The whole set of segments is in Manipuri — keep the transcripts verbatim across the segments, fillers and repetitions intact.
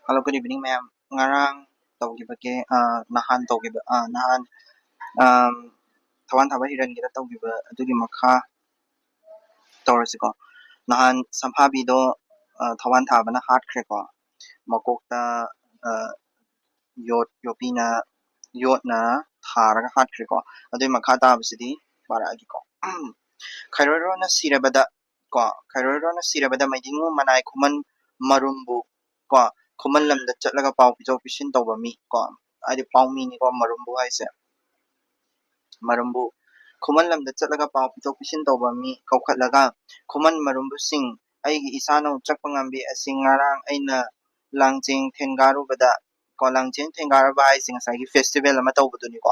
Hello, good evening, ꯃꯌꯥꯝ꯫ ꯉꯔꯥꯡ ꯇꯧꯈꯤꯕꯒꯤ, ꯑ, ꯅꯍꯥꯟ ꯇꯧꯈꯤꯕ, ꯑ, ꯅꯍꯥꯟ, ꯑꯝ, ꯊꯧꯕꯥꯜ ꯊꯥꯕ ꯍꯤꯔꯟꯒꯤꯗ ꯇꯧꯈꯤꯕ ꯑꯗꯨꯒꯤ ꯃꯈꯥ ꯇꯧꯔꯁꯤꯀꯣ꯫ ꯅꯍꯥꯟ ꯁꯝꯐꯥꯕꯤꯗꯣ, ꯑ, ꯊꯧꯕꯥꯜ ꯊꯥꯕꯅ ꯍꯥꯠꯈ꯭ꯔꯦꯀꯣ꯫ ꯃꯀꯣꯛꯇ, ꯑ, ꯌꯣꯠ, ꯌꯣꯠꯄꯤꯅ, ꯌꯣꯠꯅ ꯊꯥꯔꯒ ꯍꯥꯠꯈ꯭ꯔꯦꯀꯣ꯫ ꯑꯗꯨꯒꯤ ꯃꯈꯥ ꯇꯥꯕꯁꯤꯗꯤ ꯄꯥꯔꯛꯑꯒꯦꯀꯣ꯫ ꯈꯩꯔꯣꯏꯔꯣꯅ ꯁꯤꯔꯕꯗ, ꯀꯣ, ꯈꯩꯔꯣꯏꯔꯣꯅ ꯁꯤꯔꯕꯗ ꯃꯩꯗꯤꯡꯉꯨ ꯃꯅꯥꯏ ꯈꯨꯃꯟ ꯃꯔꯨꯝꯕꯨ, ꯀꯣ, ꯈꯨꯃꯟ ꯂꯝꯗ ꯆꯠꯂꯒ ꯄꯥꯎ ꯄꯤꯊꯣꯛ ꯄꯤꯁꯤꯟ ꯇꯧꯕ ꯃꯤ, ꯀꯣ, ꯍꯥꯏꯗꯤ ꯄꯥꯎꯃꯤꯅꯤꯀꯣ ꯃꯔꯨꯝꯕꯨ ꯍꯥꯏꯁꯦ꯫ ꯃꯔꯨꯝꯕꯨ ꯈꯨꯃꯟ ꯂꯝꯗ ꯆꯠꯂꯒ ꯄꯥꯎ ꯄꯤꯊꯣꯛ ꯄꯤꯁꯤꯟ ꯇꯧꯕ ꯃꯤ ꯀꯧꯈꯠꯂꯒ, "ꯈꯨꯃꯟ ꯃꯔꯨꯝꯕꯨꯁꯤꯡ, ꯑꯩꯒꯤ ꯏꯁꯥꯅꯧ ꯆꯠꯄ ꯉꯝꯕꯤ ꯑꯁꯤ ꯉꯔꯥꯡ ꯑꯩꯅ ꯂꯥꯡꯖꯦꯡ ꯊꯦꯡꯒꯥꯔꯨꯕꯗ", ꯀꯣ, ꯂꯥꯡꯖꯦꯡ ꯊꯦꯡꯒꯥꯔꯨꯕ ꯍꯥꯏꯁꯦ ꯉꯁꯥꯏꯒꯤ ꯐꯦꯁꯇꯤꯚꯦꯜ ꯑꯃ ꯇꯧꯕꯗꯨꯅꯤꯀꯣ꯫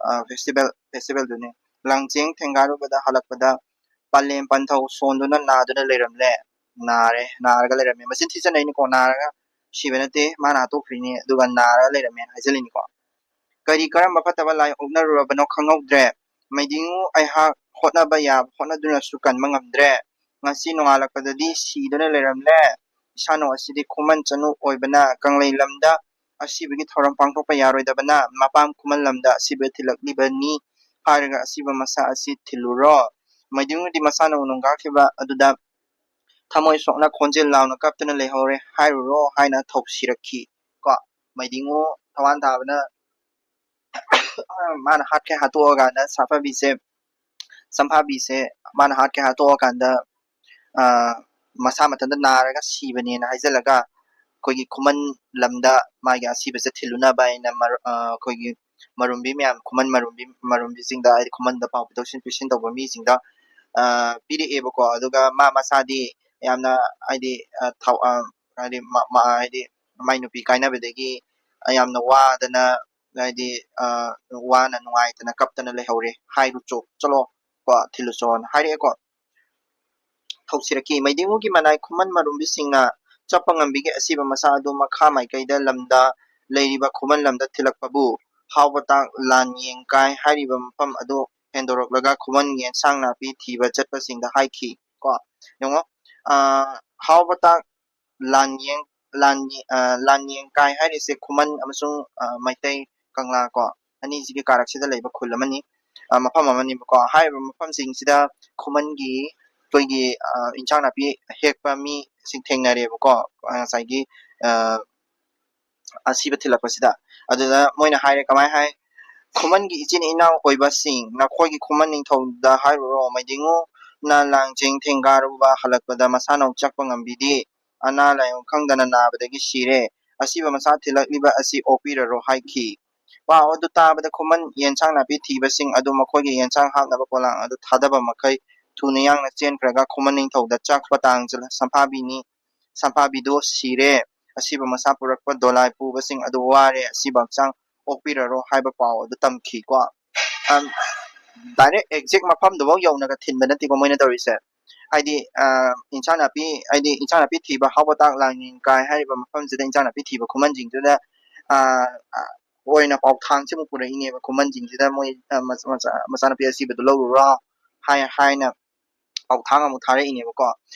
ꯑ, ꯐꯦꯁꯇꯤꯚꯦꯜ, ꯐꯦꯁꯇꯤꯚꯦꯜꯗꯨꯅꯤ꯫ "ꯂꯥꯡꯖꯦꯡ ꯊꯦꯡꯒꯥꯔꯨꯕꯗ ꯍꯜꯂꯛꯄꯗ ꯄꯂꯦꯝ ꯄꯟꯊꯧ ꯁꯣꯟꯗꯨꯅ ꯅꯥꯗꯨꯅ ꯂꯩꯔꯝꯂꯦ"꯫ ꯅꯥꯔꯦ, ꯅꯥꯔꯒ ꯂꯩꯔꯝꯃꯦ꯫ ꯃꯆꯤꯟ ꯊꯤꯖꯟꯅꯩꯅꯤꯀꯣ, ꯅꯥꯔꯒ ꯁꯤꯕ ꯅꯠꯇꯦ, ꯃꯥꯅ ꯍꯥꯠꯇꯣꯛꯈ꯭ꯔꯤꯅꯤ, ꯑꯗꯨꯒ ꯅꯥꯔꯒ ꯂꯩꯔꯝꯃꯦꯅ ꯍꯥꯏꯖꯜꯂꯤꯅꯤꯀꯣ꯫ ꯀꯔꯤ ꯀꯔꯝꯕ ꯐꯠꯇꯕ ꯂꯥꯏ ꯑꯣꯛꯅꯔꯨꯔꯕꯅꯣ ꯈꯪꯍꯧꯗ꯭ꯔꯦ꯫ ꯃꯩꯗꯤꯡꯉꯨ ꯑꯩꯍꯥꯛ ꯍꯣꯠꯅꯕ ꯌꯥꯕ ꯍꯣꯠꯅꯗꯨꯅꯁꯨ ꯀꯟꯕ ꯉꯝꯗ꯭ꯔꯦ꯫ ꯉꯁꯤ ꯅꯣꯡꯉꯥꯜꯂꯛꯄꯗꯗꯤ ꯁꯤꯗꯨꯅ ꯂꯩꯔꯝꯂꯦ꯫ ꯏꯁꯥꯅꯧ ꯑꯁꯤꯗꯤ ꯈꯨꯃꯟ ꯆꯅꯨ ꯑꯣꯏꯕꯅ ꯀꯪꯂꯩ ꯂꯝꯗ ꯑꯁꯤꯕꯒꯤ ꯊꯧꯔꯝ ꯄꯥꯡꯊꯣꯛꯄ ꯌꯥꯔꯣꯏꯗꯕꯅ ꯃꯄꯥꯝ ꯈꯨꯃꯟ ꯂꯝꯗ ꯑꯁꯤꯕ ꯊꯤꯜꯂꯛꯂꯤꯕꯅꯤ ꯍꯥꯏꯔꯒ ꯑꯁꯤꯕ ꯃꯁꯥ ꯑꯁꯤ ꯊꯤꯜꯂꯨꯔꯣ꯫ ꯃꯩꯗꯤꯡꯉꯨꯗꯤ ꯃꯁꯥꯅ ꯅꯣꯡꯒꯥꯈꯤꯕ ꯑꯗꯨꯗ ꯊꯃꯣꯏ ꯁꯣꯛꯅ ꯈꯣꯟꯖꯦꯜ ꯂꯥꯎꯅ ꯀꯞꯇꯨꯅ ꯂꯩꯍꯧꯔꯦ꯫ "ꯍꯥꯏꯔꯨꯔꯣ" ꯍꯥꯏꯅ ꯊꯧꯁꯤꯔꯛꯈꯤ꯫ ꯀꯣ, ꯃꯩꯗꯤꯡꯉꯨ ꯊꯧꯋꯥꯟ ꯊꯥꯕꯅ ꯃꯥꯅ ꯍꯥꯠꯀꯦ ꯍꯥꯠꯇꯣꯛꯑꯀꯥꯟꯗ ꯁꯥꯐꯕꯤꯁꯦ, ꯁꯝꯐꯥꯕꯤꯁꯦ ꯃꯥꯅ ꯍꯥꯠꯀꯦ ꯍꯥꯠꯇꯣꯛꯑꯀꯥꯟꯗ, ꯑ, ꯃꯁꯥ ꯃꯊꯟꯇ ꯅꯥꯔꯒ ꯁꯤꯕꯅꯦꯅ ꯍꯥꯏꯖꯜꯂꯒ, ꯑꯩꯈꯣꯏꯒꯤ ꯈꯨꯃꯟ ꯂꯝꯗ ꯃꯥꯒꯤ ꯑꯁꯤꯕꯁꯦ ꯊꯤꯜꯂꯨꯅꯕ ꯍꯥꯏꯅ ꯃꯔ-, ꯑ, ꯑꯩꯈꯣꯏꯒꯤ ꯃꯔꯨꯝꯕꯤ ꯃꯌꯥꯝ, ꯈꯨꯃꯟ ꯃꯔꯨꯝꯕꯤ, ꯃꯔꯨꯝꯕꯤꯁꯤꯡꯗ, ꯍꯥꯏꯗꯤ ꯈꯨꯃꯟꯗ ꯄꯥꯎ ꯄꯤꯊꯣꯛ ꯄꯤꯁꯤꯟ ꯇꯧꯕ ꯃꯤꯁꯤꯡꯗ, ꯑ, ꯄꯤꯔꯛꯑꯦꯕꯀꯣ꯫ ꯑꯗꯨꯒ ꯃꯥ ꯃꯁꯥꯗꯤ ꯌꯥꯝꯅ, ꯍꯥꯏꯗꯤ, ꯑ, ꯊꯧ-, ꯑ, ꯍꯥꯏꯗꯤ ꯃ-, ꯃ-, ꯍꯥꯏꯗꯤ ꯃꯥꯏ ꯅꯨꯄꯤ ꯀꯥꯏꯅꯕꯗꯒꯤ ꯌꯥꯝꯅ ꯋꯥꯗꯅ, ꯍꯥꯏꯗꯤ, ꯑ, ꯋꯥꯅ ꯅꯨꯡꯉꯥꯏꯇꯅ ꯀꯞꯇꯅ ꯂꯩꯍꯧꯔꯦ꯫ "ꯍꯥꯏꯔꯨꯆꯣ, ꯆꯠꯂꯣ, ꯀꯣ, ꯊꯤꯜꯂꯨꯆꯣꯅ" ꯍꯥꯏꯔꯛꯑꯦꯀꯣ꯫ ꯊꯧꯁꯤꯔꯛꯈꯤ꯫ ꯃꯩꯗꯤꯡꯉꯨꯒꯤ ꯃꯅꯥꯏ ꯈꯨꯃꯟ ꯃꯔꯨꯝꯕꯤꯁꯤꯡꯅ ꯆꯠꯄ ꯉꯝꯕꯤꯒꯤ ꯑꯁꯤꯕ ꯃꯁꯥ ꯑꯗꯨ ꯃꯈꯥ ꯃꯥꯏꯀꯩꯗ ꯂꯝꯗ ꯂꯩꯔꯤꯕ ꯈꯨꯃꯟ ꯂꯝꯗ ꯊꯤꯜꯂꯛꯄꯕꯨ ꯍꯥꯎꯕ ꯇꯥꯛ ꯂꯥꯟ ꯌꯦꯡ ꯀꯥꯏ ꯍꯥꯏꯔꯤꯕ ꯃꯐꯝ ꯑꯗꯨ ꯍꯦꯟꯗꯣꯔꯛꯂꯒ ꯈꯨꯃꯟ ꯌꯦꯟꯁꯥꯡ ꯅꯥꯄꯤ ꯊꯤꯕ ꯆꯠꯄꯁꯤꯡꯗ ꯍꯥꯏꯈꯤ꯫ ꯀꯣ, ꯌꯦꯡꯉꯣ, ꯑ, ꯍꯥꯎꯕ ꯇꯥꯛ ꯂꯥꯟ ꯌꯦꯡ ꯂꯥꯟ ꯂꯥꯟꯌꯦꯡꯀꯥꯏ ꯍꯥꯏꯔꯤꯁꯦ ꯈꯨꯃꯟ ꯑꯃꯁꯨꯡ ꯃꯩꯇꯩ ꯀꯪꯂꯥ ꯀꯣ, ꯑꯅꯤꯁꯤꯒꯤ ꯀꯥꯔꯛꯁꯤꯗ ꯂꯩꯕ ꯈꯨꯜ ꯑꯃꯅꯤ, ꯃꯐꯝ ꯑꯃꯅꯤꯕꯀꯣ꯫ ꯍꯥꯏꯔꯤꯕ ꯃꯐꯝꯁꯤꯡꯁꯤꯗ ꯈꯨꯃꯟꯒꯤ ꯑꯩꯈꯣꯏꯒꯤ ꯏꯟꯁꯥꯡ ꯅꯥꯄꯤ ꯍꯦꯛꯄ ꯃꯤꯁꯤꯡ ꯊꯦꯡꯅꯔꯦꯕꯀꯣ, ꯉꯁꯥꯏꯒꯤ ꯑꯁꯤꯕ ꯊꯤꯜꯂꯛꯄꯁꯤꯗ꯫ ꯑꯗꯨꯗ ꯃꯣꯏꯅ ꯍꯥꯏꯔꯦ, ꯀꯃꯥꯏꯅ ꯍꯥꯏ? "ꯈꯨꯃꯟꯒꯤ ꯏꯆꯤꯟ ꯏꯅꯥꯎ ꯑꯣꯏꯕꯁꯤꯡ, ꯅꯈꯣꯏꯒꯤ ꯈꯨꯃꯟ ꯅꯤꯡꯊꯧꯗ ꯍꯥꯏꯔꯨꯔꯣ, ꯃꯩꯗꯤꯡꯉꯨꯅ ꯂꯥꯡꯖꯦꯡ ꯊꯦꯡꯒꯥꯔꯨꯕ ꯍꯜꯂꯛꯄꯗ ꯃꯁꯥꯅꯧ ꯆꯠꯄ ꯉꯝꯕꯤꯗꯦ꯫ ꯑꯅꯥ ꯂꯥꯏꯑꯣꯡ ꯈꯪꯗꯅ ꯅꯥꯕꯗꯒꯤ ꯁꯤꯔꯦ꯫ ꯑꯁꯤꯕ ꯃꯁꯥ ꯊꯤꯜꯂꯛꯂꯤꯕ ꯑꯁꯤ ꯑꯣꯛꯄꯤꯔꯔꯣ" ꯍꯥꯏꯈꯤ꯫ ꯄꯥꯎ ꯑꯗꯨ ꯇꯥꯕꯗ ꯈꯨꯃꯟ ꯌꯦꯟꯁꯥꯡ ꯅꯥꯄꯤ ꯊꯤꯕꯁꯤꯡ ꯑꯗꯨ ꯃꯈꯣꯏꯒꯤ ꯌꯦꯟꯁꯥꯡ ꯍꯥꯞꯅꯕ ꯄꯣꯂꯥꯡ ꯑꯗꯨ ꯊꯥꯗꯕ ꯃꯈꯩ ꯊꯨꯅ ꯌꯥꯡꯅ ꯆꯦꯟꯈ꯭ꯔꯒ ꯈꯨꯃꯟ ꯅꯤꯡꯊꯧꯗ ꯆꯥꯛꯄ ꯇꯥꯡ ꯁꯝꯐꯥꯕꯤꯅꯤ, ꯁꯝꯐꯥꯕꯤꯗꯨ ꯁꯤꯔꯦ꯫ ꯑꯁꯤꯕ ꯃꯁꯥ ꯄꯨꯔꯛꯄ ꯗꯣꯂꯥꯏ ꯄꯨꯕꯁꯤꯡ ꯑꯗꯨ ꯋꯥꯔꯦ, ꯑꯁꯤꯕ ꯍꯛꯆꯥꯡ ꯑꯣꯛꯄꯤꯔꯔꯣ ꯍꯥꯏꯕ ꯄꯥꯎ ꯑꯗꯨ ꯇꯝꯈꯤꯀꯣ꯫ ꯗꯥꯏꯔꯦꯛ ꯑꯦꯛꯖꯦꯛ ꯃꯐꯝꯗꯨꯐꯥꯎ ꯌꯧꯅꯒ ꯊꯤꯟꯕ ꯅꯠꯇꯦꯀꯣ ꯃꯣꯏꯅ ꯇꯧꯔꯤꯁꯦ꯫ ꯍꯥꯏꯗꯤ ꯏꯟꯁꯥꯡ ꯅꯥꯄꯤ, ꯍꯥꯏꯗꯤ ꯏꯟꯁꯥꯡ ꯅꯥꯄꯤ ꯊꯤꯕ ꯍꯥꯎꯕ ꯇꯥꯛ ꯂꯥꯡꯅꯤꯡꯀꯥꯏ ꯍꯥꯏꯔꯤꯕ ꯃꯐꯝꯁꯤꯗ ꯏꯟꯁꯥꯡ ꯅꯥꯄꯤ ꯊꯤꯕ ꯈꯨꯃꯟꯁꯤꯡꯗꯨꯗ ꯑꯣꯏꯅ ꯄꯥꯎꯊꯥꯡꯁꯤꯃꯨꯛ ꯄꯨꯔꯛꯏꯅꯦꯕ꯫ ꯈꯨꯃꯟꯁꯤꯡꯁꯤꯗ ꯃꯣꯏ ꯃꯆꯥꯅꯨꯄꯤ ꯑꯁꯤꯕꯗꯨ ꯂꯧꯔꯨꯔꯣ ꯍꯥꯏ ꯍꯥꯏꯅ ꯄꯥꯎꯊꯥꯡ ꯑꯃꯨꯛ ꯊꯥꯔꯛꯏꯅꯦꯕꯀꯣ꯫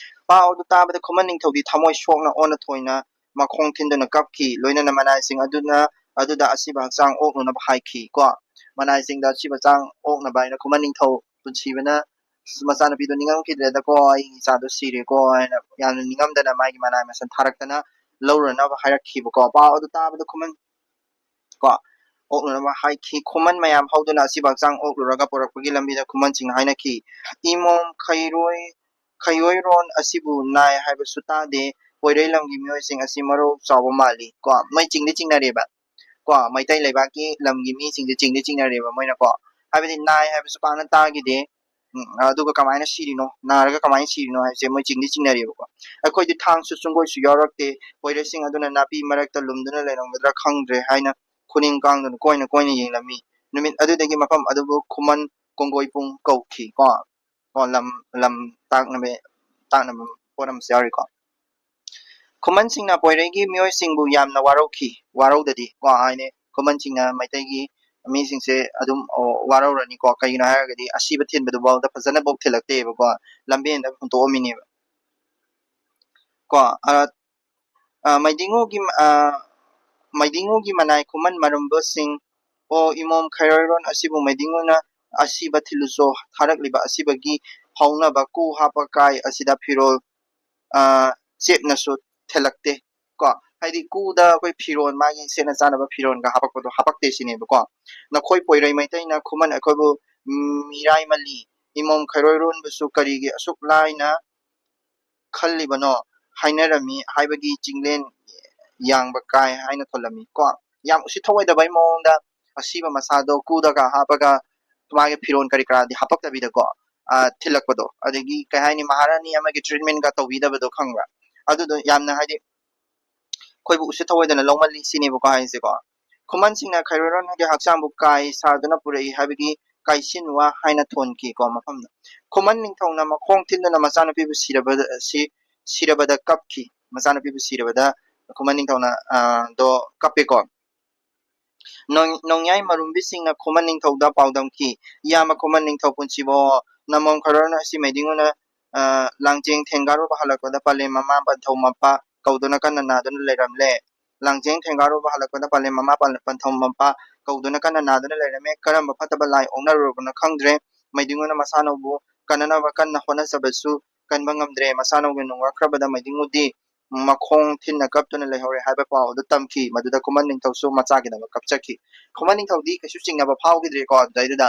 ꯄꯥꯎ ꯑꯗꯨ ꯇꯥꯕꯗ ꯈꯨꯃꯟ ꯅꯤꯡꯊꯧꯗꯤ ꯊꯃꯣꯏ ꯁꯣꯛꯅ ꯑꯣꯟꯅ ꯊꯣꯏꯅ ꯃꯈꯣꯡ ꯊꯤꯟꯗꯨꯅ ꯀꯞꯈꯤ꯫ ꯂꯣꯏꯅꯅ ꯃꯅꯥꯏꯁꯤꯡ ꯑꯗꯨꯅ ꯑꯗꯨꯗ ꯑꯁꯤꯕ ꯍꯛꯆꯥꯡ ꯑꯣꯛꯅꯅꯕ ꯍꯥꯏꯈꯤ ꯀꯣ꯫ ꯃꯅꯥꯏꯁꯤꯡꯗ ꯑꯁꯤꯕ ꯍꯛꯆꯥꯡ ꯑꯣꯛꯅꯕ ꯍꯥꯏꯅ ꯈꯨꯃꯟ ꯅꯤꯡꯊꯧ ꯄꯨꯟꯁꯤꯕꯅ ꯃꯆꯥꯅꯨꯄꯤꯗꯣ ꯅꯤꯡꯉꯝꯈꯤꯗ꯭ꯔꯦꯗꯀꯣ, "ꯑꯩꯒꯤ ꯏꯆꯥꯗꯣ ꯁꯤꯔꯦꯀꯣ" ꯍꯥꯏꯅ ꯌꯥꯝꯅ ꯅꯤꯡꯉꯝꯗꯅ ꯃꯥꯒꯤ ꯃꯅꯥꯏ ꯃꯁꯟ ꯊꯥꯔꯛꯇꯅ ꯂꯧꯔꯨꯅꯕ ꯍꯥꯏꯔꯛꯈꯤꯕꯀꯣ꯫ ꯄꯥꯎ ꯑꯗꯨ ꯇꯥꯕꯗ ꯈꯨꯃꯟ ꯀꯣ ꯑꯣꯛꯂꯨꯅꯕ ꯍꯥꯏꯈꯤ꯫ ꯈꯨꯃꯟ ꯃꯌꯥꯝ ꯍꯧꯗꯨꯅ ꯑꯁꯤꯕ ꯍꯛꯆꯥꯡ ꯑꯣꯛꯂꯨꯔꯒ ꯄꯨꯔꯛꯄꯒꯤ ꯂꯝꯕꯤꯗ ꯈꯨꯃꯟꯁꯤꯡꯅ ꯍꯥꯏꯅꯈꯤ, "ꯏꯃꯣꯝ ꯈꯩꯔꯣꯏ ꯈꯩꯔꯣꯏꯔꯣꯟ ꯑꯁꯤꯕꯨ ꯅꯥꯏ ꯍꯥꯏꯕꯁꯨ ꯇꯥꯗꯦ꯫ ꯄꯣꯏꯔꯩ ꯂꯝꯒꯤ ꯃꯤꯑꯣꯏꯁꯤꯡ ꯑꯁꯤ ꯃꯔꯧ ꯆꯥꯎꯕ ꯃꯥꯜꯂꯤ" ꯀꯣ꯫ ꯃꯣꯏ ꯆꯤꯡꯗꯤ ꯆꯤꯡꯅꯔꯦꯕ ꯀꯣ, ꯃꯩꯇꯩ ꯂꯩꯕꯥꯛꯀꯤ ꯂꯝꯒꯤ ꯃꯤꯁꯤꯡꯁꯦ ꯆꯤꯡꯗꯤ ꯆꯤꯡꯅꯔꯦꯕ ꯃꯣꯏꯅꯀꯣ꯫ ꯍꯥꯏꯕꯗꯤ ꯅꯥꯏ ꯍꯥꯏꯕꯁꯨ ꯄꯥꯛꯅ ꯇꯥꯈꯤꯗꯦ꯫ ꯎꯝ, ꯑꯗꯨꯒ ꯀꯃꯥꯏꯅ ꯁꯤꯔꯤꯅꯣ, ꯅꯥꯔꯒ ꯀꯃꯥꯏꯅ ꯁꯤꯔꯤꯅꯣ ꯍꯥꯏꯕꯁꯦ ꯃꯣꯏ ꯆꯤꯡꯗꯤ ꯆꯤꯡꯅꯔꯦꯕꯀꯣ꯫ "ꯑꯩꯈꯣꯏꯗꯤ ꯊꯥꯡꯁꯨ ꯆꯨꯡꯒꯣꯏꯁꯨ ꯌꯥꯎꯔꯛꯇꯦ, ꯄꯣꯏꯔꯩꯁꯤꯡ ꯑꯗꯨꯅ ꯅꯥꯄꯤ ꯃꯔꯛꯇ ꯂꯨꯝꯗꯨꯅ ꯂꯩꯔꯝꯒꯗ꯭ꯔꯥ ꯈꯪꯗ꯭ꯔꯦ" ꯍꯥꯏꯅ ꯈꯨꯅꯤꯡ ꯀꯥꯡꯗꯨꯅ ꯀꯣꯏꯅ ꯀꯣꯏꯅ ꯌꯦꯡꯂꯝꯃꯤ꯫ ꯅꯨꯃꯤꯠ ꯑꯗꯨꯗꯒꯤ ꯃꯐꯝ ꯑꯗꯨꯕꯨ ꯈꯨꯃꯟ ꯀꯣꯡꯒꯣꯏꯄꯨꯡ ꯀꯧꯈꯤ ꯀꯣ꯫ ꯀꯣ, ꯂꯝ ꯂꯝ ꯇꯥꯛꯅꯕ ꯇꯥꯛꯅꯕ ꯄꯣꯠ ꯑꯃꯁꯨ ꯌꯥꯎꯔꯤꯀꯣ꯫ ꯈꯨꯃꯟꯁꯤꯡꯅ ꯄꯣꯏꯔꯩꯒꯤ ꯃꯤꯑꯣꯏꯁꯤꯡꯕꯨ ꯌꯥꯝꯅ ꯋꯥꯔꯧꯈꯤ꯫ ꯋꯥꯔꯧꯗꯗꯤ ꯀꯣ ꯍꯥꯏꯅꯦ, ꯈꯨꯃꯟꯁꯤꯡꯅ ꯃꯩꯇꯩꯒꯤ ꯃꯤꯁꯤꯡꯁꯦ ꯑꯗꯨꯝ ꯋꯥꯔꯧꯔꯅꯤꯀꯣ꯫ ꯀꯩꯒꯤꯅꯣ ꯍꯥꯏꯔꯒꯗꯤ ꯑꯁꯤꯕ ꯊꯤꯟꯕꯗꯨꯐꯥꯎꯗ ꯐꯖꯅꯐꯥꯎ ꯊꯤꯜꯂꯛꯇꯦꯕꯀꯣ, ꯂꯝꯕꯦꯟꯗ ꯍꯨꯟꯇꯣꯛꯑꯝꯃꯤꯅꯦꯕ ꯀꯣ꯫ ꯑ, ꯃꯩꯗꯤꯡꯉꯨꯒꯤ ꯑ, ꯃꯩꯗꯤꯡꯉꯨꯒꯤ ꯃꯅꯥꯏ ꯈꯨꯃꯟ ꯃꯔꯨꯝꯕꯁꯤꯡ, ꯑꯣ ꯏꯃꯣꯝ ꯈꯩꯔꯣꯏꯔꯣꯟ ꯑꯁꯤꯕꯨ ꯃꯩꯗꯤꯡꯉꯨꯅ ꯑꯁꯤꯕ ꯊꯤꯜꯂꯨꯆꯣ, ꯊꯥꯔꯛꯂꯤꯕ ꯑꯁꯤꯕꯒꯤ ꯐꯥꯎꯅꯕ ꯀꯨ ꯍꯥꯞꯄ ꯀꯥꯏ ꯑꯁꯤꯗ ꯐꯤꯔꯣꯜ ꯑ, ꯆꯦꯞꯅꯁꯨ ꯊꯤꯜꯂꯛꯇꯦ꯫ ꯀꯣ, ꯍꯥꯏꯗꯤ ꯀꯨꯗ ꯑꯩꯈꯣꯏ ꯐꯤꯔꯣꯜ, ꯃꯥꯒꯤ ꯁꯦꯠꯅ ꯆꯥꯅꯕ ꯐꯤꯔꯣꯜꯒ ꯍꯥꯄꯛꯄꯗꯣ ꯍꯥꯄꯛꯇꯦ ꯁꯤꯅꯦꯕꯀꯣ꯫ ꯅꯈꯣꯏ ꯄꯣꯏꯔꯩ ꯃꯩꯇꯩꯅ ꯈꯨꯃꯟ ꯑꯩꯈꯣꯏꯕꯨ ꯃꯤꯔꯥꯏꯃꯜꯂꯤ, ꯏꯃꯣꯝ ꯈꯩꯔꯣꯏꯔꯣꯟꯕꯁꯨ ꯀꯔꯤꯒꯤ ꯑꯁꯨꯛ ꯂꯥꯏꯅ ꯈꯜꯂꯤꯕꯅꯣ ꯍꯥꯏꯅꯔꯝꯃꯤ ꯍꯥꯏꯕꯒꯤ ꯆꯤꯡꯂꯦꯟ ꯌꯥꯡꯕ ꯀꯥꯏ ꯍꯥꯏꯅ ꯊꯣꯜꯂꯝꯃꯤ꯫ ꯀꯣ, ꯌꯥꯝ ꯎꯁꯤꯠ ꯊꯧꯑꯣꯏꯗꯕꯩ ꯃꯑꯣꯡꯗ ꯑꯁꯤꯕ ꯃꯁꯥꯗꯣ ꯀꯨꯗꯒ ꯍꯥꯞꯄꯒ ꯃꯥꯒꯤ ꯐꯤꯔꯣꯜ ꯀꯔꯤ ꯀꯔꯥꯗꯤ ꯍꯥꯄꯛꯇꯕꯤꯗꯀꯣ, ꯑ, ꯊꯤꯜꯂꯛꯄꯗꯣ, ꯑꯗꯒꯤ ꯀꯩ ꯍꯥꯏꯅꯤ, ꯃꯍꯥꯔꯥꯅꯤ ꯑꯃꯒꯤ treatmentꯒ ꯇꯧꯕꯤꯗꯕꯗꯣ ꯈꯪꯕ꯭ꯔꯥ? ꯑꯗꯨꯗꯣ ꯌꯥꯝꯅ ꯍꯥꯏꯗꯤ ꯑꯩꯈꯣꯏꯕꯨ ꯎꯁꯤꯠ ꯊꯧꯑꯣꯏꯗꯅ ꯂꯧꯃꯜꯂꯤ ꯁꯤꯅꯦꯕꯀꯣ ꯍꯥꯏꯁꯦꯀꯣ꯫ ꯈꯨꯃꯟꯁꯤꯡꯅ ꯈꯩꯔꯣꯏꯔꯣꯟꯒꯤ ꯍꯛꯆꯥꯡꯕꯨ ꯀꯥꯏ ꯁꯥꯗꯨꯅ ꯄꯨꯔꯛꯏ ꯍꯥꯏꯕꯒꯤ ꯀꯥꯏꯁꯤꯟꯋꯥ ꯍꯥꯏꯅ ꯊꯣꯟꯈꯤꯀꯣ ꯃꯐꯝꯗ꯫ ꯈꯨꯃꯟ ꯅꯤꯡꯊꯧꯅ ꯃꯈꯣꯡ ꯊꯤꯟꯗꯨꯅ ꯃꯆꯥꯅꯨꯄꯤꯕꯨ ꯁꯤꯔꯕꯗ, ꯁꯤ-, ꯁꯤꯔꯕꯗ ꯀꯞꯈꯤ꯫ ꯃꯆꯥꯅꯨꯄꯤꯕꯨ ꯁꯤꯔꯕꯗ ꯈꯨꯃꯟ ꯅꯤꯡꯊꯧꯅ, ꯑ, ꯗꯣ ꯀꯞꯄꯦꯀꯣ꯫ ꯅꯣꯡ-, ꯅꯣꯡꯌꯥꯏ ꯃꯔꯨꯝꯕꯤꯁꯤꯡꯅ ꯈꯨꯃꯟ ꯅꯤꯡꯊꯧꯗ ꯄꯥꯎꯗꯝꯈꯤ꯫ ꯏꯌꯥꯝꯕ ꯈꯨꯃꯟ ꯅꯤꯡꯊꯧ ꯄꯨꯟꯁꯤꯕꯣ, ꯅꯃꯣꯝ ꯈꯩꯔꯣꯏꯔꯣꯟ ꯑꯁꯤ ꯃꯩꯗꯤꯡꯉꯨꯅ, ꯑ, ꯂꯥꯡꯖꯦꯡ ꯊꯦꯡꯒꯥꯔꯨꯕ ꯍꯜꯂꯛꯄꯗ ꯄꯂꯦꯝ ꯃꯃꯥ ꯄꯟꯊꯧ ꯃꯄꯥ ꯀꯧꯗꯨꯅ ꯀꯟꯅ ꯅꯥꯗꯨꯅ ꯂꯩꯔꯝꯂꯦ꯫ ꯂꯥꯡꯖꯦꯡ ꯊꯦꯡꯒꯥꯔꯨꯕ ꯍꯜꯂꯛꯄꯗ ꯄꯂꯦꯝ ꯃꯃꯥ ꯄꯟ-, ꯄꯟꯊꯧ ꯃꯄꯥ ꯀꯧꯗꯨꯅ ꯀꯟꯅ ꯅꯥꯗꯨꯅ ꯂꯩꯔꯝꯃꯦ꯫ ꯀꯔꯝꯕ ꯐꯠꯇꯕ ꯂꯥꯏ ꯑꯣꯛꯅꯔꯨꯔꯕꯅꯣ ꯈꯪꯗ꯭ꯔꯦ꯫ ꯃꯩꯗꯤꯡꯉꯨꯅ ꯃꯁꯥꯅꯧꯕꯨ ꯀꯟꯅꯅꯕ ꯀꯟꯅ ꯍꯣꯠꯅꯖꯕꯁꯨ ꯀꯟꯕ ꯉꯝꯗ꯭ꯔꯦ꯫ ꯃꯁꯥꯅꯧꯒꯤ ꯅꯨꯡꯉꯛꯈ꯭ꯔꯕꯗ ꯃꯩꯗꯤꯡꯉꯨꯗꯤ ꯃꯈꯣꯡ ꯊꯤꯟꯅ ꯀꯞꯇꯨꯅ ꯂꯩꯍꯧꯔꯦ ꯍꯥꯏꯕ ꯄꯥꯎ ꯑꯗꯨ ꯇꯝꯈꯤ꯫ ꯃꯗꯨꯗ ꯈꯨꯃꯟ ꯅꯤꯡꯊꯧꯁꯨ ꯃꯆꯥꯒꯤꯗꯃꯛ ꯀꯞꯆꯈꯤ꯫ ꯈꯨꯃꯟ ꯅꯤꯡꯊꯧꯗꯤ ꯀꯩꯁꯨ ꯆꯤꯡꯅꯕ ꯐꯥꯎꯈꯤꯗ꯭ꯔꯦꯀꯣ꯫ ꯑꯗꯨꯗꯩꯗꯨꯗ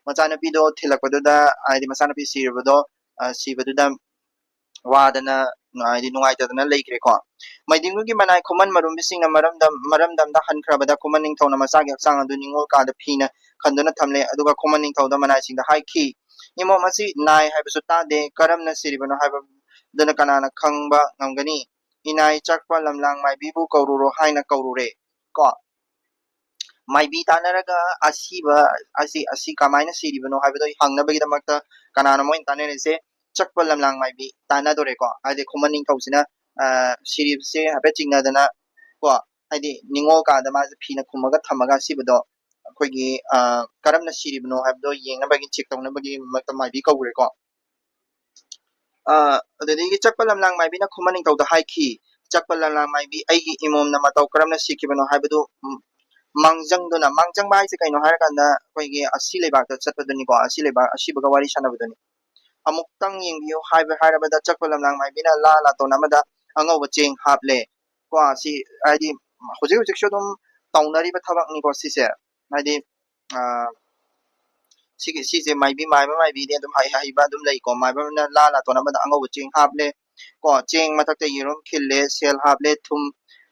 ꯃꯆꯥꯅꯨꯄꯤꯗꯣ ꯊꯤꯜꯂꯛꯄꯗꯨꯗ, ꯍꯥꯏꯗꯤ ꯃꯆꯥꯅꯨꯄꯤ ꯁꯤꯔꯕꯗꯣ, ꯑ, ꯁꯤꯕꯗꯨꯗ ꯋꯥꯗꯅ, ꯍꯥꯏꯗꯤ ꯅꯨꯡꯉꯥꯏꯇꯗꯅ ꯂꯩꯈ꯭ꯔꯦꯀꯣ꯫ ꯃꯩꯗꯤꯡꯉꯨꯒꯤ ꯃꯅꯥꯏ ꯈꯨꯃꯟ ꯃꯔꯨꯝꯕꯤꯁꯤꯡꯅ ꯃꯔꯝꯗꯝ-, ꯃꯔꯝꯗꯝꯗ ꯍꯟꯈ꯭ꯔꯕꯗ ꯈꯨꯃꯟ ꯅꯤꯡꯊꯧꯅ ꯃꯆꯥꯒꯤ ꯍꯛꯆꯥꯡ ꯑꯗꯨ ꯅꯤꯡꯉꯣꯜ ꯀꯥꯗ ꯐꯤꯅ ꯈꯟꯗꯨꯅ ꯊꯝꯂꯦ꯫ ꯑꯗꯨꯒ ꯈꯨꯃꯟ ꯅꯤꯡꯊꯧꯗ ꯃꯅꯥꯏꯁꯤꯡꯗ ꯍꯥꯏꯈꯤ, "ꯏꯃꯣꯝ ꯑꯁꯤ ꯅꯥꯏ ꯍꯥꯏꯕꯁꯨ ꯇꯥꯗꯦ, ꯀꯔꯝꯅ ꯁꯤꯔꯤꯕꯅꯣ ꯍꯥꯏꯕꯗꯨꯅ ꯀꯅꯥꯅ ꯈꯪꯕ ꯉꯝꯒꯅꯤ?" ꯏꯅꯥꯏ ꯆꯛꯄ ꯂꯝꯂꯥꯡ ꯃꯥꯏꯕꯤꯕꯨ ꯀꯧꯔꯨꯔꯣ ꯍꯥꯏꯅ ꯀꯧꯔꯨꯔꯦ꯫ ꯀꯣ꯫ ꯃꯥꯏꯕꯤ ꯇꯥꯟꯅꯔꯒ ꯑꯁꯤꯕ ꯑꯁꯤ, ꯑꯁꯤ ꯀꯃꯥꯏꯅ ꯁꯤꯔꯤꯕꯅꯣ ꯍꯥꯏꯕꯗꯣ ꯍꯪꯅꯕꯒꯤꯗꯃꯛꯇ ꯀꯅꯥꯅꯣ ꯃꯣꯏꯅ ꯇꯥꯟꯅꯔꯤꯁꯦ? ꯆꯛꯄ ꯂꯝꯂꯥꯡ ꯃꯥꯏꯕꯤ ꯇꯥꯟꯅꯗꯣꯔꯦꯀꯣ꯫ ꯍꯥꯏꯗꯤ ꯈꯨꯃꯟ ꯅꯤꯡꯊꯧꯁꯤꯅ, ꯑ, ꯁꯤꯔꯤꯕꯁꯦ ꯍꯥꯏꯐꯦꯠ ꯆꯤꯡꯅꯗꯅ ꯀꯣ, ꯍꯥꯏꯗꯤ ꯅꯤꯡꯉꯣꯜ ꯀꯥꯗ ꯃꯥꯁꯦ ꯐꯤꯅ ꯈꯨꯝꯃꯒ ꯊꯝꯃꯒ ꯑꯁꯤꯕꯗꯣ ꯑꯩꯈꯣꯏꯒꯤ, ꯑ, ꯀꯔꯝꯅ ꯁꯤꯔꯤꯕꯅꯣ ꯍꯥꯏꯕꯗꯣ ꯌꯦꯡꯅꯕꯒꯤ, check ꯇꯧꯅꯕꯒꯤ ꯃꯥꯏꯕꯤ ꯀꯧꯔꯦꯀꯣ꯫ ꯑ, ꯑꯗꯨꯗꯒꯤ ꯆꯛꯄ ꯂꯝꯂꯥꯡ ꯃꯥꯏꯕꯤꯅ ꯈꯨꯃꯟ ꯅꯤꯡꯊꯧꯗ ꯍꯥꯏꯈꯤ, ꯆꯛꯄ ꯂꯝꯂꯥꯡ ꯃꯥꯏꯕꯤ ꯑꯩꯒꯤ ꯏꯃꯣꯝꯅ ꯃꯇꯧ ꯀꯔꯝꯅ ꯁꯤꯈꯤꯕꯅꯣ ꯍꯥꯏꯕꯗꯨ, ꯎꯝ, ꯃꯥꯡꯖꯪꯗꯨꯅ, ꯃꯥꯡꯖꯪꯕ ꯍꯥꯏꯁꯦ ꯀꯩꯅꯣ ꯍꯥꯏꯔꯀꯥꯟꯗ ꯑꯩꯈꯣꯏꯒꯤ ꯑꯁꯤ ꯂꯩꯕꯥꯛꯇ ꯆꯠꯄꯗꯨꯅꯤꯀꯣ, ꯑꯁꯤ ꯂꯩꯕꯥꯛ ꯑꯁꯤꯕꯒ ꯋꯥꯔꯤ ꯁꯥꯟꯅꯕꯗꯨꯅꯤ꯫ ꯑꯃꯨꯛꯇꯪ ꯌꯦꯡꯕꯤꯌꯨ ꯍꯥꯏꯕ ꯍꯥꯏꯔꯕꯗ ꯆꯛꯄ ꯂꯝꯂꯥꯡ ꯃꯥꯏꯕꯤꯅ ꯂꯥ ꯂꯥꯇꯣꯟ ꯑꯃꯗ ꯑꯉꯧꯕ ꯆꯦꯡ ꯍꯥꯞꯂꯦ꯫ ꯀꯣ, ꯁꯤ ꯍꯥꯏꯗꯤ ꯍꯧꯖꯤꯛ ꯍꯧꯖꯤꯛꯁꯨ ꯑꯗꯨꯝ ꯇꯧꯅꯔꯤꯕ ꯊꯕꯛꯅꯤꯀꯣ ꯁꯤꯁꯦ꯫ ꯍꯥꯏꯗꯤ, ꯑ, ꯁꯤꯒꯤ, ꯁꯤꯁꯦ ꯃꯥꯏꯕꯤ, ꯃꯥꯏꯕ ꯃꯥꯏꯕꯤꯗꯤ ꯑꯗꯨꯝ ꯍꯩ-, ꯍꯩꯕ ꯑꯗꯨꯝ ꯂꯩꯀꯣ꯫ ꯃꯥꯏꯕ ꯑꯃꯅ ꯂꯥ ꯂꯥꯇꯣꯟ ꯑꯃꯗ ꯑꯉꯧꯕ ꯆꯦꯡ ꯍꯥꯞꯂꯦ꯫ ꯀꯣ, ꯆꯦꯡ ꯃꯊꯛꯇ ꯌꯦꯔꯨꯝ ꯈꯤꯜꯂꯦ, ꯁꯦꯜ ꯍꯥꯞꯂꯦ, ꯊꯨꯝ,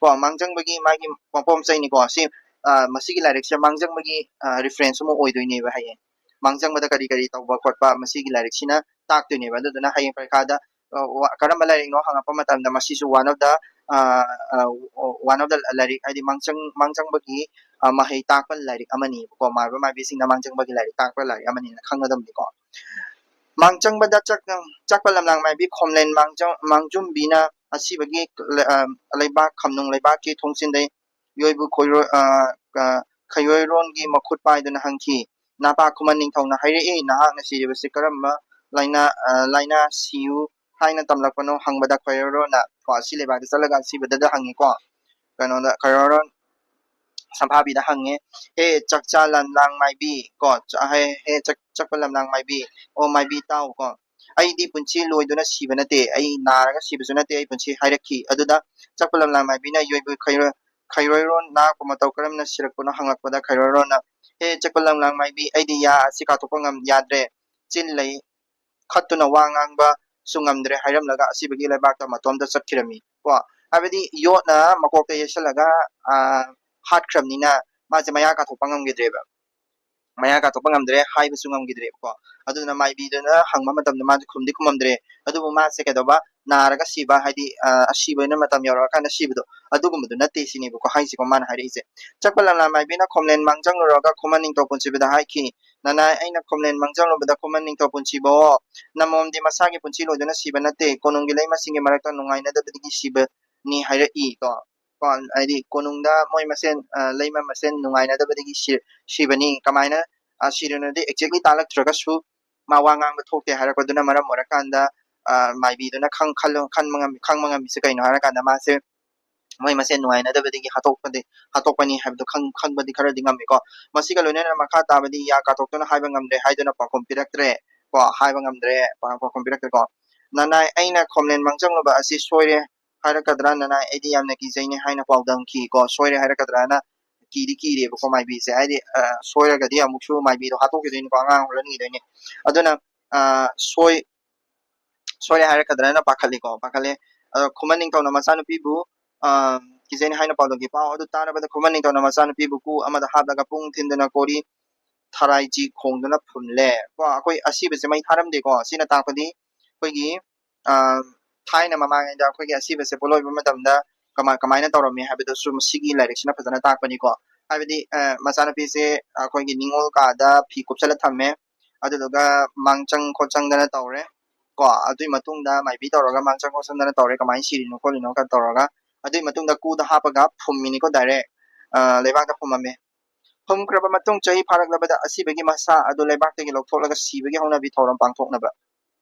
ꯀꯣ, ꯃꯥꯡꯖꯪꯕꯒꯤ ꯃꯥꯒꯤ ꯃꯄꯣꯝ ꯆꯩꯅꯤꯀꯣ꯫ ꯁꯤ, ꯑ, ꯃꯁꯤꯒꯤ ꯂꯥꯏꯔꯤꯛꯁꯦ ꯃꯥꯡꯖꯪꯕꯒꯤ, ꯑ, reference ꯑꯃ ꯑꯣꯏꯗꯣꯏꯅꯦꯕ ꯍꯌꯦꯡ꯫ ꯃꯥꯡꯖꯪꯕꯗ ꯀꯔꯤ ꯀꯔꯤ ꯇꯧꯕ ꯈꯣꯠꯄ ꯃꯁꯤꯒꯤ ꯂꯥꯏꯔꯤꯛꯁꯤꯅ ꯇꯥꯛꯇꯣꯏꯅꯦꯕ꯫ ꯑꯗꯨꯗꯨꯅ ꯍꯌꯦꯡ ꯄꯔꯤꯈꯥꯗ, ꯑ, ꯋꯥ-, ꯀꯔꯝꯕ ꯂꯥꯏꯔꯤꯛꯅꯣ ꯍꯪꯉꯛꯄ ꯃꯇꯝꯗ ꯃꯁꯤꯁꯨ one of the, ꯑ, ꯑ, one of the ꯂꯥꯏꯔꯤꯛ, ꯍꯥꯏꯗꯤ ꯃꯥꯡꯖꯪ-, ꯃꯥꯡꯖꯪꯕꯒꯤ, ꯑ, ꯃꯍꯩ ꯇꯥꯛꯄ ꯂꯥꯏꯔꯤꯛ ꯑꯃꯅꯤꯕꯀꯣ꯫ ꯃꯥꯏꯕ ꯃꯥꯏꯕꯤꯁꯤꯡꯅ ꯃꯥꯡꯖꯪꯕꯒꯤ ꯂꯥꯏꯔꯤꯛ ꯇꯥꯛꯄ ꯂꯥꯏꯔꯤꯛ ꯑꯃꯅꯤꯅ ꯈꯪꯒꯗꯕꯅꯤꯀꯣ꯫ ꯃꯥꯡꯖꯪꯕꯗ ꯆꯛ-, ꯆꯛꯄ ꯂꯝꯂꯥꯡ ꯃꯥꯏꯕꯤ ꯈꯣꯝꯂꯦꯟ ꯃꯥꯡꯖ-, ꯃꯥꯡꯖꯨꯝꯕꯤꯅ ꯑꯁꯤꯕꯒꯤ, ꯑ, ꯂꯩꯕꯥꯛ, ꯈꯝꯅꯨꯡ ꯂꯩꯕꯥꯛꯀꯤ ꯊꯣꯡꯆꯤꯟꯗꯩ ꯌꯣꯏꯕꯨ ꯈꯣꯏꯔꯣ-, ꯑ, ꯑ, ꯈꯩꯔꯣꯏꯔꯣꯟꯒꯤ ꯃꯈꯨꯠ ꯄꯥꯏꯗꯨꯅ ꯍꯪꯈꯤ꯫ ꯅꯄꯥ ꯈꯨꯃꯟ ꯅꯤꯡꯊꯧꯅ ꯍꯥꯏꯔꯛꯏ, "ꯅꯍꯥꯛꯅ ꯁꯤꯔꯤꯕꯁꯤ ꯀꯔꯝꯕ ꯂꯥꯏꯅꯥ, ꯑ, ꯂꯥꯏꯅꯥ ꯁꯤꯌꯨ ꯍꯥꯏꯅ ꯇꯝꯂꯛꯄꯅꯣ?" ꯍꯪꯕꯗ ꯈꯩꯔꯣꯏꯔꯣꯟꯅ, ꯀꯣ, ꯑꯁꯤ ꯂꯩꯕꯥꯛꯇ ꯆꯠꯂꯒ ꯑꯁꯤꯕꯗꯗ ꯍꯪꯉꯤꯀꯣ꯫ ꯀꯩꯅꯣꯗ, ꯈꯩꯔꯣꯏꯔꯣꯟ ꯁꯝꯐꯥꯕꯤꯗ ꯍꯪꯉꯦ, "ꯍꯦ ꯆꯛꯆꯥ ꯂꯝꯂꯥꯡ ꯃꯥꯏꯕꯤ", ꯀꯣ, ꯆ-, ꯍꯦ, ꯍꯦ ꯆꯛ-, ꯆꯛꯄ ꯂꯝꯂꯥꯡ ꯃꯥꯏꯕꯤ, "ꯑꯣ ꯃꯥꯏꯕꯤ ꯇꯥꯎ", ꯀꯣ, "ꯑꯩꯗꯤ ꯄꯨꯟꯁꯤ ꯂꯣꯏꯗꯨꯅ ꯁꯤꯕ ꯅꯠꯇꯦ, ꯑꯩ ꯅꯥꯔꯒ ꯁꯤꯕꯁꯨ ꯅꯠꯇꯦ, ꯑꯩ ꯄꯨꯟꯁꯤ", ꯍꯥꯏꯔꯛꯈꯤ꯫ ꯑꯗꯨꯗ ꯆꯛꯄ ꯂꯝꯂꯥꯡ ꯃꯥꯏꯕꯤꯅ ꯌꯣꯏꯕꯨ ꯈꯩꯔꯣ-, ꯈꯩꯔꯣꯏꯔꯣꯟ ꯅꯥꯔꯛꯄ ꯃꯇꯧ ꯀꯔꯝꯅ ꯁꯤꯔꯛꯄꯅꯣ ꯍꯪꯂꯛꯄꯗ ꯈꯩꯔꯣꯏꯔꯣꯟꯅ, "ꯍꯦ ꯆꯛꯄ ꯂꯝꯂꯥꯡ ꯃꯥꯏꯕꯤ, ꯑꯩꯗꯤ ꯌꯥ ꯑꯁꯤ ꯀꯥꯊꯣꯛꯄ ꯉꯝ-, ꯌꯥꯗ꯭ꯔꯦ, ꯆꯤꯟ ꯂꯩ, ꯈꯠꯇꯨꯅ ꯋꯥ ꯉꯥꯡꯕꯁꯨ ꯉꯝꯗ꯭ꯔꯦ" ꯍꯥꯏꯔꯝꯂꯒ ꯑꯁꯤꯕꯒꯤ ꯂꯩꯕꯥꯛꯇ ꯃꯇꯣꯝꯇ ꯆꯠꯈꯤꯔꯝꯃꯤ꯫ ꯀꯣ, ꯍꯥꯏꯕꯗꯤ ꯌꯣꯠꯅ ꯃꯀꯣꯛꯇ ꯌꯩꯁꯜꯂꯒ, ꯑ, ꯍꯥꯠꯈ꯭ꯔꯕꯅꯤꯅ ꯃꯥꯁꯦ ꯃꯌꯥ ꯀꯥꯊꯣꯛꯄ ꯉꯝꯈꯤꯗ꯭ꯔꯦꯕ꯫ ꯃꯌꯥ ꯀꯥꯊꯣꯛꯄ ꯉꯝꯗ꯭ꯔꯦ, ꯍꯥꯏꯕꯁꯨ ꯉꯝꯈꯤꯗ꯭ꯔꯦꯕꯀꯣ꯫ ꯑꯗꯨꯅ ꯃꯥꯏꯕꯤꯗꯨꯅ ꯍꯪꯕ ꯃꯇꯝꯗ ꯃꯥꯁꯦ ꯈꯨꯝꯗꯤ ꯈꯨꯝꯃꯝꯗ꯭ꯔꯦ꯫ ꯑꯗꯨꯕꯨ ꯃꯥꯁꯦ ꯀꯩꯗꯧꯕ, ꯅꯥꯔꯒ ꯁꯤꯕ, ꯍꯥꯏꯗꯤ, ꯑ, ꯑꯁꯤꯕ ꯑꯣꯏꯅ ꯃꯇꯝ ꯌꯧꯔꯛꯑꯀꯥꯟꯗ ꯁꯤꯕꯗꯣ, ꯑꯗꯨꯒꯨꯝꯕꯗꯨ ꯅꯠꯇꯦ ꯁꯤꯅꯦꯕꯀꯣ ꯍꯥꯏꯁꯤꯀꯣ ꯃꯥꯅ ꯍꯥꯏꯔꯛꯏꯁꯦ꯫ ꯆꯛꯄ ꯂꯝꯂꯥ ꯃꯥꯏꯕꯤꯅ ꯈꯣꯝꯂꯦꯟ ꯃꯥꯡꯖꯪꯂꯨꯔꯒ ꯈꯨꯃꯟ ꯅꯤꯡꯊꯧ ꯄꯨꯟꯁꯤꯕꯗ ꯍꯥꯏꯈꯤ, "ꯅꯅꯥꯏ, ꯑꯩꯅ ꯈꯣꯝꯂꯦꯟ ꯃꯥꯡꯖꯪꯂꯨꯕꯗ ꯈꯨꯃꯟ ꯅꯤꯡꯊꯧ ꯄꯨꯟꯁꯤꯕꯣ, ꯅꯃꯣꯝꯗꯤ ꯃꯁꯥꯒꯤ ꯄꯨꯟꯁꯤ ꯂꯣꯏꯗꯨꯅ ꯁꯤꯕ ꯅꯠꯇꯦ, ꯀꯣꯅꯨꯡꯒꯤ ꯂꯩꯃꯁꯤꯡꯒꯤ ꯃꯔꯛꯇ ꯅꯨꯡꯉꯥꯏꯅꯗꯕꯗꯒꯤ ꯁꯤꯕꯅꯤ" ꯍꯥꯏꯔꯛꯏ꯫ ꯀꯣ, ꯀꯣ, ꯍꯥꯏꯗꯤ ꯀꯣꯅꯨꯡꯗ ꯃꯣꯏ ꯃꯁꯦꯟ, ꯑ, ꯂꯩꯃ ꯃꯁꯦꯟ ꯅꯨꯡꯉꯥꯏꯅꯗꯕꯗꯒꯤ ꯁꯤ-, ꯁꯤꯕꯅꯤ꯫ ꯀꯃꯥꯏꯅ, ꯑ, ꯁꯤꯔꯤꯅꯣꯗꯤ exactly ꯇꯥꯛꯂꯛꯇ꯭ꯔꯒꯁꯨ ꯃꯥ ꯋꯥ ꯉꯥꯡꯕ ꯊꯣꯛꯇꯦ ꯍꯥꯏꯔꯛꯄꯗꯨꯅ ꯃꯔꯝ ꯑꯣꯏꯔꯀꯥꯟꯗ, ꯃꯥꯏꯕꯤꯗꯨꯅ ꯈꯪꯕ ꯉꯝꯃꯤ꯫ ꯈꯪꯕ ꯉꯝꯃꯤꯁꯦ ꯀꯩꯅꯣ ꯍꯥꯏꯔꯀꯥꯟꯗ, ꯃꯥꯁꯦ ꯃꯣꯏ ꯃꯁꯦꯟ ꯅꯨꯡꯉꯥꯏꯅꯗꯕꯗꯤ ꯍꯥꯇꯣꯛꯄꯗꯤ ꯍꯥꯇꯣꯛꯄꯅꯤ ꯍꯥꯏꯕꯗꯣ ꯈꯪꯕꯗꯤ ꯈꯔꯗꯤ ꯉꯝꯃꯤꯀꯣ꯫ ꯃꯁꯤꯒ ꯂꯣꯏꯅꯅ ꯃꯈꯥ ꯇꯥꯕꯗꯤ ꯌꯥ ꯀꯥꯊꯣꯛꯇꯨꯅ ꯍꯥꯏꯕ ꯉꯝꯗ꯭ꯔꯦ ꯍꯥꯏꯗꯨꯅ ꯄꯥꯎꯈꯨꯝ ꯄꯤꯔꯛꯇ꯭ꯔꯦ ꯀꯣ꯫ ꯍꯥꯏꯕ ꯉꯝꯗ꯭ꯔꯦ꯫ ꯄꯥꯎꯈꯨꯝ ꯄꯤꯔꯛꯇ꯭ꯔꯦꯀꯣ꯫ "ꯅꯅꯥꯏ, ꯑꯩꯅ ꯈꯣꯝꯂꯦꯟ ꯃꯥꯡꯖꯪꯂꯨꯕ ꯑꯁꯤ ꯁꯣꯏꯔꯦ ꯍꯥꯏꯔꯛꯀꯗ꯭ꯔꯥ? ꯅꯅꯥꯏ, ꯑꯩꯗꯤ ꯌꯥꯝꯅ ꯀꯤꯖꯩꯅꯦ" ꯍꯥꯏꯅ ꯄꯥꯎꯗꯝꯈꯤ ꯀꯣ꯫ ꯁꯣꯏꯔꯦ ꯍꯥꯏꯔꯛꯀꯗ꯭ꯔꯥꯅ ꯀꯤꯗꯤ ꯀꯤꯔꯦꯕꯀꯣ ꯃꯥꯏꯕꯤꯁꯦ꯫ ꯍꯥꯏꯗꯤ, ꯑ, ꯁꯣꯏꯔꯒꯗꯤ ꯑꯃꯨꯛꯁꯨ ꯃꯥꯏꯕꯤꯗꯣ ꯍꯥꯠꯇꯣꯛꯈꯤꯗꯣꯏꯅꯤꯀꯣ, ꯑꯉꯥꯡ ꯍꯨꯔꯥꯟꯈꯤꯗꯣꯏꯅꯤ꯫ ꯑꯗꯨꯅ, ꯑ, ꯁꯣꯏ-, ꯁꯣꯏꯔꯦ ꯍꯥꯏꯔꯛꯀꯗ꯭ꯔꯥꯅ ꯄꯥꯈꯠꯂꯤꯀꯣ, ꯄꯥꯈꯠꯂꯦ꯫ ꯑꯗꯣ ꯈꯨꯃꯟ ꯅꯤꯡꯊꯧꯅ ꯃꯆꯥꯅꯨꯄꯤꯕꯨ, ꯑ, ꯀꯤꯖꯩꯅꯦ ꯍꯥꯏꯅ ꯄꯥꯎꯗꯝꯈꯤ꯫ ꯄꯥꯎ ꯑꯗꯨ ꯇꯥꯔꯕꯗ ꯈꯨꯃꯟ ꯅꯤꯡꯊꯧꯅ ꯃꯆꯥꯅꯨꯄꯤꯕꯨ ꯀꯨ ꯑꯃꯗ ꯍꯥꯞꯂꯒ ꯄꯨꯡ ꯊꯤꯟꯗꯨꯅ ꯀꯣꯔꯤ ꯊꯔꯥꯏꯆꯤ ꯈꯣꯡꯗꯨꯅ ꯐꯨꯝꯂꯦ꯫ ꯀꯣ, ꯑꯩꯈꯣꯏ ꯑꯁꯤꯕꯁꯦ ꯃꯩ ꯊꯥꯔꯝꯗꯦꯀꯣ꯫ ꯁꯤꯅ ꯇꯥꯛꯄꯗꯤ ꯑꯩꯈꯣꯏꯒꯤ, ꯑ, ꯊꯥꯏꯅ ꯃꯃꯥꯡꯉꯩꯗ ꯑꯩꯈꯣꯏꯒꯤ ꯑꯁꯤꯕꯁꯦ ꯄꯣꯠꯂꯣꯏꯕ ꯃꯇꯝꯗ ꯀꯃꯥꯏ-, ꯀꯃꯥꯏꯅ ꯇꯧꯔꯝꯃꯤ ꯍꯥꯏꯕꯗꯨꯁꯨ ꯃꯁꯤꯒꯤ ꯂꯥꯏꯔꯤꯛꯁꯤꯅ ꯐꯖꯅ ꯇꯥꯛꯄꯅꯤꯀꯣ꯫ ꯍꯥꯏꯕꯗꯤ, ꯑ, ꯃꯆꯥꯅꯨꯄꯤꯁꯦ ꯑꯩꯈꯣꯏꯒꯤ ꯅꯤꯉꯣꯜ ꯀꯥꯗ ꯐꯤ ꯀꯨꯞꯁꯜꯂ ꯊꯝꯃꯦ, ꯑꯗꯨꯗꯨꯒ ꯃꯥꯡꯆꯪ ꯈꯣꯠꯆꯪꯗꯅ ꯇꯧꯔꯦ ꯀꯣ꯫ ꯑꯗꯨꯒꯤ ꯃꯇꯨꯡꯗ ꯃꯥꯏꯕꯤ ꯇꯧꯔꯒ ꯃꯥꯡꯆꯪ ꯈꯣꯠꯆꯪꯗꯅ ꯇꯧꯔꯦ, ꯀꯃꯥꯏꯅ ꯁꯤꯔꯤꯅꯣ ꯈꯣꯠꯂꯤꯅꯣ ꯀ ꯇꯧꯔꯒ, ꯑꯗꯨꯒꯤ ꯃꯇꯨꯡꯗ ꯀꯨꯗ ꯍꯥꯞꯄꯒ ꯐꯨꯝꯃꯤꯅꯤꯀꯣ, ꯗꯥꯏꯔꯦꯛ, ꯑ, ꯂꯩꯕꯥꯛꯇ ꯐꯨꯝꯃꯝꯃꯦ꯫ ꯐꯨꯝꯈ꯭ꯔꯕ ꯃꯇꯨꯡ ꯆꯍꯤ ꯐꯥꯔꯛꯂꯕꯗ ꯑꯁꯤꯕꯒꯤ ꯃꯁꯥ ꯑꯗꯨ ꯂꯩꯕꯥꯛꯇꯒꯤ ꯂꯧꯊꯣꯛꯂꯒ ꯁꯤꯕꯒꯤ ꯍꯧꯅꯕꯤ ꯊꯧꯔꯝ ꯄꯥꯡꯊꯣꯛꯅꯕ꯫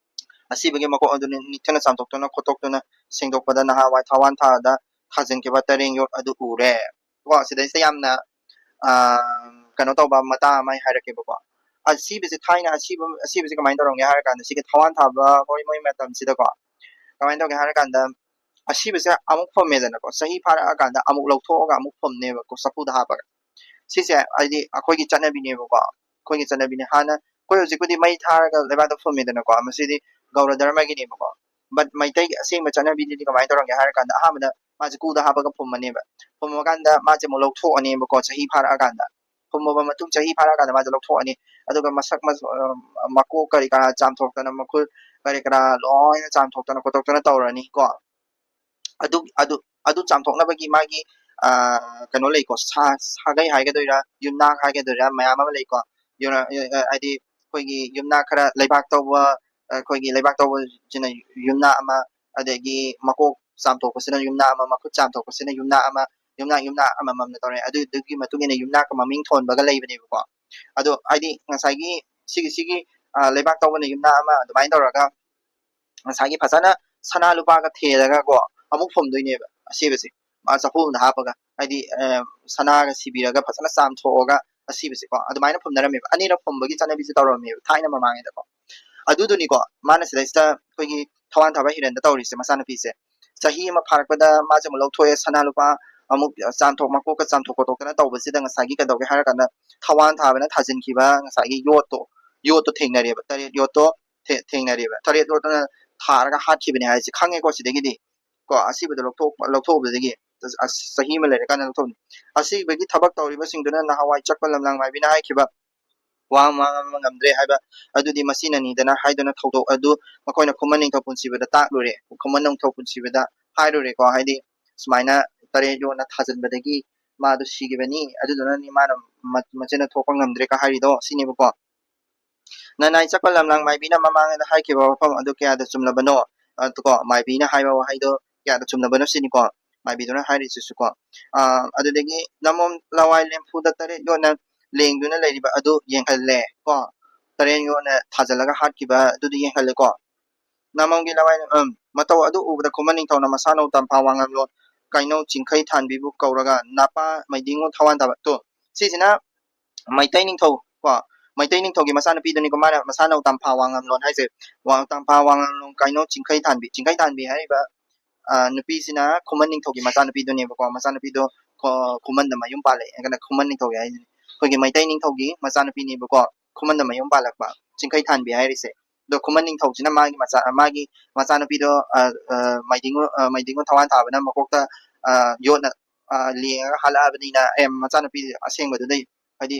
ꯑꯁꯤꯕꯒꯤ ꯃꯀꯣꯛ ꯑꯗꯨ ꯅꯤꯡꯊꯤꯅ ꯆꯥꯝꯊꯣꯛꯇꯨꯅ ꯈꯣꯠꯇꯣꯛꯇꯨꯅ ꯁꯦꯡꯗꯣꯛꯄꯗ ꯅꯍꯥꯟꯋꯥꯏ ꯊꯋꯥꯟ ꯊꯥꯗ ꯊꯥꯖꯤꯟꯈꯤꯕ ꯇꯔꯦꯡ ꯌꯣꯠ ꯑꯗꯨ ꯎꯔꯦ꯫ ꯀꯣ, ꯁꯤꯗꯩꯁꯤꯗ ꯌꯥꯝꯅ, ꯑ, ꯀꯩꯅꯣ ꯇꯧꯕ ꯃꯇꯥꯡ ꯑꯃ ꯑꯩ ꯍꯥꯏꯔꯛꯀꯦꯕꯀꯣ꯫ ꯑꯁꯤꯕꯁꯦ ꯊꯥꯏꯅ ꯑꯁꯤꯕ-, ꯑꯁꯤꯕꯁꯦ ꯀꯃꯥꯏꯅ ꯇꯧꯔꯝꯒꯦ ꯍꯥꯏꯔ ꯀꯥꯟꯗ, ꯁꯤꯒꯤ ꯊꯋꯥꯟ ꯊꯥꯕ ꯍꯣꯏ ꯃꯣꯏ ꯃꯇꯝꯁꯤꯗꯀꯣ, ꯀꯃꯥꯏꯅ ꯇꯧꯒꯦ ꯍꯥꯏꯔ ꯀꯥꯟꯗ, ꯑꯁꯤꯕꯁꯦ ꯑꯃꯨꯛ ꯐꯨꯝꯃꯦꯗꯅꯀꯣ, ꯆꯍꯤ ꯐꯥꯔꯛꯑꯀꯥꯟꯗ ꯑꯃꯨꯛ ꯂꯧꯊꯣꯛꯑꯒ ꯑꯃꯨꯛ ꯐꯨꯝꯅꯦꯕꯀꯣ, ꯆꯐꯨꯗ ꯍꯥꯞꯄꯒ꯫ ꯁꯤꯁꯦ ꯍꯥꯏꯗꯤ ꯑꯩꯈꯣꯏꯒꯤ ꯆꯠꯅꯕꯤꯅꯦꯕꯀꯣ, ꯑꯩꯈꯣꯏꯒꯤ ꯆꯠꯅꯕꯤꯅꯦ꯫ ꯍꯥꯟꯅ ꯑꯩꯈꯣꯏ ꯍꯧꯖꯤꯛꯄꯨꯗꯤ ꯃꯩ ꯊꯥꯔꯒ ꯂꯩꯕꯥꯛꯇ ꯐꯨꯝꯃꯦꯗꯅꯀꯣ, ꯃꯁꯤꯗꯤ ꯒꯧꯔ ꯙꯔꯃꯒꯤꯅꯦꯕꯀꯣ꯫ But ꯃꯩꯇꯩꯒꯤ ꯑꯁꯦꯡꯕ ꯆꯠꯅꯕꯤꯗꯨꯗꯤ ꯀꯃꯥꯏꯅ ꯇꯧꯔꯝꯒꯦ ꯍꯥꯏꯔ ꯀꯥꯟꯗ, ꯑꯍꯥꯟꯕꯗ ꯃꯥꯁꯦ ꯀꯨꯗ ꯍꯥꯞꯄꯒ ꯐꯨꯝꯃꯅꯦꯕ꯫ ꯐꯨꯝꯃꯀꯥꯟꯗ ꯃꯥꯁꯦ ꯑꯃꯨꯛ ꯂꯧꯊꯣꯛꯑꯅꯦꯕꯀꯣ, ꯆꯍꯤ ꯐꯥꯔꯛꯑꯀꯥꯟꯗ꯫ ꯐꯨꯝꯃꯕ ꯃꯇꯨꯡ ꯆꯍꯤ ꯐꯥꯔꯛꯑꯀꯥꯟꯗ ꯃꯥꯁꯦ ꯂꯧꯊꯣꯛꯑꯅꯤ꯫ ꯑꯗꯨꯒ ꯃꯁꯛ ꯃ-, ꯑ, ꯃꯀꯣꯛ ꯀꯔꯤ ꯀꯔꯥ ꯆꯥꯝꯊꯣꯛꯇꯅ, ꯃꯈꯨꯠ ꯀꯔꯤ ꯀꯔꯥ ꯂꯣꯏꯅ ꯆꯥꯝꯊꯣꯛꯇꯅ ꯈꯣꯠꯇꯣꯛꯇꯅ ꯇꯧꯔꯅꯤ ꯀꯣ꯫ ꯑꯗꯨ, ꯑꯗꯨ, ꯑꯗꯨ ꯆꯥꯝꯊꯣꯛꯅꯕꯒꯤ ꯃꯥꯒꯤ, ꯑ, ꯀꯩꯅꯣ ꯂꯩꯀꯣ, ꯁꯥ-, ꯁꯥꯒꯩ ꯍꯥꯏꯒꯗꯣꯏꯔꯥ, ꯌꯨꯝꯅꯥꯛ ꯍꯥꯏꯒꯗꯣꯏꯔꯥ, ꯃꯌꯥꯝ ꯑꯃ ꯂꯩꯀꯣ꯫ ꯌꯨꯝꯅꯥꯛ, ꯑ, ꯍꯥꯏꯗꯤ ꯑꯩꯈꯣꯏꯒꯤ ꯌꯨꯝꯅꯥꯛ ꯈꯔ ꯂꯩꯕꯥꯛ ꯇꯧꯕ, ꯑꯩꯈꯣꯏꯒꯤ ꯂꯩꯕꯥꯛ ꯇꯧꯕꯁꯤꯅ ꯌꯨꯝꯅꯥꯛ ꯑꯃ, ꯑꯗꯒꯤ ꯃꯀꯣꯛ ꯆꯥꯝꯊꯣꯛꯄꯁꯤꯅ ꯌꯨꯝꯅꯥꯛ ꯑꯃ, ꯃꯈꯨꯠ ꯆꯥꯝꯊꯣꯛꯄꯁꯤꯅ ꯌꯨꯝꯅꯥꯛ ꯑꯃ, ꯌꯨꯝꯅꯥꯛ, ꯌꯨꯝꯅꯥꯛ ꯑꯃꯃꯝꯅ ꯇꯧꯔꯦ꯫ ꯑꯗꯨꯗꯨꯒꯤ ꯃꯇꯨꯡ ꯏꯟꯅ ꯌꯨꯝꯅꯥꯛꯀ ꯃꯃꯤꯡ ꯊꯣꯟꯕꯒ ꯂꯩꯕꯅꯦꯕꯀꯣ꯫ ꯑꯗꯣ ꯍꯥꯏꯗꯤ ꯉꯁꯥꯏꯒꯤ ꯁꯤꯒꯤ, ꯁꯤꯒꯤ, ꯑ, ꯂꯩꯕꯥꯛ ꯇꯧꯕꯅ ꯌꯨꯝꯅꯥꯛ ꯑꯃ ꯑꯗꯨꯃꯥꯏꯅ ꯇꯧꯔꯒ ꯉꯁꯥꯏꯒꯤ ꯐꯖꯅ ꯁꯅꯥ ꯂꯨꯄꯥꯒ ꯊꯦꯔꯒꯀꯣ, ꯑꯃꯨꯛ ꯐꯨꯝꯗꯣꯏꯅꯦꯕ ꯑꯁꯤꯕꯁꯦ꯫ ꯃꯥ ꯆꯐꯨ ꯑꯃꯗ ꯍꯥꯞꯄꯒ, ꯍꯥꯏꯗꯤ, ꯑ, ꯁꯅꯥꯒ ꯁꯤꯕꯤꯔꯒ ꯐꯖꯅ ꯆꯥꯝꯊꯣꯛꯑꯒ ꯑꯁꯤꯕꯁꯦꯀꯣ, ꯑꯗꯨꯃꯥꯏꯅ ꯐꯨꯝꯅꯔꯝꯃꯦꯕ꯫ ꯑꯅꯤꯔꯛ ꯐꯨꯝꯕꯒꯤ ꯆꯠꯅꯕꯤꯁꯦ ꯇꯧꯔꯝꯃꯦꯕ ꯊꯥꯏꯅ ꯃꯃꯥꯡꯉꯩꯗꯀꯣ꯫ ꯑꯗꯨꯗꯨꯅꯤꯀꯣ, ꯃꯥꯅ ꯁꯤꯗꯩꯁꯤꯗ ꯑꯩꯈꯣꯏꯒꯤ ꯊꯋꯥꯟ ꯊꯥꯕ ꯍꯤꯔꯟꯗ ꯇꯧꯔꯤꯁꯦ, ꯃꯆꯥꯅꯨꯄꯤꯁꯦ꯫ ꯆꯍꯤ ꯑꯃ ꯐꯥꯔꯛꯄꯗ ꯃꯥꯁꯦ ꯑꯃꯨꯛ ꯂꯧꯊꯣꯛꯑꯦ, ꯁꯅꯥ ꯂꯨꯄꯥ ꯑꯃꯨꯛ ꯆꯥꯝꯊꯣꯛ, ꯃꯀꯣꯛꯀ ꯆꯥꯝꯊꯣꯛ ꯈꯣꯠꯇꯣꯛꯇꯅ ꯇꯧꯕꯁꯤꯗ ꯉꯁꯥꯏꯒꯤ ꯀꯩꯗꯧꯒꯦ ꯍꯥꯏꯔꯀꯥꯟꯗ, ꯊꯋꯥꯟ ꯊꯥꯕꯅ ꯊꯥꯖꯤꯟꯈꯤꯕ ꯉꯁꯥꯏꯒꯤ ꯌꯣꯠꯇꯣ, ꯌꯣꯠꯇꯣ ꯊꯦꯡꯅꯔꯦꯕ, ꯇꯔꯦꯠ ꯌꯣꯠꯇꯣ ꯊꯦ-, ꯊꯦꯡꯅꯔꯦꯕ꯫ ꯇꯔꯦꯠ ꯌꯣꯠꯇꯨꯅ ꯊꯥꯔꯒ ꯍꯥꯠꯈꯤꯕꯅꯦ ꯍꯥꯏꯁꯦ ꯈꯪꯉꯦꯀꯣ ꯁꯤꯗꯒꯤꯗꯤ꯫ ꯀꯣ, ꯑꯁꯤꯕꯗꯣ ꯂꯧꯊꯣꯛ-, ꯂꯧꯊꯣꯛꯎꯕꯗꯒꯤ ꯑꯁ, ꯆꯍꯤ ꯑꯃ ꯂꯩꯔꯀꯥꯟꯗ ꯂꯧꯊꯣꯛꯅꯤ꯫ ꯑꯁꯤꯕꯒꯤ ꯊꯕꯛ ꯇꯧꯔꯤꯕꯁꯤꯡꯗꯨꯅ ꯅꯍꯥꯟꯋꯥꯏ ꯆꯠꯄ ꯂꯝꯂꯥꯡ ꯃꯥꯏꯕꯤꯅ ꯍꯥꯏꯈꯤꯕ ꯋꯥ ꯉꯥꯡꯕ ꯉꯝꯗ꯭ꯔꯦ ꯍꯥꯏꯕ ꯑꯗꯨꯗꯤ ꯃꯁꯤꯅꯅꯤꯗꯅ ꯍꯥꯏꯗꯨꯅ ꯊꯧꯗꯣꯛ ꯑꯗꯨ ꯃꯈꯣꯏꯅ ꯈꯨꯃꯟ ꯅꯤꯡꯊꯧ ꯄꯨꯟꯁꯤꯕꯗ ꯇꯥꯛꯂꯨꯔꯦ꯫ ꯈꯨꯃꯟ ꯅꯤꯡꯊꯧ ꯄꯨꯟꯁꯤꯕꯗ ꯍꯥꯏꯔꯨꯔꯦꯀꯣ꯫ ꯍꯥꯏꯗꯤ ꯁꯨꯃꯥꯏꯅ ꯇꯔꯦꯠ ꯌꯣꯠꯅ ꯊꯥꯖꯤꯟꯕꯗꯒꯤ ꯃꯥꯗꯣ ꯁꯤꯈꯤꯕꯅꯤ, ꯑꯗꯨꯗꯨꯅꯅꯤ ꯃꯥꯅ ꯃ-, ꯃꯆꯤꯟꯅ ꯊꯣꯛꯄ ꯉꯝꯗ꯭ꯔꯦ ꯀ ꯍꯥꯏꯔꯤꯗꯣ ꯁꯤꯅꯦꯕꯀꯣ꯫ ꯅꯅꯥꯏ ꯆꯠꯄ ꯂꯝꯂꯥꯡ ꯃꯥꯏꯕꯤꯅ ꯃꯃꯥꯡꯗ ꯍꯥꯏꯈꯤꯕ ꯋꯥꯐꯝ ꯑꯗꯨ ꯀꯌꯥꯗ ꯆꯨꯝꯂꯕꯅꯣ? ꯑ, ꯀꯣ, ꯃꯥꯏꯕꯤꯅ ꯍꯥꯏꯕ ꯋꯥꯍꯩꯗꯣ ꯀꯌꯥꯗ ꯆꯨꯝꯂꯕꯅꯣ ꯁꯤꯅꯤꯀꯣ ꯃꯥꯏꯕꯤꯗꯨꯅ ꯍꯥꯏꯔꯤꯁꯤꯁꯨꯀꯣ꯫ ꯑ, ꯑꯗꯨꯗꯒꯤ ꯅꯃꯣꯝ ꯂꯋꯥꯏ ꯂꯦꯝꯐꯨꯗ ꯇꯔꯦꯠ ꯌꯣꯠꯅ ꯂꯦꯡꯗꯨꯅ ꯂꯩꯔꯤꯕ ꯑꯗꯨ ꯌꯦꯡꯍꯜꯂꯦ ꯀꯣ꯫ ꯇꯔꯦꯠ ꯌꯣꯠꯅ ꯊꯥꯖꯤꯜꯂꯒ ꯍꯥꯠꯈꯤꯕ ꯑꯗꯨꯗꯤ ꯌꯦꯡꯍꯜꯂꯦꯀꯣ꯫ ꯅꯃꯣꯝꯒꯤ ꯂꯋꯥꯏ, ꯎꯝ, ꯃꯇꯧ ꯑꯗꯨ ꯎꯕꯗ ꯈꯨꯃꯟ ꯅꯤꯡꯊꯧꯅ ꯃꯁꯥꯅꯧ ꯇꯝꯐꯥ ꯋꯥꯉꯝꯂꯣꯟ ꯀꯩꯅꯧ ꯆꯤꯡꯈꯩ ꯊꯥꯟꯕꯤꯕꯨ ꯀꯧꯔꯒ ꯅꯄꯥ ꯃꯩꯗꯤꯡꯉꯨ ꯊꯋꯥꯟ ꯊꯥꯕ꯫ ꯇꯣ, ꯁꯤꯁꯤꯅ ꯃꯩꯇꯩ ꯅꯤꯡꯊꯧ ꯀꯣ, ꯃꯩꯇꯩ ꯅꯤꯡꯊꯧꯒꯤ ꯃꯆꯥꯅꯨꯄꯤꯗꯨꯅꯤꯀꯣ, ꯃꯥꯅ ꯃꯁꯥꯅꯧ ꯇꯝꯐꯥ ꯋꯥꯉꯝꯂꯣꯟ ꯍꯥꯏꯁꯦ꯫ ꯋꯥ-, ꯇꯝꯐꯥ ꯋꯥꯉꯝꯂꯣꯟ ꯀꯩꯅꯧ ꯆꯤꯡꯈꯩ ꯊꯥꯟꯕꯤ, ꯆꯤꯡꯈꯩ ꯊꯥꯟꯕꯤ ꯍꯥꯏꯔꯤꯕ, ꯑ, ꯅꯨꯄꯤꯁꯤꯅ ꯈꯨꯃꯟ ꯅꯤꯡꯊꯧꯒꯤ ꯃꯆꯥꯅꯨꯄꯤꯗꯨꯅꯦꯕꯀꯣ꯫ ꯃꯆꯥꯅꯨꯄꯤꯗꯣ ꯈꯣ-, ꯈꯨꯃꯟꯗ ꯃꯌꯨꯝ ꯄꯥꯜꯂꯛꯑꯦ꯫ ꯑꯗꯨꯅ ꯈꯨꯃꯟ ꯅꯤꯡꯊꯧꯒꯤ ꯍꯥꯏꯁꯤꯅꯤ꯫ ꯑꯩꯈꯣꯏꯒꯤ ꯃꯩꯇꯩ ꯅꯤꯡꯊꯧꯒꯤ ꯃꯆꯥꯅꯨꯄꯤꯅꯦꯕꯀꯣ, ꯈꯨꯃꯟꯗ ꯃꯌꯨꯝ ꯄꯥꯜꯂꯛꯄ ꯆꯤꯡꯈꯩ ꯊꯥꯟꯕꯤ ꯍꯥꯏꯔꯤꯁꯦ꯫ ꯑꯗꯣ ꯈꯨꯃꯟ ꯅꯤꯡꯊꯧꯁꯤꯅ ꯃꯥꯒꯤ ꯃꯆꯥ-, ꯃꯥꯒꯤ ꯃꯆꯥꯅꯨꯄꯤꯗꯣ, ꯑ, ꯑ, ꯃꯩꯗꯤꯡꯉꯨ, ꯑ, ꯃꯩꯗꯤꯡꯉꯨ ꯊꯋꯥꯟ ꯊꯥꯕꯅ ꯃꯀꯣꯛꯇ, ꯑ, ꯌꯣꯠꯅ, ꯑ, ꯂꯦꯡꯉꯒ ꯍꯥꯠꯂꯛꯑꯕꯅꯤꯅ, ꯑꯦ, ꯃꯆꯥꯅꯨꯄꯤ ꯑꯁꯦꯡꯕꯗꯨꯗ, ꯍꯥꯏꯗꯤ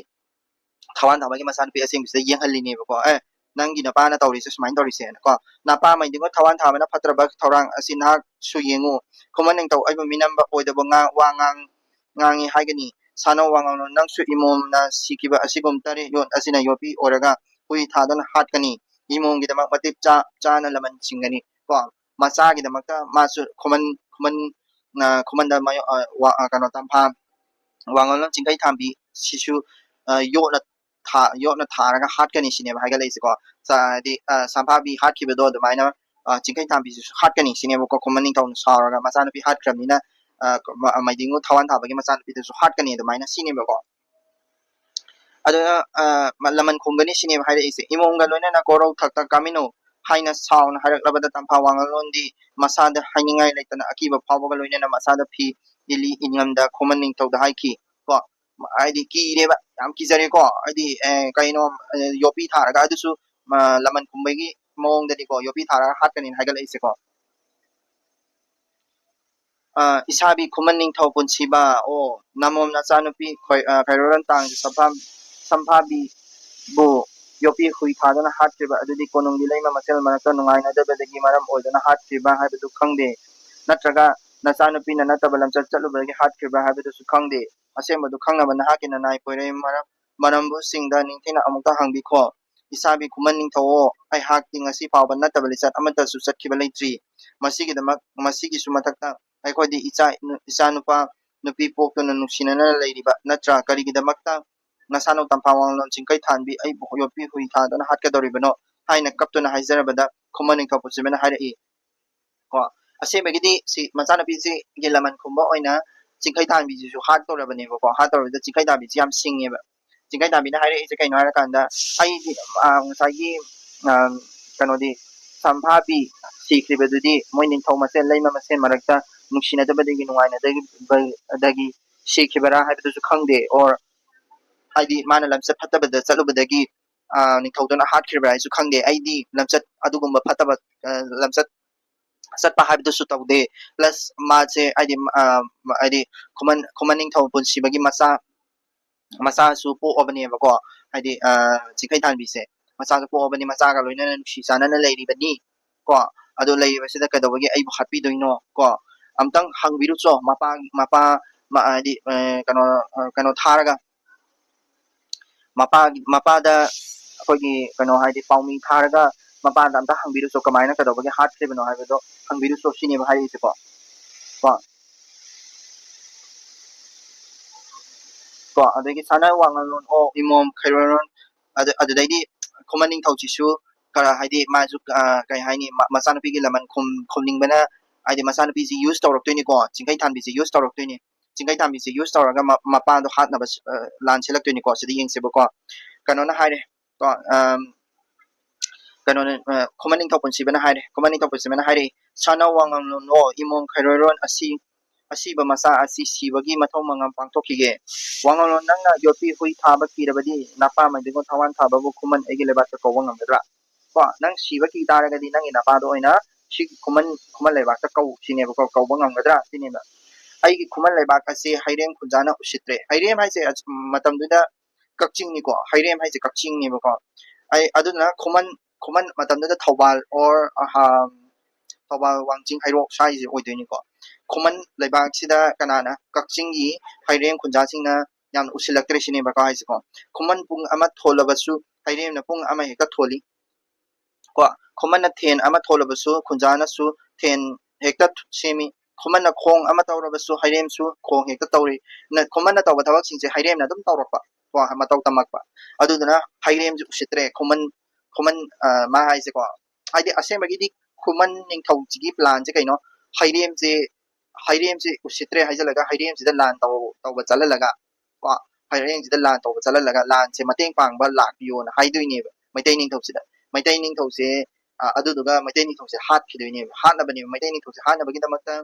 ꯊꯋꯥꯟ ꯊꯥꯕꯒꯤ ꯃꯆꯥꯅꯨꯄꯤ ꯑꯁꯦꯡꯕꯁꯤꯗ ꯌꯦꯡꯍꯜꯂꯤꯅꯦꯕꯀꯣ꯫ "ꯑꯦ, ꯅꯪꯒꯤ ꯅꯄꯥꯅ ꯇꯧꯔꯤꯁꯦ ꯁꯨꯃꯥꯏꯅ ꯇꯧꯔꯤꯁꯦꯅꯀꯣ꯫ ꯅꯄꯥ ꯃꯩꯗꯤꯡꯉꯨ ꯊꯋꯥꯟ ꯊꯥꯕꯅ ꯐꯠꯇ꯭ꯔꯕ ꯊꯧꯔꯥꯡ ꯑꯁꯤ ꯅꯍꯥꯛꯁꯨ ꯌꯦꯡꯉꯨ꯫ ꯈꯨꯃꯟ ꯅꯤꯡꯊꯧ ꯑꯩꯕꯨ ꯃꯤꯅꯝꯕ ꯑꯣꯏꯗꯕ ꯉꯥ-, ꯋꯥ ꯉꯥꯡ-, ꯉꯥꯡꯉꯤ ꯍꯥꯏꯒꯅꯤ꯫ ꯁꯥꯅꯧ ꯋꯥꯉꯥꯡꯂꯣꯟ, ꯅꯪꯁꯨ ꯏꯃꯣꯝꯅ ꯁꯤꯈꯤꯕ ꯑꯁꯤꯒꯨꯝ ꯇꯔꯦꯠ ꯌꯣꯠ ꯑꯁꯤꯅ ꯌꯣꯠꯄꯤ ꯑꯣꯏꯔꯒ ꯍꯨꯏ ꯊꯥꯗꯨꯅ ꯍꯥꯠꯀꯅꯤ꯫ ꯏꯃꯣꯝꯒꯤꯗꯃꯛ ꯃꯇꯤꯛ ꯆꯥ-, ꯆꯥꯅ ꯂꯃꯟ ꯁꯤꯡꯒꯅꯤ"꯫ ꯀꯣ, ꯃꯆꯥꯒꯤꯗꯃꯛꯇ ꯃꯥꯁꯨ ꯈꯨꯃꯟ, ꯈꯨꯃꯟ, ꯑ, ꯈꯨꯃꯟꯗ ꯃꯥꯌꯣ-, ꯑ, ꯋꯥ-, ꯑ, ꯀꯩꯅꯣ, ꯇꯝꯐꯥ ꯋꯥꯉꯝꯂꯣꯟ ꯆꯤꯡꯈꯩ ꯊꯥꯟꯕꯤ ꯁꯤꯁꯨ, ꯑ, ꯌꯣꯠꯅ ꯊꯥ-, ꯌꯣꯠꯅ ꯊꯥꯔꯒ ꯍꯥꯠꯀꯅꯤ ꯁꯤꯅꯦꯕ ꯍꯥꯏꯒꯠꯂꯛꯏꯁꯦꯀꯣ꯫ ꯆ-, ꯍꯥꯏꯗꯤ, ꯑ, ꯁꯝꯐꯥꯕꯤ ꯍꯥꯠꯈꯤꯕꯗꯣ ꯑꯗꯨꯃꯥꯏꯅ ꯆꯤꯡꯈꯩ ꯊꯥꯟꯕꯤꯁꯤꯁꯨ ꯍꯥꯠꯀꯅꯤ ꯁꯤꯅꯦꯕꯀꯣ꯫ ꯈꯨꯃꯟ ꯅꯤꯡꯊꯧꯅ ꯁꯥꯎꯔꯒ ꯃꯆꯥꯅꯨꯄꯤ ꯍꯥꯠꯈ꯭ꯔꯕꯅꯤꯅ ꯃꯥꯏꯗꯤꯡꯉꯨ ꯊꯋꯥꯟ ꯊꯥꯕꯒꯤ ꯃꯆꯥꯅꯨꯄꯤꯗꯨꯁꯨ ꯍꯥꯠꯀꯅꯤ ꯑꯗꯨꯃꯥꯏꯅ ꯁꯤꯅꯦꯕꯀꯣ꯫ ꯑꯗꯨꯅ ꯂꯃꯟ ꯈꯨꯝꯒꯅꯤ ꯁꯤꯅꯦꯕ ꯍꯥꯏꯔꯛꯏꯁꯦ꯫ ꯏꯃꯣꯝꯒ ꯂꯣꯏꯅꯅ ꯀꯣꯔꯧ ꯊꯛꯇ ꯀꯥꯃꯤꯟꯅꯧ ꯍꯥꯏꯅ ꯁꯥꯎꯅ ꯍꯥꯏꯔꯛꯂꯕꯗ ꯇꯝꯐꯥ ꯋꯥꯉꯜꯂꯣꯟꯗꯤ ꯃꯁꯥꯗ ꯍꯥꯏꯅꯤꯡꯉꯥꯏ ꯂꯩꯇꯅ ꯑꯀꯤꯕ ꯐꯥꯎꯕꯒ ꯂꯣꯏꯅꯅ ꯃꯁꯥꯗ ꯐꯤ ꯏꯜꯂꯤ ꯏꯉꯝꯗ ꯈꯨꯃꯟ ꯅꯤꯡꯊꯧꯗ ꯍꯥꯏꯈꯤ꯫ ꯀꯣ ꯍꯥꯏꯗꯤ ꯀꯤꯔꯦꯕ, ꯌꯥꯝ ꯀꯤꯖꯔꯦꯀꯣ꯫ ꯍꯥꯏꯗꯤ ꯀꯩꯅꯣ, ꯌꯣꯠꯄꯤ ꯊꯥꯔꯒ, ꯑꯗꯨꯁꯨ ꯂꯃꯟ ꯈꯨꯝꯕꯒꯤ ꯃꯑꯣꯡꯗꯗꯤꯀꯣ, ꯌꯣꯠꯄꯤ ꯊꯥꯔꯒ ꯍꯥꯠꯀꯅꯤꯅ ꯍꯥꯏꯒꯠꯂꯛꯏꯁꯦꯀꯣ꯫ ꯏꯁꯥꯕꯤ ꯈꯨꯃꯟ ꯅꯤꯡꯊꯧ ꯄꯨꯟꯁꯤꯕ, ꯑꯣ ꯅꯃꯣꯝ ꯅꯆꯥꯅꯨꯄꯤ ꯈꯩꯔꯣꯔꯟ ꯇꯥꯡ ꯁꯝꯐꯥꯕꯤꯕꯨ ꯌꯣꯠꯄꯤ ꯍꯨꯏ ꯊꯥꯗꯨꯅ ꯍꯥꯠꯈ꯭ꯔꯤꯕ ꯑꯗꯨꯗꯤ ꯀꯣꯅꯨꯡꯒꯤ ꯂꯩꯃ ꯃꯁꯦꯜ ꯃꯔꯛꯇ ꯅꯨꯡꯉꯥꯏꯅꯗꯕꯗꯒꯤ ꯃꯔꯝ ꯑꯣꯏꯗꯨꯅ ꯍꯥꯠꯈ꯭ꯔꯤꯕ ꯍꯥꯏꯕꯗꯨ ꯈꯪꯗꯦ꯫ ꯅꯠꯇ꯭ꯔꯒ ꯅꯆꯥꯅꯨꯄꯤꯅ ꯅꯠꯇꯕ ꯂꯝꯆꯠ ꯆꯠꯂꯨꯕꯗꯒꯤ ꯍꯥꯠꯈ꯭ꯔꯤꯕ꯭ꯔꯥ ꯍꯥꯏꯕꯗꯨꯁꯨ ꯈꯪꯗꯦ꯫ ꯑꯁꯦꯡꯕꯗꯨ ꯈꯪꯅꯕ ꯅꯍꯥꯛꯀꯤ ꯅꯅꯥꯏ ꯄꯣꯏꯔꯩ ꯃꯔꯝꯕꯨꯁꯤꯡꯗ ꯅꯤꯡꯊꯤꯅ ꯑꯃꯨꯛꯇ ꯍꯪꯕꯤꯈꯣ꯫ ꯏꯁꯥꯕꯤ ꯈꯨꯃꯟ ꯅꯤꯡꯊꯧꯑꯣ, ꯑꯩꯍꯥꯛꯇꯤ ꯉꯁꯤ ꯐꯥꯎꯕ ꯅꯠꯇꯕ ꯂꯤꯆꯠ ꯑꯃꯠꯇꯁꯨ ꯆꯠꯈꯤꯕ ꯂꯩꯇ꯭ꯔꯤ꯫ ꯃꯁꯤꯒꯤꯗꯃꯛ, ꯃꯁꯤꯒꯤꯁꯨ ꯃꯊꯛꯇ ꯑꯩꯈꯣꯏꯗꯤ ꯏꯆꯥ, ꯏꯆꯥ ꯅꯨꯄꯥ ꯅꯨꯄꯤ ꯄꯣꯛꯇꯨꯅ ꯅꯨꯡꯁꯤꯅꯅ ꯂꯩꯔꯤꯕ ꯅꯠꯇ꯭ꯔꯥ? ꯀꯔꯤꯒꯤꯗꯃꯛꯇ ꯅꯁꯥꯅꯧ ꯇꯝꯐꯥ ꯋꯥꯡꯂꯣꯟ ꯆꯤꯡꯈꯩ ꯊꯥꯟꯕꯤ ꯑꯩꯕꯨ ꯌꯣꯠꯄꯤ ꯍꯨꯏ ꯊꯥꯗꯨꯅ ꯍꯥꯠꯀꯗꯧꯔꯤꯕꯅꯣ? ꯍꯥꯏꯅ ꯀꯞꯇꯨꯅ ꯍꯥꯏꯖꯔꯕꯗ ꯈꯨꯃꯟ ꯅꯤꯡꯊꯧ ꯄꯨꯟꯁꯤꯕꯅ ꯍꯥꯏꯔꯛꯏ꯫ ꯀꯣ ꯑꯁꯦꯡꯕꯒꯤꯗꯤ ꯁꯤ ꯃꯆꯥꯅꯨꯄꯤꯁꯤꯒꯤ ꯂꯃꯟ ꯈꯨꯝꯕ ꯑꯣꯏꯅ ꯆꯤꯡꯈꯩ ꯊꯥꯟꯕꯤꯁꯤꯁꯨ ꯍꯥꯠꯇꯧꯔꯕꯅꯦꯕꯀꯣ꯫ ꯍꯥꯠꯇꯧꯔꯕꯗ ꯆꯤꯡꯈꯩ ꯊꯥꯟꯕꯤꯁꯤ ꯌꯥꯝ ꯁꯤꯡꯉꯦꯕ꯫ ꯆꯤꯡꯈꯩ ꯊꯥꯟꯕꯤꯅ ꯍꯥꯏꯔꯛꯏꯁꯦ ꯀꯩꯅꯣ ꯍꯥꯏꯔꯀꯥꯟꯗ, ꯑꯩꯗꯤ ꯉꯁꯥꯏꯒꯤ ꯀꯩꯅꯣꯗꯤ ꯁꯝꯐꯥꯕꯤ ꯁꯤꯈ꯭ꯔꯤꯕꯗꯨꯗꯤ ꯃꯣꯏ ꯅꯤꯡꯊꯧ ꯃꯁꯦꯜ, ꯂꯩꯃ ꯃꯁꯦꯜ ꯃꯔꯛꯇ ꯅꯨꯡꯁꯤꯅꯗꯕꯗꯒꯤ, ꯅꯨꯡꯉꯥꯏꯅꯗꯕꯗꯒꯤ ꯁꯤꯈꯤꯕꯔꯥ ꯍꯥꯏꯕꯗꯨꯁꯨ ꯈꯪꯗꯦ꯫ ꯑꯣꯔ ꯍꯥꯏꯗꯤ ꯃꯥꯅ ꯂꯝꯆꯠ ꯐꯠꯇꯕꯗ ꯆꯠꯂꯨꯕꯗꯒꯤ ꯅꯤꯡꯊꯧꯗꯨꯅ ꯍꯥꯠꯈ꯭ꯔꯤꯕ꯭ꯔꯥ ꯍꯥꯏꯁꯨ ꯈꯪꯗꯦ꯫ ꯑꯩꯗꯤ ꯂꯝꯆꯠ ꯑꯗꯨꯒꯨꯝꯕ ꯐꯠꯇꯕ ꯂꯝꯆꯠ ꯆꯠꯄ ꯍꯥꯏꯕꯗꯨꯁꯨ ꯇꯧꯗꯦ꯫ ꯄ꯭ꯂꯁ ꯃꯥꯁꯦ ꯍꯥꯏꯗꯤ ꯍꯥꯏꯗꯤ ꯈꯨꯃꯟ ꯈꯨꯃꯟ ꯅꯤꯡꯊꯧ ꯄꯨꯟꯁꯤꯕꯒꯤ ꯃꯆꯥ ꯃꯆꯥꯁꯨ ꯄꯣꯛꯑꯕꯅꯦꯕꯀꯣ꯫ ꯍꯥꯏꯗꯤ ꯆꯤꯡꯈꯩ ꯊꯥꯟꯕꯤꯁꯦ ꯃꯆꯥꯁꯨ ꯄꯣꯛꯑꯕꯅꯤ, ꯃꯆꯥꯒ ꯂꯣꯏꯅꯅ ꯅꯨꯡꯁꯤ ꯆꯥꯟꯅꯅ ꯂꯩꯔꯤꯕꯅꯤ꯫ ꯀꯣ ꯑꯗꯣ ꯂꯩꯔꯤꯕꯁꯤꯗ ꯀꯩꯗꯧꯕꯒꯤ ꯑꯩꯕꯨ ꯍꯥꯠꯄꯤꯗꯣꯏꯅꯣ? ꯀꯣ ꯑꯝꯇꯪ ꯍꯪꯕꯤꯔꯨꯆꯣ꯫ ꯃꯄꯥ ꯃꯄꯥ ꯍꯥꯏꯗꯤ ꯀꯩꯅꯣ ꯀꯩꯅꯣ ꯊꯥꯔꯒ ꯃꯄꯥ ꯃꯄꯥꯗ ꯑꯩꯈꯣꯏꯒꯤ ꯀꯩꯅꯣ ꯍꯥꯏꯗꯤ ꯄꯥꯎꯃꯤ ꯊꯥꯔꯒ ꯃꯄꯥꯗ ꯑꯝꯇ ꯍꯪꯕꯤꯔꯨꯆꯣ, ꯀꯃꯥꯏꯅ ꯀꯩꯗꯧꯕꯒꯤ ꯍꯥꯠꯈ꯭ꯔꯤꯕꯅꯣ ꯍꯥꯏꯕꯗꯣ ꯍꯪꯕꯤꯔꯨꯆꯣ ꯁꯤꯅꯦꯕ ꯍꯥꯏꯔꯛꯏꯁꯦꯀꯣ꯫ ꯀꯣ ꯀꯣ ꯑꯗꯒꯤ ꯁꯥꯟꯅ ꯋꯥꯡꯉꯜꯂꯣꯟ ꯑꯣ ꯏꯃꯣꯝ ꯈꯩꯔꯣꯜꯂꯣꯟ ꯑꯗꯨꯗꯩꯗꯤ ꯈꯨꯃꯟ ꯅꯤꯡꯊꯧꯁꯤꯁꯨ ꯈꯔ ꯍꯥꯏꯗꯤ ꯃꯥꯁꯨ ꯀꯩ ꯍꯥꯏꯅꯤ, ꯃꯆꯥꯅꯨꯄꯤꯒꯤ ꯂꯃꯟ ꯈꯨꯝꯅꯤꯡꯕꯅ ꯍꯥꯏꯗꯤ ꯃꯆꯥꯅꯨꯄꯤꯁꯤ ꯌꯨꯁ ꯇꯧꯔꯛꯇꯣꯏꯅꯤꯀꯣ, ꯆꯤꯡꯈꯩ ꯊꯥꯟꯕꯤꯁꯤ ꯌꯨꯁ ꯇꯧꯔꯛꯇꯣꯏꯅꯤ꯫ ꯆꯤꯡꯈꯩ ꯊꯥꯟꯕꯤꯁꯤ ꯌꯨꯁ ꯇꯧꯔꯒ ꯃꯄꯥꯗꯣ ꯍꯥꯠꯅꯕ ꯂꯥꯟ ꯁꯤꯜꯂꯛꯇꯣꯏꯅꯤꯀꯣ꯫ ꯁꯤꯗ ꯌꯦꯡꯁꯦꯕꯀꯣ꯫ ꯀꯩꯅꯣꯅ ꯍꯥꯏꯔꯦ ꯀꯣ, ꯀꯩꯅꯣꯅ, ꯈꯨꯃꯟ ꯅꯤꯡꯊꯧ ꯄꯨꯟꯁꯤꯕꯅ ꯍꯥꯏꯔꯦ, ꯈꯨꯃꯟ ꯅꯤꯡꯊꯧ ꯄꯨꯟꯁꯤꯕꯅ ꯍꯥꯏꯔꯛꯏ, "ꯁꯥꯅꯧ ꯋꯥꯉꯝꯂꯣꯟꯅꯣ ꯏꯃꯣꯝ ꯈꯩꯔꯣꯏꯔꯣꯟ ꯑꯁꯤ, ꯑꯁꯤꯕ ꯃꯆꯥ ꯑꯁꯤ ꯁꯤꯕꯒꯤ ꯃꯊꯧ ꯃꯉꯝ ꯄꯥꯡꯊꯣꯛꯈꯤꯒꯦ꯫ ꯋꯥꯉꯝꯂꯣꯟ, ꯅꯪꯅ ꯌꯣꯠꯄꯤ ꯍꯨꯏ ꯊꯥꯕ ꯀꯤꯔꯕꯗꯤ ꯅꯄꯥ ꯃꯩꯗꯤꯡꯒꯣ ꯊꯋꯥꯟ ꯊꯥꯕꯕꯨ ꯈꯨꯃꯟ ꯑꯩꯒꯤ ꯂꯩꯕꯥꯛꯇ ꯀꯧꯕ ꯉꯝꯒꯗ꯭ꯔꯥ?" ꯀꯣ, ꯅꯪ ꯁꯤꯕ ꯀꯤ ꯇꯥꯔꯒꯗꯤ ꯅꯪꯒꯤ ꯅꯄꯥꯗꯣ ꯑꯣꯏꯅ ꯁꯤ ꯈꯨꯃꯟ, ꯈꯨꯃꯟ ꯂꯩꯕꯥꯛꯇ ꯀꯧ ꯁꯤꯅꯦꯕꯀꯣ, ꯀꯧꯕ ꯉꯝꯒꯗ꯭ꯔꯥ ꯁꯤꯅꯦꯕ꯫ "ꯑꯩꯒꯤ ꯈꯨꯃꯟ ꯂꯩꯕꯥꯛ ꯑꯁꯤ ꯍꯩꯔꯦꯝ ꯈꯨꯟꯖꯥꯅ ꯎꯁꯤꯠꯇ꯭ꯔꯦ"꯫ ꯍꯩꯔꯦꯝ ꯍꯥꯏꯁꯦ ꯃꯇꯝꯗꯨꯗ ꯀꯛꯆꯤꯡꯅꯤꯀꯣ, ꯍꯩꯔꯦꯝ ꯍꯥꯏꯁꯦ ꯀꯛꯆꯤꯡꯅꯦꯕꯀꯣ꯫ ꯑꯩ ꯑꯗꯨꯅ ꯈꯨꯃꯟ, ꯈꯨꯃꯟ ꯃꯇꯝꯗꯨꯗ ꯊꯧꯕꯥꯜ or ꯊꯧꯕꯥꯜ, ꯋꯥꯡꯖꯤꯡ, ꯍꯩꯔꯣꯛ ꯁ꯭ꯋꯥꯏꯁꯦ ꯑꯣꯏꯗꯣꯏꯅꯤꯀꯣ꯫ ꯈꯨꯃꯟ ꯂꯩꯕꯥꯛꯁꯤꯗ ꯀꯅꯥꯅ, ꯀꯛꯆꯤꯡꯒꯤ ꯍꯩꯔꯦꯝ ꯈꯨꯟꯖꯥꯁꯤꯡꯅ ꯌꯥꯝꯅ ꯎꯁꯤꯜꯂꯛꯇ꯭ꯔꯦ ꯁꯤꯅꯦꯕꯀꯣ ꯍꯥꯏꯁꯦꯀꯣ꯫ ꯈꯨꯃꯟ ꯄꯨꯡ ꯑꯃ ꯊꯣꯜꯂꯕꯁꯨ ꯍꯩꯔꯦꯝꯅ ꯄꯨꯡ ꯑꯃ ꯍꯦꯛꯇ ꯊꯣꯜꯂꯤ꯫ ꯀꯣ, ꯈꯨꯃꯟꯅ ꯊꯦꯟ ꯑꯃ ꯊꯣꯜꯂꯕꯁꯨ ꯈꯨꯟꯖꯥꯅꯁꯨ ꯊꯦꯟ ꯍꯦꯛꯇ ꯁꯦꯝꯃꯤ꯫ ꯈꯨꯃꯟꯅ ꯈꯣꯡ ꯑꯃ ꯇꯧꯔꯕꯁꯨ ꯍꯩꯔꯦꯝꯁꯨ ꯈꯣꯡ ꯍꯦꯛꯇ ꯇꯧꯔꯤ꯫ ꯈꯨꯃꯟꯅ ꯇꯧꯕ ꯊꯕꯛꯁꯤꯡꯁꯦ ꯍꯩꯔꯦꯝꯅ ꯑꯗꯨꯝ ꯇꯧꯔꯛꯄ, ꯀꯣ, ꯃꯇꯧ ꯇꯝꯃꯛꯄ꯫ ꯑꯗꯨꯗꯨꯅ ꯍꯩꯔꯦꯝꯁꯦ ꯎꯁꯤꯠꯇ꯭ꯔꯦ꯫ ꯈꯨꯃꯟ, ꯈꯨꯃꯟ, ꯃꯥ ꯍꯥꯏꯁꯦꯀꯣ, ꯍꯥꯏꯗꯤ ꯑꯁꯦꯡꯕꯒꯤꯗꯤ ꯈꯨꯃꯟ ꯅꯤꯡꯊꯧꯁꯤꯒꯤ ꯄ꯭ꯂꯥꯟꯁꯦ ꯀꯩꯅꯣ? ꯍꯩꯔꯦꯝꯁꯦ, ꯍꯩꯔꯦꯝꯁꯦ ꯎꯁꯤꯠꯇ꯭ꯔꯦ ꯍꯥꯏꯖꯜꯂꯒ ꯍꯩꯔꯦꯝꯁꯤꯗ ꯂꯥꯟ ꯇꯧ-, ꯇꯧꯕ ꯆꯠꯍꯜꯂꯒ, ꯀꯣ, ꯍꯩꯔꯦꯝꯁꯤꯗ ꯂꯥꯟ ꯇꯧꯕ ꯆꯠꯍꯜꯂꯒ ꯂꯥꯟꯁꯦ ꯃꯇꯦꯡ ꯄꯥꯡꯕ ꯂꯥꯛꯄꯤꯌꯣꯅ ꯍꯥꯏꯗꯣꯏꯅꯦꯕ ꯃꯩꯇꯩ ꯅꯤꯡꯊꯧꯁꯤꯗ꯫ ꯃꯩꯇꯩ ꯅꯤꯡꯊꯧꯁꯦ, ꯑ, ꯑꯗꯨꯗꯨꯒ ꯃꯩꯇꯩ ꯅꯤꯡꯊꯧꯁꯦ ꯍꯥꯠꯈꯤꯗꯣꯏꯅꯦꯕ꯫ ꯍꯥꯠꯅꯕꯅꯦꯕ, ꯃꯩꯇꯩ ꯅꯤꯡꯊꯧꯁꯦ ꯍꯥꯠꯅꯕꯒꯤꯗꯃꯛꯇ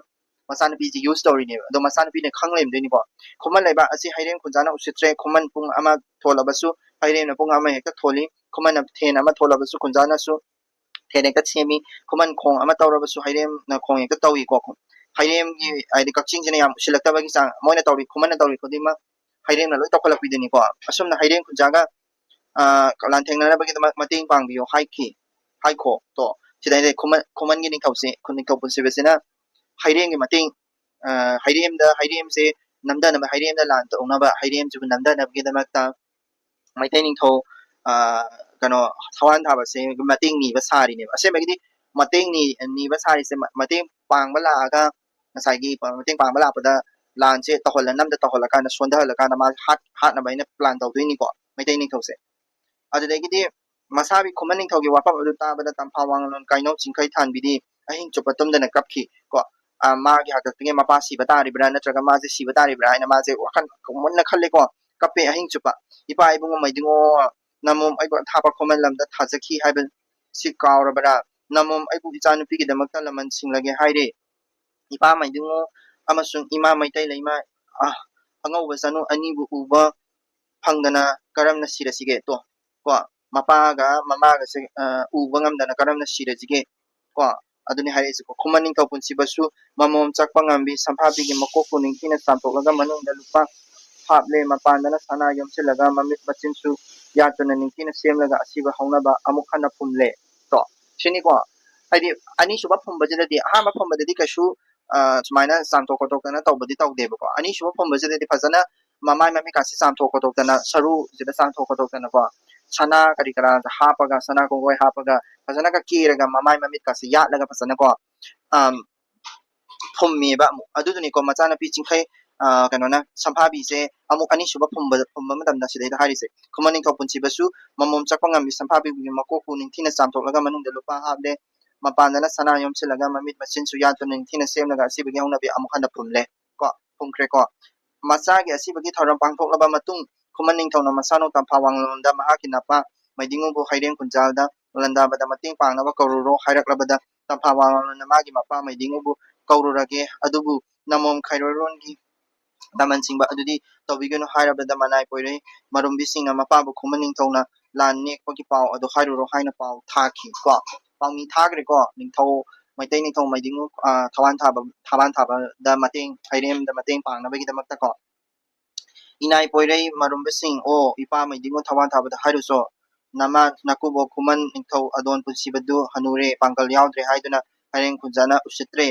ꯃꯆꯥꯅꯨꯄꯤꯁꯦ ꯌꯨꯁ ꯇꯧꯔꯤꯅꯦꯕ꯫ ꯑꯗꯣ ꯃꯆꯥꯅꯨꯄꯤꯅ ꯈꯪ ꯂꯩꯔꯝꯗꯣꯏꯅꯤꯀꯣ, "ꯈꯨꯃꯟ ꯂꯩꯕꯥꯛ ꯑꯁꯤ ꯍꯩꯔꯦꯝ ꯈꯨꯟꯖꯥꯅ ꯎꯁꯤꯠꯇ꯭ꯔꯦ, ꯈꯨꯃꯟ ꯄꯨꯡ ꯑꯃ ꯊꯣꯜꯂꯕꯁꯨ ꯍꯩꯔꯦꯝꯅ ꯄꯨꯡ ꯑꯃ ꯍꯦꯛꯇ ꯊꯣꯜꯂꯤ, ꯈꯨꯃꯟꯅ ꯊꯦꯟ ꯑꯃ ꯊꯣꯜꯂꯕꯁꯨ ꯈꯨꯟꯖꯥꯅꯁꯨ ꯊꯦꯟ ꯍꯦꯛꯇ ꯁꯦꯝꯃꯤ, ꯈꯨꯃꯟ ꯈꯣꯡ ꯑꯃ ꯇꯧꯔꯕꯁꯨ ꯍꯩꯔꯦꯝꯅ ꯈꯣꯡ ꯍꯦꯛꯇ ꯇꯧꯏꯀꯣ"꯫ ꯍꯩꯔꯦꯝꯒꯤ ꯍꯥꯏꯗꯤ ꯀꯛꯆꯤꯡꯁꯤꯅ ꯌꯥꯝ ꯎꯁꯤꯜꯂꯛꯇꯕꯒꯤ ꯆꯥꯡ, ꯃꯣꯏꯅ ꯇꯧꯔꯤ, ꯈꯨꯃꯟꯅ ꯇꯧꯔꯤ ꯈꯨꯗꯤꯡꯃꯛ ꯍꯩꯔꯦꯝꯅ ꯂꯣꯏ ꯇꯧꯈꯠꯂꯛꯄꯤꯗꯣꯏꯅꯤꯀꯣ꯫ ꯑꯁꯨꯝꯅ ꯍꯩꯔꯦꯝ ꯈꯨꯟꯖꯥꯒ, ꯑ, ꯂꯥꯟꯊꯦꯡꯅꯅꯕꯒꯤꯗꯃꯛ ꯃꯇꯦꯡ ꯄꯥꯡꯕꯤꯌꯨ ꯍꯥꯏꯈꯤ, ꯍꯥꯏꯈꯣ꯫ ꯇꯣ, ꯁꯤꯗꯩꯗꯤ ꯈꯨꯃꯟ, ꯈꯨꯃꯟꯒꯤ ꯅꯤꯡꯊꯧꯁꯦ, ꯈꯨ-, ꯅꯤꯡꯊꯧ ꯄꯨꯟꯁꯤꯕꯁꯤꯅ ꯍꯩꯔꯦꯝꯒꯤ ꯃꯇꯦꯡ, ꯑ, ꯍꯩꯔꯦꯝꯗ, ꯍꯩꯔꯦꯝꯁꯦ ꯅꯝꯊꯅꯕ, ꯍꯩꯔꯦꯝꯗ ꯂꯥꯟ ꯇꯧꯅꯕ, ꯍꯩꯔꯦꯝꯁꯤꯕꯨ ꯅꯝꯊꯅꯕꯒꯤꯗꯃꯛꯇ ꯃꯩꯇꯩ ꯅꯤꯡꯊꯧ, ꯑ, ꯀꯩꯅꯣ, ꯊꯋꯥꯟ ꯊꯥꯕꯁꯦ ꯃꯇꯦꯡ ꯅꯤꯕ ꯁꯥꯔꯤꯅꯦꯕ꯫ ꯑꯁꯦꯡꯕꯒꯤꯗꯤ ꯃꯇꯦꯡ ꯅꯤ-, ꯅꯤꯕ ꯁꯥꯔꯤꯁꯦ ꯃ-, ꯃꯇꯦꯡ ꯄꯥꯡꯕ ꯂꯥꯛꯑꯒ ꯉꯁꯥꯏꯒꯤ ꯄ-, ꯃꯇꯦꯡ ꯄꯥꯡꯕ ꯂꯥꯛꯄꯗ ꯂꯥꯟꯁꯦ ꯇꯧꯍꯜꯂ-, ꯅꯝꯗ ꯇꯧꯍꯜꯂꯀꯥꯟꯗ, ꯁꯣꯟꯊꯍꯜꯂꯀꯥꯟꯗ ꯃꯥ ꯍꯥꯠ-, ꯍꯥꯠꯅꯕ ꯑꯩꯅ ꯄ꯭ꯂꯥꯟ ꯇꯧꯗꯣꯏꯅꯤꯀꯣ, ꯃꯩꯇꯩ ꯅꯤꯡꯊꯧꯁꯦ꯫ ꯑꯗꯨꯗꯒꯤꯗꯤ ꯃꯁꯥꯕꯤ ꯈꯨꯃꯟ ꯅꯤꯡꯊꯧꯒꯤ ꯋꯥꯐꯝ ꯑꯗꯨ ꯇꯥꯕꯗ ꯇꯝꯐꯥ ꯋꯥꯡꯂꯣꯟ ꯀꯥꯏꯅꯧ ꯆꯤꯡꯈꯩ ꯊꯥꯟꯕꯤꯗꯤ ꯑꯍꯤꯡ ꯆꯨꯞꯄ ꯇꯨꯝꯗꯅ ꯀꯞꯈꯤ ꯀꯣ꯫ ꯃꯥꯒꯤ ꯍꯥꯛꯇꯛꯇꯒꯤ ꯃꯄꯥ ꯁꯤꯕ ꯇꯥꯔꯤꯕ꯭ꯔꯥ ꯅꯠꯇ꯭ꯔꯒ ꯃꯥꯁꯦ ꯁꯤꯕ ꯇꯥꯔꯤꯕ꯭ꯔꯥ ꯍꯥꯏꯅ ꯃꯥꯁꯦ ꯋꯥꯈꯜ ꯃꯨꯟꯅ ꯈꯜꯂꯦꯀꯣ꯫ ꯀꯞꯄꯦ ꯑꯍꯤꯡ ꯆꯨꯞꯄ꯫ "ꯏꯄꯥ ꯏꯕꯨꯡꯉꯣ ꯃꯩꯗꯤꯡꯉꯣ, ꯅꯃꯣꯝ ꯑꯩꯕꯨ ꯑꯊꯥꯞꯄ ꯈꯨꯃꯟ ꯂꯝꯗ ꯊꯥꯖꯈꯤ ꯍꯥꯏꯕ ꯁꯤ ꯀꯥꯎꯔꯕꯔꯥ? ꯅꯃꯣꯝ ꯑꯩꯕꯨ ꯏꯆꯥꯅꯨꯄꯤꯒꯤꯗꯃꯛꯇ ꯂꯃꯟ ꯁꯤꯡꯂꯒꯦ ꯍꯥꯏꯔꯦ꯫ ꯏꯄꯥ ꯃꯩꯗꯤꯡꯉꯨ ꯑꯃꯁꯨꯡ ꯏꯃꯥ ꯃꯩꯇꯩ ꯂꯩꯃ, ꯑ, ꯑꯉꯧꯕ ꯆꯅꯨ ꯑꯅꯤꯕꯨ ꯎꯕ ꯐꯪꯗꯅ ꯀꯔꯝꯅ ꯁꯤꯔꯁꯤꯒꯦ?" ꯇꯣ, ꯀꯣ, ꯃꯄꯥꯒ ꯃꯃꯥꯒꯁꯦ, ꯑ, ꯎꯕ ꯉꯝꯗꯅ ꯀꯔꯝꯅ ꯁꯤꯔꯁꯤꯒꯦ? ꯀꯣ, ꯑꯗꯨꯅꯤ ꯍꯥꯏꯔꯛꯏꯁꯦꯀꯣ꯫ ꯈꯨꯃꯟ ꯅꯤꯡꯊꯧ ꯄꯨꯟꯁꯤꯕꯁꯨ ꯃꯃꯣꯝ ꯆꯥꯛꯄ ꯉꯝꯕꯤ ꯁꯝꯐꯥꯕꯤꯒꯤ ꯃꯀꯣꯛꯄꯨ ꯅꯤꯡꯊꯤꯅ ꯆꯥꯝꯊꯣꯛꯂꯒ ꯃꯅꯨꯡꯗ ꯂꯨꯄꯥ ꯍꯥꯞꯂꯦ, ꯃꯄꯥꯟꯗꯅ ꯁꯅꯥ ꯌꯣꯝꯁꯤꯜꯂꯒ ꯃꯃꯤꯠ ꯃꯆꯤꯟꯁꯨ ꯌꯥꯠꯇꯨꯅ ꯅꯤꯡꯊꯤꯅ ꯁꯦꯝꯂꯒ ꯑꯁꯤꯕ ꯍꯧꯅꯕ ꯑꯃꯨꯛ ꯍꯟꯅ ꯐꯨꯝꯂꯦ꯫ ꯇꯣ, ꯁꯤꯅꯤꯀꯣ꯫ ꯍꯥꯏꯗꯤ ꯑꯅꯤꯁꯨꯕ ꯐꯨꯝꯕꯁꯤꯗꯗꯤ, ꯑꯍꯥꯟꯕ ꯐꯨꯝꯕꯗꯗꯤ ꯀꯩꯁꯨ, ꯑ, ꯁꯨꯃꯥꯏꯅ ꯆꯥꯝꯊꯣꯛ ꯈꯣꯠꯇꯣꯛꯇꯅ ꯇꯧꯕꯗꯤ ꯇꯧꯗꯦꯕꯀꯣ꯫ ꯑꯅꯤꯁꯨꯕ ꯐꯨꯝꯕꯁꯤꯗꯗꯤ ꯐꯖꯅ ꯃꯃꯥꯏ ꯃꯃꯤꯠꯀꯥꯁꯦ ꯆꯥꯝꯊꯣꯛ ꯈꯣꯠꯇꯣꯛꯇꯅ, ꯁꯔꯨꯁꯤꯗ ꯆꯥꯝꯊꯣꯛ ꯈꯣꯠꯇꯣꯛꯇꯅꯀꯣ, ꯁꯅꯥ ꯀꯔꯤ ꯀꯔꯥꯁꯦ ꯍꯥꯞꯄꯒ, ꯁꯅꯥ ꯀꯣꯡꯒꯣꯏ ꯍꯥꯞꯄꯒ, ꯐꯖꯅꯒ ꯀꯦꯔꯒ, ꯃꯃꯥꯏ ꯃꯃꯤꯠꯀꯥꯁꯦ ꯌꯥꯠꯂꯒ ꯐꯖꯅꯀꯣ, ꯑꯝ, ꯐꯨꯝꯃꯦꯕ ꯑꯃꯨꯛ꯫ ꯑꯗꯨꯗꯨꯅꯤꯀꯣ ꯃꯆꯥꯅꯨꯄꯤ ꯆꯤꯡꯈꯩ, ꯑ, ꯀꯩꯅꯣꯅ, ꯁꯝꯐꯥꯕꯤꯁꯦ ꯑꯃꯨꯛ ꯑꯅꯤꯁꯨꯕ ꯐꯨꯝꯕ, ꯐꯨꯝꯕ ꯃꯇꯝꯗ ꯁꯤꯗꯩꯗ ꯍꯥꯏꯔꯤꯁꯦ, "ꯈꯨꯃꯟ ꯅꯤꯡꯊꯧ ꯄꯨꯟꯁꯤꯕꯁꯨ ꯃꯃꯣꯝ ꯆꯥꯛꯄ ꯉꯝꯕꯤ ꯁꯝꯐꯥꯕꯤꯒꯤ ꯃꯀꯣꯛꯄꯨ ꯅꯤꯡꯊꯤꯅ ꯆꯥꯝꯊꯣꯛꯂꯒ ꯃꯅꯨꯡꯗ ꯂꯨꯄꯥ ꯍꯥꯞꯂꯦ, ꯃꯄꯥꯟꯗꯅ ꯁꯅꯥ ꯌꯣꯝꯁꯤꯜꯂꯒ ꯃꯃꯤꯠ ꯃꯆꯤꯟꯁꯨ ꯌꯥꯠꯇꯨꯅ ꯅꯤꯡꯊꯤꯅ ꯁꯦꯝꯂꯒ ꯑꯁꯤꯕꯒꯤ ꯍꯧꯅꯕꯤ ꯑꯃꯨꯛ ꯍꯟꯅ ꯐꯨꯝꯂꯦ"꯫ ꯀꯣ, ꯐꯨꯝꯈ꯭ꯔꯦꯀꯣ꯫ ꯃꯆꯥꯒꯤ ꯑꯁꯤꯕꯒꯤ ꯊꯧꯔꯝ ꯄꯥꯡꯊꯣꯛꯂꯕ ꯃꯇꯨꯡ, ꯈꯨꯃꯟ ꯅꯤꯡꯊꯧꯅ ꯃꯁꯥꯅꯧ ꯇꯝꯐꯥ ꯋꯥꯡꯂꯣꯝꯗ ꯃꯍꯥꯛꯀꯤ ꯅꯄꯥ ꯃꯩꯗꯤꯡꯉꯨꯕꯨ ꯍꯩꯔꯦꯝ ꯈꯨꯟꯖꯥꯜꯗ ꯂꯥꯟꯗꯥꯕꯗ ꯃꯇꯦꯡ ꯄꯥꯡꯅꯕ ꯀꯧꯔꯨꯔꯣ ꯍꯥꯏꯔꯛꯂꯕꯗ, ꯇꯝꯐꯥ ꯋꯥꯡꯂꯣꯟꯅ ꯃꯥꯒꯤ ꯃꯄꯥ ꯃꯩꯗꯤꯡꯉꯨꯕꯨ ꯀꯧꯔꯨꯔꯒꯦ, ꯑꯗꯨꯕꯨ ꯅꯃꯣꯝ ꯈꯩꯔꯣꯏꯔꯣꯟꯒꯤ ꯂꯃꯟ ꯁꯤꯡꯕ ꯑꯗꯨꯗꯤ ꯇꯧꯕꯤꯒꯅꯨ ꯍꯥꯏꯔꯕꯗ, ꯃꯅꯥꯏ ꯄꯣꯏꯔꯩ ꯃꯔꯨꯝꯕꯤꯁꯤꯡꯅ ꯃꯄꯥꯕꯨ ꯈꯨꯃꯟ ꯅꯤꯡꯊꯧꯅ ꯂꯥꯟ ꯅꯦꯛꯄꯒꯤ ꯄꯥꯎ ꯑꯗꯨ ꯍꯥꯏꯔꯨꯔꯣ ꯍꯥꯏꯅ ꯄꯥꯎ ꯊꯥꯈꯤ꯫ ꯀꯣ, ꯄꯥꯎꯃꯤ ꯊꯥꯈ꯭ꯔꯦꯀꯣ꯫ ꯅꯤꯡꯊꯧ, ꯃꯩꯇꯩ ꯅꯤꯡꯊꯧ ꯃꯩꯗꯤꯡꯉꯨ, ꯑ, ꯊꯋꯥꯟ ꯊꯥꯕ, ꯊꯋꯥꯟ ꯊꯥꯕꯗ ꯃꯇꯦꯡ, ꯍꯩꯔꯦꯝꯗ ꯃꯇꯦꯡ ꯄꯥꯡꯅꯕꯒꯤꯗꯃꯛꯇ ꯀꯣ꯫ "ꯏꯅꯥꯏ ꯄꯣꯏꯔꯩ ꯃꯔꯨꯝꯕꯁꯤꯡ, ꯑꯣ ꯏꯄꯥ ꯃꯩꯗꯤꯡꯉꯨ ꯊꯋꯥꯟ ꯊꯥꯕꯗ ꯍꯥꯏꯔꯨꯆꯣ꯫ ꯅꯃꯥ ꯅꯀꯨꯕꯣꯛ ꯈꯨꯃꯟ ꯅꯤꯡꯊꯧ ꯑꯗꯣꯟ ꯄꯨꯟꯁꯤꯕꯗꯨ ꯍꯅꯨꯔꯦ, ꯄꯥꯡꯒꯜ ꯌꯥꯎꯗ꯭ꯔꯦ ꯍꯥꯏꯗꯨꯅ ꯍꯩꯔꯦꯝ ꯈꯨꯟꯖꯥꯅ ꯎꯁꯤꯠꯇ꯭ꯔꯦ꯫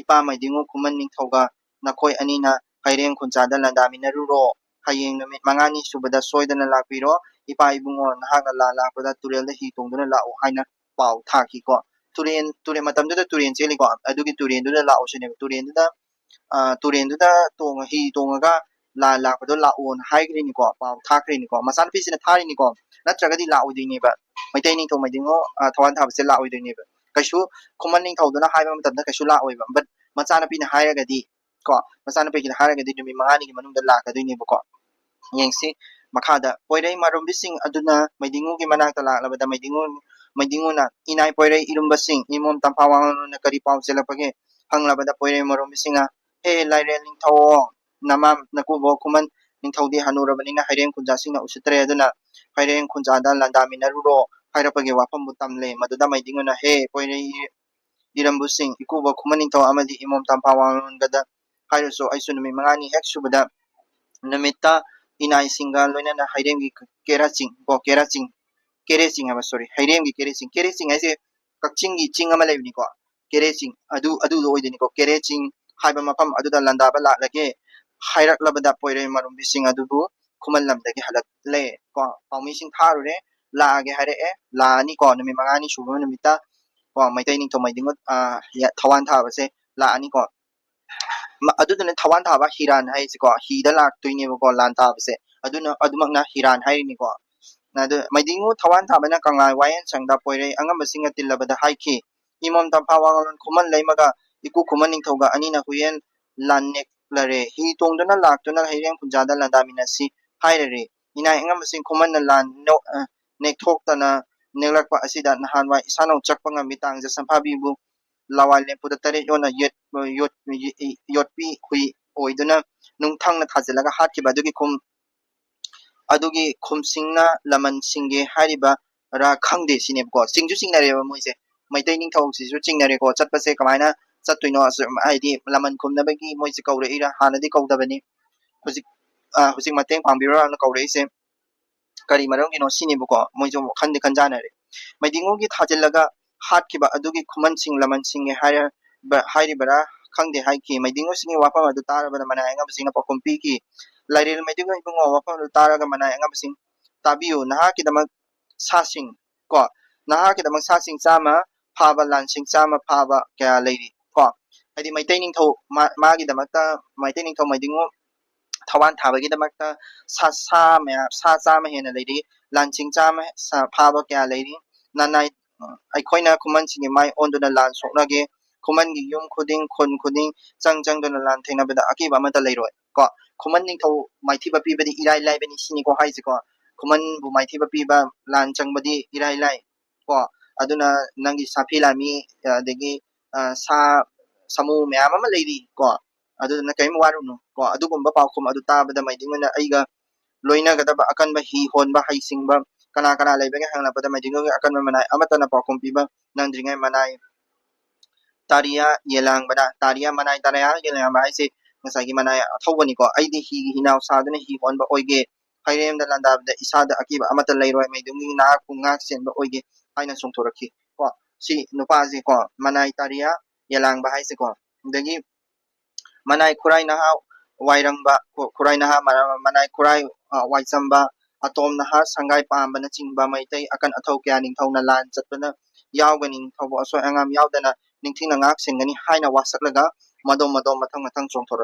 ꯏꯄꯥ ꯃꯩꯗꯤꯡꯉꯨ ꯈꯨꯃꯟ ꯅꯤꯡꯊꯧꯒ ꯅꯈꯣꯏ ꯑꯅꯤꯅ ꯍꯩꯔꯦꯝ ꯈꯨꯟꯖꯥꯗ ꯂꯥꯟꯗꯥꯃꯤꯟꯅꯔꯨꯔꯣ꯫ ꯍꯌꯦꯡ ꯅꯨꯃꯤꯠ ꯃꯉꯥꯅꯤ ꯁꯨꯕꯗ ꯁꯣꯏꯗꯅ ꯂꯥꯛꯄꯤꯔꯣ꯫ ꯏꯄꯥ ꯏꯕꯨꯡꯉꯣ, ꯅꯍꯥꯛꯅ ꯂꯥꯟ ꯂꯥꯛꯄꯗ ꯇꯨꯔꯦꯜꯗ ꯍꯤ ꯇꯣꯡꯗꯨꯅ ꯂꯥꯛꯎ" ꯍꯥꯏꯅ ꯄꯥꯎ ꯊꯥꯈꯤꯀꯣ꯫ ꯇꯨꯔꯦꯟ, ꯇꯨꯔꯦꯟ ꯃꯇꯝꯗꯨꯗ ꯇꯨꯔꯦꯟ ꯆꯦꯜꯂꯤꯀꯣ꯫ ꯑꯗꯨꯒꯤ ꯇꯨꯔꯦꯟꯗꯨꯗ ꯂꯥꯛꯑꯣ ꯁꯤꯅꯦꯕ꯫ ꯇꯨꯔꯦꯟꯗꯨꯗ, ꯑ, ꯇꯨꯔꯦꯟꯗꯨꯗ ꯇꯣꯡꯉ-, ꯍꯤ ꯇꯣꯡꯉꯒ ꯂꯥꯟ ꯂꯥꯛꯄꯗꯣ ꯂꯥꯛꯑꯣꯅ ꯍꯥꯏꯈ꯭ꯔꯤꯅꯤꯀꯣ, ꯄꯥꯎ ꯊꯥꯈ꯭ꯔꯤꯅꯤꯀꯣ, ꯃꯆꯥꯅꯨꯄꯤꯁꯤꯅ ꯊꯥꯔꯤꯅꯤꯀꯣ, ꯅꯠꯇ꯭ꯔꯒꯗꯤ ꯂꯥꯛꯑꯣꯏꯗꯣꯏꯅꯦꯕ꯫ ꯃꯩꯇꯩ ꯅꯤꯡꯊꯧ ꯃꯩꯗꯤꯡꯉꯨ, ꯑ, ꯊꯋꯥꯟ ꯊꯥꯕꯁꯦ ꯂꯥꯛꯑꯣꯏꯗꯣꯏꯅꯦꯕ꯫ ꯀꯩꯁꯨ ꯈꯨꯃꯟ ꯅꯤꯡꯊꯧꯗꯨꯅ ꯍꯥꯏꯕ ꯃꯇꯝꯗ ꯀꯩꯁꯨ ꯂꯥꯛꯑꯣꯏꯕ, but ꯃꯆꯥꯅꯨꯄꯤꯅ ꯍꯥꯏꯔꯒꯗꯤ ꯀꯣ, ꯃꯆꯥꯅꯨꯄꯤꯒꯤꯅ ꯍꯥꯏꯔꯒꯗꯤ ꯅꯨꯃꯤꯠ ꯃꯉꯥꯅꯤꯒꯤ ꯃꯅꯨꯡꯗ ꯂꯥꯛꯀꯗꯣꯏꯅꯦꯕꯀꯣ꯫ ꯌꯦꯡꯁꯤ ꯃꯈꯥꯗ, ꯄꯣꯏꯔꯩ ꯃꯔꯨꯝꯕꯤꯁꯤꯡ ꯑꯗꯨꯅ ꯃꯩꯗꯤꯡꯉꯨꯒꯤ ꯃꯅꯥꯛꯇ ꯂꯥꯛꯂꯕꯗ ꯃꯩꯗꯤꯡꯉꯨ, ꯃꯩꯗꯤꯡꯉꯨꯅ, "ꯏꯅꯥꯏ ꯄꯣꯏꯔꯩ ꯏꯔꯨꯝꯕꯁꯤꯡ, ꯏꯃꯣꯝ ꯇꯝꯐꯥ ꯋꯥꯉꯣꯟꯅ ꯀꯔꯤ ꯄꯥꯎ ꯆꯦꯜꯂꯛꯄꯒꯦ?" ꯍꯪꯂꯕꯗ ꯄꯣꯏꯔꯩ ꯃꯔꯨꯝꯕꯤꯁꯤꯡꯅ, "ꯍꯦ ꯂꯥꯏꯔꯦꯜ ꯅꯤꯡꯊꯧ, ꯅꯃꯥꯝ ꯅꯀꯨꯕꯣꯛ ꯈꯨꯃꯟ ꯅꯤꯡꯊꯧꯗꯤ ꯍꯅꯨꯔꯕꯅꯤꯅ ꯍꯩꯔꯦꯝ ꯈꯨꯟꯖꯥꯁꯤꯡꯅ ꯎꯁꯤꯠꯇ꯭ꯔꯦ, ꯑꯗꯨꯅ ꯍꯩꯔꯦꯝ ꯈꯨꯟꯖꯥꯗ ꯂꯥꯟꯗꯥꯃꯤꯟꯅꯔꯨꯔꯣ" ꯍꯥꯏꯔꯛꯄꯒꯤ ꯋꯥꯐꯝꯕꯨ ꯇꯝꯂꯦ꯫ ꯃꯗꯨꯗ ꯃꯩꯗꯤꯡꯉꯨꯅ, "ꯍꯦ ꯄꯣꯏꯔꯩ ꯏꯔꯝꯕꯨꯁꯤꯡ, ꯏꯀꯨꯕꯣꯛ ꯈꯨꯃꯟ ꯅꯤꯡꯊꯧ ꯑꯃꯗꯤ ꯏꯃꯣꯝ ꯇꯝꯐꯥ ꯋꯥꯉꯣꯟꯒꯗ ꯍꯥꯏꯔꯁꯨ, ꯑꯩꯁꯨ ꯅꯨꯃꯤꯠ ꯃꯉꯥꯅꯤ ꯍꯦꯛ ꯁꯨꯕꯗ ꯅꯨꯃꯤꯠꯇ ꯏꯅꯥꯏꯁꯤꯡꯒ ꯂꯣꯏꯅꯅ ꯍꯩꯔꯦꯝꯒꯤ ꯀꯦꯔꯥꯆꯤꯡ, ꯀꯣ, ꯀꯦꯔꯥꯆꯤꯡ, ꯀꯦꯔꯦꯆꯤꯡ ꯍꯥꯏꯕ, sorry, ꯍꯩꯔꯦꯝꯒꯤ ꯀꯦꯔꯦꯆꯤꯡ, ꯀꯦꯔꯦꯆꯤꯡ ꯍꯥꯏꯁꯦ ꯀꯛꯆꯤꯡꯒꯤ ꯆꯤꯡ ꯑꯃ ꯂꯩꯕꯅꯤꯀꯣ, ꯀꯦꯔꯦꯆꯤꯡ, ꯑꯗꯨ, ꯑꯗꯨꯗꯣ ꯑꯣꯏꯗꯣꯏꯅꯤꯀꯣ, ꯀꯦꯔꯦꯆꯤꯡ ꯍꯥꯏꯕ ꯃꯐꯝ ꯑꯗꯨꯗ ꯂꯥꯟꯗꯥꯕ ꯂꯥꯛꯂꯒꯦ ꯍꯥꯏꯔꯛꯂꯕꯗ ꯄꯣꯏꯔꯩ ꯃꯔꯨꯝꯕꯤꯁꯤꯡ ꯑꯗꯨꯕꯨ ꯈꯨꯃꯟ ꯂꯝꯗꯒꯤ ꯍꯜꯂꯛꯂꯦ꯫ ꯀꯣ, ꯄꯥꯎꯃꯤꯁꯤꯡ ꯊꯥꯔꯨꯔꯦ, ꯂꯥꯛꯑꯒꯦ ꯍꯥꯏꯔꯛꯑꯦ, ꯂꯥꯛꯑꯅꯤꯀꯣ, ꯅꯨꯃꯤꯠ ꯃꯉꯥꯅꯤ ꯁꯨꯕ ꯅꯨꯃꯤꯠꯇ ꯀꯣ, ꯃꯩꯇꯩ ꯅꯤꯡꯊꯧ ꯃꯩꯗꯤꯡꯉꯨ, ꯑ, ꯊꯋꯥꯟ ꯊꯥꯕꯁꯦ ꯂꯥꯛꯑꯅꯤꯀꯣ꯫ ꯃ-, ꯑꯗꯨꯗꯨꯅ ꯊꯋꯥꯟ ꯊꯥꯕ ꯍꯤꯔꯥꯟ ꯍꯥꯏꯁꯤꯀꯣ, ꯍꯤꯗ ꯂꯥꯛꯇꯣꯏꯅꯦꯕꯀꯣ ꯂꯥꯟ ꯊꯥꯕꯁꯦ, ꯑꯗꯨꯅ ꯑꯗꯨꯃꯛꯅ ꯍꯤꯔꯥꯟ ꯍꯥꯏꯔꯤꯅꯤꯀꯣ꯫ ꯑꯗꯨ ꯃꯩꯗꯤꯡꯉꯨ ꯊꯋꯥꯟ ꯊꯥꯕꯅ ꯀꯪꯂꯥ ꯋꯥꯌꯦꯟ ꯁꯪꯗ ꯄꯣꯏꯔꯩ ꯑꯉꯝꯕꯁꯤꯡꯒ ꯇꯤꯜꯂꯕꯗ ꯍꯥꯏꯈꯤ, "ꯏꯃꯣꯝ ꯇꯝꯐꯥ ꯋꯥꯉꯣꯟ ꯈꯨꯃꯟ ꯂꯩꯃꯒ ꯏꯀꯨ ꯈꯨꯃꯟ ꯅꯤꯡꯊꯧꯒ ꯑꯅꯤꯅ ꯍꯨꯏꯌꯦꯟ ꯂꯥꯟꯅꯦꯛꯂꯔꯦ꯫ ꯍꯤ ꯇꯣꯡꯗꯨꯅ ꯂꯥꯛꯇꯨꯅ ꯍꯩꯔꯦꯝ ꯈꯨꯟꯖꯥꯗ ꯂꯥꯟꯗꯥꯃꯤꯟꯅꯁꯤ ꯍꯥꯏꯔꯔꯦ꯫ ꯏꯅꯥꯏ ꯑꯉꯝꯕꯁꯤꯡ ꯈꯨꯃꯟꯅ ꯂꯥꯟ ꯅꯣ-, ꯑ, ꯅꯦꯛꯊꯣꯛꯇꯅ ꯅꯦꯛꯂꯛꯄ ꯑꯁꯤꯗ ꯅꯍꯥꯟꯋꯥꯏ ꯏꯁꯥꯅꯧ ꯆꯠꯄ ꯉꯝꯃꯤ ꯇꯥꯡꯖ ꯁꯝꯐꯥꯕꯤꯕꯨ ꯂꯋꯥꯏ ꯂꯦꯝꯄꯨꯗ ꯇꯔꯦꯠ ꯌꯣꯟꯅ ꯌꯦꯠ-, ꯌꯣꯠ-, ꯌꯣꯠꯄꯤ ꯍꯨꯏ ꯑꯣꯏꯗꯨꯅ ꯅꯨꯡꯊꯪꯅ ꯊꯥꯖꯤꯜꯂꯒ ꯍꯥꯠꯈꯤꯕ ꯑꯗꯨꯒꯤ ꯈꯨꯝ-, ꯑꯗꯨꯒꯤ ꯈꯨꯝꯁꯤꯡꯅ ꯂꯃꯟ ꯁꯤꯡꯒꯦ ꯍꯥꯏꯔꯤꯕꯔꯥ ꯈꯪꯗꯦ" ꯁꯤꯅꯦꯕꯀꯣ꯫ ꯆꯤꯡꯁꯨ ꯆꯤꯡꯅꯔꯦꯕ ꯃꯣꯏꯁꯦ, ꯃꯩꯇꯩ ꯅꯤꯡꯊꯧꯁꯤꯁꯨ ꯆꯤꯡꯅꯔꯦꯀꯣ꯫ ꯆꯠꯄꯁꯦ ꯀꯃꯥꯏꯅ ꯆꯠꯇꯣꯏꯅꯣ? ꯑꯁ, ꯍꯥꯏꯗꯤ ꯂꯃꯟ ꯈꯨꯝꯅꯕꯒꯤ ꯃꯣꯏꯁꯦ ꯀꯧꯔꯛꯏꯔꯥ? ꯍꯥꯟꯅꯗꯤ ꯀꯧꯗꯕꯅꯤ, ꯍꯧꯖꯤꯛ, ꯑ, ꯍꯧꯖꯤꯛ ꯃꯇꯦꯡ ꯄꯥꯡꯕꯤꯔꯣꯅ ꯀꯧꯔꯛꯏꯁꯦ ꯀꯔꯤ ꯃꯔꯝꯒꯤꯅꯣ ꯁꯤꯅꯦꯕꯀꯣ꯫ ꯃꯣꯏꯁꯨ ꯋꯥꯈꯜꯗꯤ ꯈꯟꯖꯥꯟꯅꯔꯦ꯫ ꯃꯩꯗꯤꯡꯉꯨꯒꯤ ꯊꯥꯖꯤꯜꯂꯒ ꯍꯥꯠꯈꯤꯕ ꯑꯗꯨꯒꯤ ꯈꯨꯃꯟꯁꯤꯡ ꯂꯃꯟꯁꯤꯡꯒꯤ ꯍꯥꯏꯔ-, ꯕ-, ꯍꯥꯏꯔꯤꯕꯔꯥ ꯈꯪꯗꯦ ꯍꯥꯏꯈꯤ꯫ ꯃꯩꯗꯤꯡꯉꯨꯁꯤꯡꯒꯤ ꯋꯥꯐꯝ ꯑꯗꯨ ꯇꯥꯔꯕꯗ ꯃꯅꯥꯏ ꯑꯉꯝꯕꯁꯤꯡꯅ ꯄꯥꯎꯈꯨꯝ ꯄꯤꯈꯤ, "ꯂꯥꯏꯔꯦꯜ ꯃꯩꯗꯤꯡꯉꯨ ꯏꯕꯨꯡꯉꯣ, ꯋꯥꯐꯝ ꯑꯗꯨ ꯇꯥꯔꯒ ꯃꯅꯥꯏ ꯑꯉꯝꯕꯁꯤꯡ ꯇꯥꯕꯤꯌꯨ꯫ ꯅꯍꯥꯛꯀꯤꯗꯃꯛ ꯁꯥꯁꯤꯡ ꯀꯣ, ꯅꯍꯥꯛꯀꯤꯗꯃꯛ ꯁꯥꯁꯤꯡ ꯆꯥꯝꯃ ꯐꯥꯕ, ꯂꯥꯟꯁꯤꯡ ꯆꯥꯝꯃ ꯐꯥꯕ ꯀꯌꯥ ꯂꯩꯔꯤ ꯀꯣ"꯫ ꯍꯥꯏꯗꯤ ꯃꯩꯇꯩ ꯅꯤꯡꯊꯧ ꯃꯥ-, ꯃꯥꯒꯤꯗꯃꯛꯇ ꯃꯩꯇꯩ ꯅꯤꯡꯊꯧ ꯃꯩꯗꯤꯡꯉꯨ ꯊꯋꯥꯟ ꯊꯥꯕꯒꯤꯗꯃꯛꯇ ꯁꯥ ꯁꯥ ꯃꯌꯥꯝ ꯁꯥ ꯆꯥꯝꯃ ꯍꯦꯟꯅ ꯂꯩꯔꯤ꯫ ꯂꯥꯟꯆꯤꯡ ꯆꯥꯝꯃ ꯐꯥꯕ ꯀꯌꯥ ꯂꯩꯔꯤ꯫ ꯅꯅꯥꯏ ꯑꯩꯈꯣꯏꯅ ꯈꯨꯃꯟꯁꯤꯡꯒꯤ ꯃꯥꯏ ꯑꯣꯟꯗꯨꯅ ꯂꯥꯟ ꯁꯣꯛꯅꯒꯦ꯫ ꯈꯨꯃꯟꯒꯤ ꯌꯨꯝ ꯈꯨꯗꯤꯡ ꯈꯨꯟ ꯈꯨꯗꯤꯡ ꯆꯪ ꯆꯪꯗꯨꯅ ꯂꯥꯟ ꯊꯦꯡꯅꯕꯗ ꯑꯀꯤꯕ ꯑꯃꯠꯇ ꯂꯩꯔꯣꯏ ꯀꯣ꯫ ꯈꯨꯃꯟ ꯅꯤꯡꯊꯧ ꯃꯥꯏꯊꯤꯕ ꯄꯤꯕꯗꯤ ꯏꯔꯥꯏ ꯂꯥꯏꯕꯅꯤ ꯁꯤꯅꯤꯀꯣ ꯍꯥꯏꯁꯦꯀꯣ꯫ ꯈꯨꯃꯟꯕꯨ ꯃꯥꯏꯊꯤꯕ ꯄꯤꯕ ꯂꯥꯟ ꯆꯪꯕꯗꯤ ꯏꯔꯥꯏ ꯂꯥꯏ ꯀꯣ꯫ ꯑꯗꯨꯅ ꯅꯪꯒꯤ ꯁꯥꯐꯤ ꯂꯥꯟꯃꯤ ꯑꯗꯒꯤ ꯁꯥ ꯁꯥꯃꯨ ꯃꯌꯥꯝ ꯑꯃ ꯂꯩꯔꯤ ꯀꯣ꯫ ꯑꯗꯨꯗꯨꯅ ꯀꯔꯤꯝ ꯋꯥꯔꯨꯅꯨ ꯀꯣ꯫ ꯑꯗꯨꯒꯨꯝꯕ ꯄꯥꯎꯈꯨꯝ ꯑꯗꯨ ꯇꯥꯕꯗ ꯃꯥꯏꯗꯤꯡ ꯑꯣꯏꯅ ꯑꯩꯒ ꯂꯣꯏꯅꯒꯗꯕ ꯑꯀꯟꯕ ꯍꯤ ꯍꯣꯟꯕ ꯍꯩꯁꯤꯡꯕ ꯀꯅꯥ ꯀꯅꯥ ꯂꯩꯕꯒꯦ ꯍꯪꯂꯛꯄꯗ ꯃꯥꯏꯗꯤꯡꯒꯤ ꯑꯀꯟꯕ ꯃꯅꯥꯏ ꯑꯃꯠꯇꯅ ꯄꯥꯎꯈꯨꯝ ꯄꯤꯕ ꯅꯪꯗ꯭ꯔꯤꯉꯩ ꯃꯅꯥꯏ ꯇꯥꯔꯤꯌꯥ ꯌꯦꯂꯥꯡꯕꯅ ꯇꯥꯔꯤꯌꯥ ꯃꯅꯥꯏ ꯇꯥꯔꯤꯌꯥ ꯌꯦꯂꯥꯡꯕ ꯍꯥꯏꯁꯦ ꯉꯁꯥꯏꯒꯤ ꯃꯅꯥꯏ ꯑꯊꯧꯕꯅꯤꯀꯣ꯫ ꯑꯩꯗꯤ ꯍꯤꯒꯤ ꯍꯤꯅꯥꯎ ꯁꯥꯗꯨꯅ ꯍꯤ ꯍꯣꯟꯕ ꯑꯣꯏꯒꯦ꯫ ꯐꯩꯔꯦꯝꯗ ꯂꯥꯟꯗꯥꯕꯗ ꯏꯁꯥꯗ ꯑꯀꯤꯕ ꯑꯃꯠꯇ ꯂꯩꯔꯣꯏ꯫ ꯃꯩꯗꯨꯡꯒꯤ ꯅꯍꯥꯛꯄꯨ ꯉꯥꯛ ꯁꯦꯟꯕ ꯑꯣꯏꯒꯦ ꯍꯥꯏꯅ ꯆꯣꯡꯊꯣꯔꯛꯈꯤ ꯀꯣ꯫ ꯁꯤ ꯅꯨꯄꯥꯁꯦ ꯀꯣ ꯃꯅꯥꯏ ꯇꯥꯔꯤꯌꯥ ꯌꯦꯂꯥꯡꯕ ꯍꯥꯏꯁꯦꯀꯣ꯫ ꯑꯗꯒꯤ ꯃꯅꯥꯏ ꯈꯨꯔꯥꯏ ꯅꯍꯥ ꯋꯥꯏꯔꯝꯕ ꯈꯨꯔꯥꯏ ꯅꯍꯥ ꯃꯅꯥꯏ ꯈꯨꯔꯥꯏ ꯋꯥꯏꯆꯝꯕ ꯑꯇꯣꯝ ꯅꯍꯥ ꯁꯪꯒꯥꯏ ꯄꯥꯝꯕꯅꯆꯤꯡꯕ ꯃꯩꯇꯩ ꯑꯀꯟ ꯑꯊꯧ ꯀꯌꯥ ꯅꯤꯡꯊꯧꯅ ꯂꯥꯟ ꯆꯠꯄꯗ ꯌꯥꯎꯒꯅꯤ꯫ ꯅꯤꯡꯊꯧꯕꯨ ꯑꯁꯣꯏ ꯑꯉꯥꯝ ꯌꯥꯎꯗꯅ ꯅꯤꯡꯊꯤꯅ ꯉꯥꯛ ꯁꯦꯟꯒꯅꯤ ꯍꯥꯏꯅ ꯋꯥꯁꯛꯂꯒ ꯃꯗꯣꯝ ꯃꯗꯣꯝ ꯃꯊꯪ ꯃꯊꯪ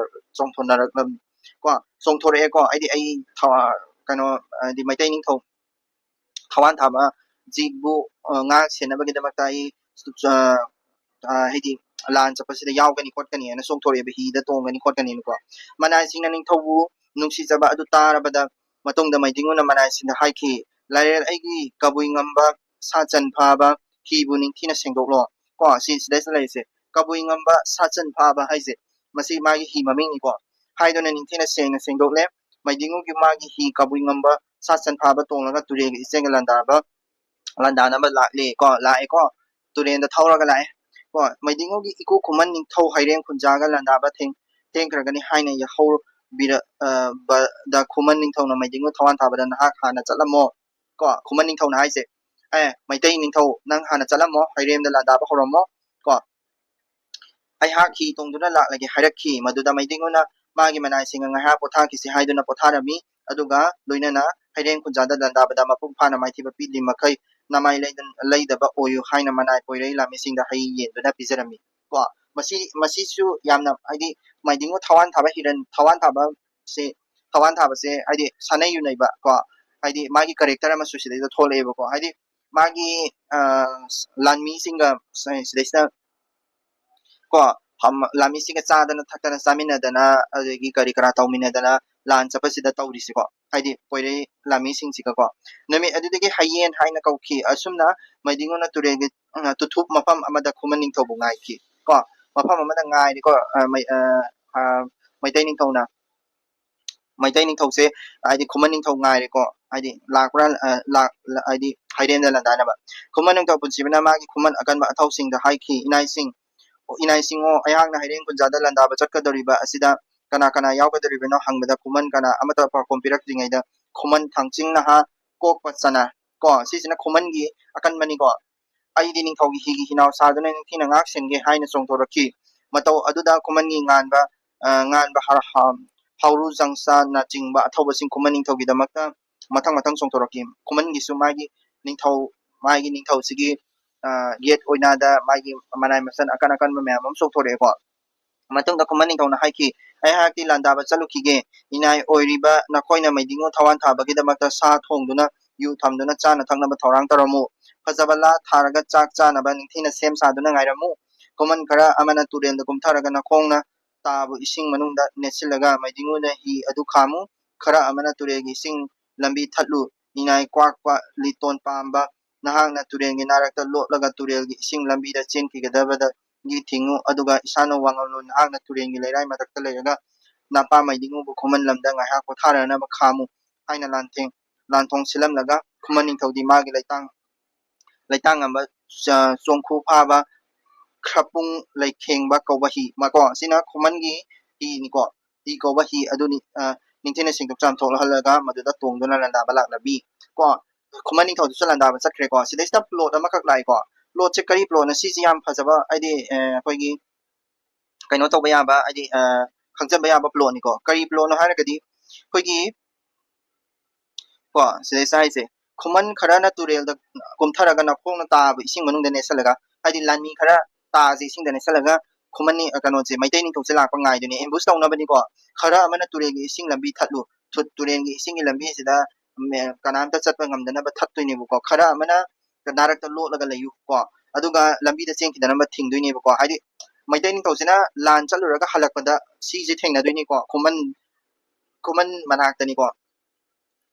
ꯆꯣꯡꯊꯣꯔꯛꯂꯝꯃꯤ ꯀꯣ꯫ ꯆꯣꯡꯊꯣꯔꯛꯑꯦꯀꯣ꯫ ꯑꯩꯗꯤ ꯑꯩ ꯀꯩꯅꯣ ꯍꯥꯏꯗꯤ ꯃꯩꯇꯩ ꯅꯤꯡꯊꯧ ꯊꯋꯥꯟ ꯊꯥꯕ ꯖꯤꯕꯨ ꯉꯥꯛ ꯁꯦꯟꯅꯕꯒꯤꯗꯃꯛꯇ ꯑꯩ ꯍꯥꯏꯗꯤ ꯂꯥꯟ ꯆꯠꯄꯁꯤꯗ ꯌꯥꯎꯒꯅꯤ ꯈꯣꯠꯀꯅꯤ ꯍꯥꯏꯅ ꯆꯣꯡꯊꯣꯔꯛꯑꯦꯕ꯫ ꯍꯤꯗ ꯇꯣꯡꯒꯅꯤ ꯈꯣꯠꯀꯅꯤꯅꯀꯣ꯫ ꯃꯅꯥꯏꯁꯤꯡꯅ ꯅꯤꯡꯊꯧꯕꯨ ꯅꯨꯡꯁꯤꯖꯕ ꯑꯗꯨ ꯇꯥꯔꯕꯗ ꯃꯇꯨꯡꯗ ꯃꯩꯗꯤꯡꯉꯨꯅ ꯃꯅꯥꯏꯁꯤꯡꯗ ꯍꯥꯏꯈꯤ, ꯂꯥꯏꯔꯦꯜ ꯑꯩꯒꯤ ꯀꯕꯨꯏ ꯉꯝꯕ ꯁꯥꯆꯟ ꯐꯥꯕ ꯍꯤꯕꯨ ꯅꯤꯡꯊꯤꯅ ꯁꯦꯡꯗꯣꯛꯂꯣ꯫ ꯀꯣ ꯁꯤ ꯁꯤꯗꯩꯁꯤꯗ ꯂꯩꯔꯤꯁꯦ ꯀꯕꯨꯏ ꯉꯝꯕ ꯁꯥꯆꯟ ꯐꯥꯕ ꯍꯥꯏꯁꯦ ꯃꯁꯤ ꯃꯥꯒꯤ ꯍꯤ ꯃꯃꯤꯡꯅꯤꯀꯣ꯫ ꯍꯥꯏꯗꯨꯅ ꯅꯤꯡꯊꯤꯅ ꯁꯦꯡꯅ ꯁꯦꯡꯗꯣꯛꯂꯦ꯫ ꯃꯩꯗꯤꯡꯉꯨꯒꯤ ꯃꯥꯒꯤ ꯍꯤ ꯀꯕꯨꯏ ꯉꯝꯕ ꯁꯥꯆꯟ ꯐꯥꯕ ꯇꯣꯡꯂꯒ ꯇꯨꯔꯦꯜꯒ ꯏꯆꯦꯜꯒ ꯂꯥꯟꯗꯥꯕ ꯂꯥꯟꯗꯥꯅꯕ ꯂꯥꯛꯂꯦ ꯀꯣ ꯂꯥꯛꯑꯦꯀꯣ꯫ ꯇꯨꯔꯦꯜꯗ ꯊꯧꯔꯒ ꯂꯥꯛꯑꯦ ꯀꯣ꯫ ꯃꯩꯗꯤꯡꯉꯨꯒꯤ ꯏꯀꯨ ꯈꯨꯃꯟ ꯅꯤꯡꯊꯧ ꯍꯩꯔꯦꯝ ꯈꯨꯟꯖꯥꯒ ꯂꯥꯟꯗꯥꯕ ꯊꯦꯡ ꯊꯦꯡꯈ꯭ꯔꯒꯅꯤ ꯍꯥꯏꯅ ꯌꯥꯍꯧ ꯕꯤꯔ ꯕꯗ ꯈꯨꯃꯟ ꯅꯤꯡꯊꯧꯅ ꯃꯩꯗꯤꯡꯉꯨ ꯊꯋꯥꯟ ꯊꯥꯕꯗ ꯅꯍꯥꯛ ꯍꯥꯟꯅ ꯆꯠꯂꯝꯃꯣ ꯀꯣ꯫ ꯈꯨꯃꯟ ꯅꯤꯡꯊꯧꯅ ꯍꯥꯏꯁꯦ ꯑꯦ ꯃꯩꯇꯩ ꯅꯤꯡꯊꯧ ꯅꯪ ꯍꯥꯟꯅ ꯆꯠꯂꯝꯃꯣ ꯍꯩꯔꯦꯝꯗ ꯂꯥꯟꯗꯥꯕ ꯍꯧꯔꯝꯃꯣ ꯀꯣ꯫ ꯑꯩꯍꯥꯛ ꯍꯤ ꯇꯣꯡꯗꯨꯅ ꯂꯥꯛꯂꯒꯦ ꯍꯥꯏꯔꯛꯈꯤ꯫ ꯃꯗꯨꯗ ꯃꯩꯗꯤꯡꯉꯨꯅ ꯃꯥꯒꯤ ꯃꯅꯥꯏꯁꯤꯡꯒ ꯉꯥꯏꯍꯥꯛ ꯄꯣꯊꯥꯈꯤꯁꯤ ꯍꯥꯏꯗꯨꯅ ꯄꯣꯊꯥꯔꯝꯃꯤ꯫ ꯑꯗꯨꯒ ꯂꯣꯏꯅꯅ ꯍꯩꯔꯦꯝ ꯈꯨꯟꯖꯥꯗ ꯂꯥꯟꯗꯥꯕꯗ ꯃꯄꯨꯡ ꯐꯥꯅ ꯃꯥꯏꯊꯤꯕ ꯄꯤꯗ꯭ꯔꯤ ꯃꯈꯩ ꯅꯃꯥꯏ ꯂꯩꯗ- ꯂꯩꯗꯕ ꯑꯣꯏꯌꯨ ꯍꯥꯏꯅ ꯃꯅꯥꯏ ꯄꯣꯏꯔꯩ ꯂꯥꯃꯤꯁꯤꯡꯗ ꯍꯩ ꯌꯦꯟꯗꯨꯅ ꯄꯤꯖꯔꯝꯃꯤ꯫ ꯀꯣ ꯃꯁꯤ ꯃꯁꯤꯁꯨ ꯌꯥꯝꯅ ꯍꯥꯏꯗꯤ ꯃꯥꯏꯗꯤꯡꯉꯨ ꯊꯋꯥꯟ ꯊꯥꯕ ꯍꯤꯔꯟ ꯊꯋꯥꯟ ꯊꯥꯕ ꯊꯋꯥꯟ ꯊꯥꯕꯁꯦ ꯍꯥꯏꯗꯤ ꯁꯥꯟꯅꯩ ꯌꯨꯅꯩꯕ ꯀꯣ, ꯍꯥꯏꯗꯤ ꯃꯥꯒꯤ ꯀꯦꯔꯦꯛꯇꯔ ꯑꯃꯁꯨ ꯁꯤꯗꯩꯗ ꯊꯣꯛꯂꯛꯑꯦꯕꯀꯣ꯫ ꯍꯥꯏꯗꯤ ꯃꯥꯒꯤ ꯂꯥꯟꯃꯤꯁꯤꯡꯒ ꯁꯤꯗꯩꯁꯤꯗ ꯀꯣ, ꯂꯥꯟꯃꯤꯁꯤꯡꯒ ꯆꯥꯗꯅ ꯊꯛꯇꯅ ꯆꯥꯃꯤꯟꯅꯗꯅ, ꯑꯗꯒꯤ ꯀꯔꯤ ꯀꯔꯥ ꯇꯧꯃꯤꯟꯅꯗꯅ ꯂꯥꯟ ꯆꯠꯄꯁꯤꯗ ꯇꯧꯔꯤꯁꯤꯀꯣ꯫ ꯍꯥꯏꯗꯤ ꯄꯣꯏꯔꯩ ꯂꯥꯟꯃꯤꯁꯤꯡꯁꯤꯒꯀꯣ꯫ ꯅꯨꯃꯤꯠ ꯑꯗꯨꯗꯒꯤ ꯍꯌꯦꯟ ꯍꯥꯏꯅ ꯀꯧꯈꯤ꯫ ꯑꯁꯨꯝꯅ ꯃꯩꯗꯤꯉꯨꯅ ꯇꯨꯔꯦꯜꯒꯤ ꯇꯨꯊꯨꯞ ꯃꯐꯝ ꯑꯃꯗ ꯈꯨꯃꯟ ꯅꯤꯡꯊꯧꯕꯨ ꯉꯥꯏꯈꯤ ꯀꯣ꯫ ꯃꯐꯝ ꯑꯃꯗ ꯉꯥꯏꯔꯤꯀꯣ꯫ ꯃꯩꯇꯩ ꯅꯤꯡꯊꯧꯅ ꯃꯩꯇꯩ ꯅꯤꯡꯊꯧꯁꯦ ꯍꯥꯏꯗꯤ ꯈꯨꯃꯟ ꯅꯤꯡꯊꯧ ꯉꯥꯏꯔꯦꯀꯣ꯫ ꯍꯥꯏꯗꯤ ꯂꯥꯛꯄ꯭ꯔꯥ, ꯍꯥꯏꯗꯤ ꯍꯥꯏꯔꯦꯟꯗ ꯂꯥꯟꯗꯥꯅꯕ꯫ ꯈꯨꯃꯟ ꯅꯤꯡꯊꯧ ꯄꯨꯟꯁꯤꯕꯅ ꯃꯥꯒꯤ ꯈꯨꯃꯟ ꯑꯀꯟꯕ ꯑꯊꯧꯁꯤꯡꯗ ꯍꯥꯏꯈꯤ, "ꯏꯅꯥꯏꯁꯤꯡ, ꯏꯅꯥꯏꯁꯤꯡꯉꯣ, ꯑꯩꯍꯥꯛꯅ ꯍꯩꯔꯦꯟ ꯀꯨꯟꯖꯥꯗ ꯂꯥꯟꯗꯥꯕ ꯆꯠꯀꯗꯧꯔꯤꯕ ꯑꯁꯤꯗ ꯀꯅꯥ ꯀꯅꯥ ꯌꯥꯎꯒꯗꯧꯔꯤꯕꯅꯣ?" ꯍꯪꯕꯗ ꯈꯨꯃꯟ ꯀꯅꯥ ꯑꯃꯠꯇ ꯄꯥꯎꯈꯨꯝ ꯄꯤꯔꯛꯇ꯭ꯔꯤꯉꯩꯗ ꯈꯨꯃꯟ ꯊꯥꯡꯆꯤꯡ ꯅꯍꯥ ꯀꯣꯛꯄ ꯆꯅ ꯀꯣ, ꯁꯤꯁꯤꯅ ꯈꯨꯃꯟꯒꯤ ꯑꯀꯟꯕꯅꯤꯀꯣ꯫ "ꯑꯩꯗꯤ ꯅꯤꯡꯊꯧꯒꯤ ꯍꯤꯒꯤ ꯍꯤꯅꯥꯎ ꯁꯥꯗꯨꯅ ꯅꯤꯡꯊꯤꯅ ꯉꯥꯛ ꯁꯦꯟꯒꯦ" ꯍꯥꯏꯅ ꯆꯣꯡꯊꯣꯔꯛꯈꯤ꯫ ꯃꯇꯧ ꯑꯗꯨꯗ ꯈꯨꯃꯟꯒꯤ ꯉꯥꯟꯕ, ꯉꯥꯟꯕ ꯍꯥꯎꯔꯨ ꯖꯪꯁꯥꯅꯆꯤꯡꯕ ꯑꯊꯧꯕꯁꯤꯡ ꯈꯨꯃꯟ ꯅꯤꯡꯊꯧꯒꯤꯗꯃꯛꯇ ꯃꯊꯪ ꯃꯊꯪ ꯆꯣꯡꯊꯣꯔꯛꯈꯤ꯫ ꯈꯨꯃꯟꯒꯤꯁꯨ ꯃꯥꯒꯤ ꯅꯤꯡꯊꯧ, ꯃꯥꯒꯤ ꯅꯤꯡꯊꯧꯁꯤꯒꯤ ꯌꯦꯠ ꯑꯣꯏꯅꯗ ꯃꯥꯒꯤ ꯃꯅꯥꯏ ꯃꯁꯟ ꯑꯀꯟ ꯑꯀꯟꯕ ꯃꯌꯥꯝ ꯑꯃ ꯆꯣꯡꯊꯣꯔꯛꯑꯦꯀꯣ꯫ ꯃꯇꯨꯡꯗ ꯈꯨꯃꯟ ꯅꯤꯡꯊꯧꯅ ꯍꯥꯏꯈꯤ, "ꯑꯩꯍꯥꯛꯇꯤ ꯂꯥꯟꯗꯥꯕ ꯆꯠꯂꯨꯈꯤꯒꯦ꯫ ꯏꯅꯥꯏ ꯑꯣꯏꯔꯤꯕ ꯅꯈꯣꯏꯅ ꯃꯩꯗꯤꯡꯉꯨ ꯊꯋꯥꯟ ꯊꯥꯕꯒꯤꯗꯃꯛꯇ ꯁꯥ ꯊꯣꯡꯗꯨꯅ, ꯌꯨ ꯊꯝꯗꯨꯅ, ꯆꯥꯅ ꯊꯛꯅꯕ ꯊꯧꯔꯥꯡ ꯇꯧꯔꯝꯃꯨ꯫ ꯐꯖꯕ ꯂꯥ ꯊꯥꯔꯒ ꯆꯥꯛ ꯆꯥꯅꯕ ꯅꯤꯡꯊꯤꯅ ꯁꯦꯝ ꯁꯥꯗꯨꯅ ꯉꯥꯏꯔꯝꯃꯨ꯫ ꯈꯨꯃꯟ ꯈꯔ ꯑꯃꯅ ꯇꯨꯔꯦꯜꯗ ꯀꯨꯝꯊꯔꯒ ꯅꯈꯣꯡꯅ ꯇꯥꯕꯨ ꯏꯁꯤꯡ ꯃꯅꯨꯡꯗ ꯅꯦꯠꯁꯤꯜꯂꯒ ꯃꯩꯗꯤꯡꯉꯨꯅ ꯍꯤ ꯑꯗꯨ ꯈꯥꯝꯃꯨ꯫ ꯈꯔ ꯑꯃꯅ ꯇꯨꯔꯦꯜꯒꯤ ꯏꯁꯤꯡ ꯂꯝꯕꯤ ꯊꯠꯂꯨ꯫ ꯏꯅꯥꯏ ꯀ꯭ꯋꯥꯛꯄ ꯂꯤꯇꯣꯟ ꯄꯥꯝꯕ ꯅꯍꯥꯛꯅ ꯇꯨꯔꯦꯜꯒꯤ ꯅꯥꯔꯛꯇ ꯂꯣꯠꯂꯒ ꯇꯨꯔꯦꯜꯒꯤ ꯏꯁꯤꯡ ꯂꯝꯕꯤꯗ ꯆꯦꯟꯈꯤꯒꯗꯕꯗꯒꯤ ꯊꯤꯡꯉꯨ, ꯑꯗꯨꯒ ꯏꯁꯥꯅ ꯋꯥꯉꯝꯂꯣꯟ ꯅꯍꯥꯛꯅ ꯇꯨꯔꯦꯜꯒꯤ ꯂꯩꯔꯥꯏ ꯃꯊꯛꯇ ꯂꯩꯔꯒ ꯅꯄꯥ ꯃꯩꯗꯤꯡꯉꯨꯕꯨ ꯈꯨꯃꯟ ꯂꯝꯗ ꯉꯥꯏꯍꯥꯛ ꯄꯣꯊꯥꯔꯅꯕ ꯈꯥꯝꯃꯨ" ꯍꯥꯏꯅ ꯂꯥꯟꯊꯦꯡ-, ꯂꯥꯟꯊꯣꯡ ꯁꯤꯜꯂꯝꯂꯒ ꯈꯨꯃꯟ ꯅꯤꯡꯊꯧꯗꯤ ꯃꯥꯒꯤ ꯂꯩꯇꯥꯡ-, ꯂꯩꯇꯥꯡꯉꯝꯕ ꯆ-, ꯆꯣꯡꯈꯨ ꯐꯥꯕ ꯈ꯭ꯔꯄꯨꯡ ꯂꯩꯈꯦꯡꯕ ꯀꯧꯕ ꯍꯤ ꯑꯃ ꯀꯣ, ꯁꯤꯅ ꯈꯨꯃꯟꯒꯤ ꯍꯤꯅꯤꯀꯣ꯫ ꯍꯤ ꯀꯧꯕ ꯍꯤ ꯑꯗꯨꯅꯤ, ꯑ, ꯅꯤꯡꯊꯤꯅ ꯁꯦꯡꯗꯣꯛ ꯆꯥꯝꯊꯣꯛꯍꯜꯂꯒ ꯃꯗꯨꯗ ꯇꯣꯡꯗꯨꯅ ꯂꯥꯟꯗꯥꯕ ꯂꯥꯛꯂꯝꯃꯤ ꯀꯣ꯫ ꯈꯨꯃꯟ ꯅꯤꯡꯊꯧꯗꯨꯁꯨ ꯂꯥꯟꯗꯥꯕ ꯆꯠꯈ꯭ꯔꯦꯀꯣ꯫ ꯁꯤꯗꯩꯁꯤꯗ ꯄ꯭ꯂꯣꯠ ꯑꯃꯈꯛ ꯂꯥꯛꯑꯦꯀꯣ꯫ ꯄ꯭ꯂꯣꯠꯁꯦ ꯀꯔꯤ ꯄ꯭ꯂꯣꯠꯅꯣ? ꯁꯤꯁꯤ ꯌꯥꯝ ꯐꯖꯕ, ꯍꯥꯏꯗꯤ, ꯑ, ꯑꯩꯈꯣꯏꯒꯤ ꯀꯩꯅꯣ ꯇꯧꯕ ꯌꯥꯕ, ꯍꯥꯏꯗꯤ, ꯑ, ꯈꯪꯖꯟꯕ ꯌꯥꯕ ꯄ꯭ꯂꯣꯠꯅꯤꯀꯣ꯫ ꯀꯔꯤ ꯄ꯭ꯂꯣꯠꯅꯣ ꯍꯥꯏꯔꯒꯗꯤ ꯑꯩꯈꯣꯏꯒꯤ ꯀꯣ, ꯁꯤꯗꯩꯁꯤꯗ ꯍꯥꯏꯁꯦ, ꯈꯨꯃꯟ ꯈꯔꯅ ꯇꯨꯔꯦꯜꯗ ꯀꯨꯝꯊꯔꯒ ꯅꯈꯣꯡꯅ ꯇꯥꯕ ꯏꯁꯤꯡ ꯃꯅꯨꯡꯗ ꯅꯦꯠꯁꯜꯂꯒ, ꯍꯥꯏꯗꯤ ꯂꯥꯟꯃꯤ ꯈꯔ ꯇꯥꯁꯦ ꯏꯁꯤꯡꯗ ꯅꯦꯠꯁꯜꯂꯒ ꯈꯨꯃꯟ ꯅꯤ-, ꯑ, ꯀꯩꯅꯣꯁꯦ, ꯃꯩꯇꯩ ꯅꯤꯡꯊꯧꯁꯦ ꯂꯥꯛꯄ ꯉꯥꯏꯗꯣꯏꯅꯦ, ambush ꯇꯧꯅꯕꯅꯤꯀꯣ꯫ ꯈꯔ ꯑꯃꯅ ꯇꯨꯔꯦꯜꯒꯤ ꯏꯁꯤꯡ ꯂꯝꯕꯤ ꯊꯠꯂꯨ, ꯊꯨꯠ-, ꯇꯨꯔꯦꯜꯒꯤ ꯏꯁꯤꯡꯒꯤ ꯂꯝꯕꯤꯁꯤꯗ ꯃꯦ-, ꯀꯅꯥꯝꯇ ꯆꯠꯄ ꯉꯝꯗꯅꯕ ꯊꯠꯇꯣꯏꯅꯦꯕꯀꯣ꯫ ꯈꯔ ꯑꯃꯅ ꯅꯥꯔꯛꯇ ꯂꯣꯠꯂꯒ ꯂꯩꯌꯨ ꯀꯣ, ꯑꯗꯨꯒ ꯂꯝꯕꯤꯗ ꯆꯦꯟꯈꯤꯗꯅꯕ ꯊꯤꯡꯗꯣꯏꯅꯦꯕꯀꯣ꯫ ꯍꯥꯏꯗꯤ ꯃꯩꯇꯩ ꯅꯤꯡꯊꯧꯁꯤꯅ ꯂꯥꯟ ꯆꯠꯂꯨꯔꯒ ꯍꯜꯂꯛꯄꯗ ꯁꯤꯁꯦ ꯊꯦꯡꯅꯗꯣꯏꯅꯤꯀꯣ, ꯈꯨꯃꯟ, ꯈꯨꯃꯟ ꯃꯅꯥꯛꯇꯅꯤꯀꯣ꯫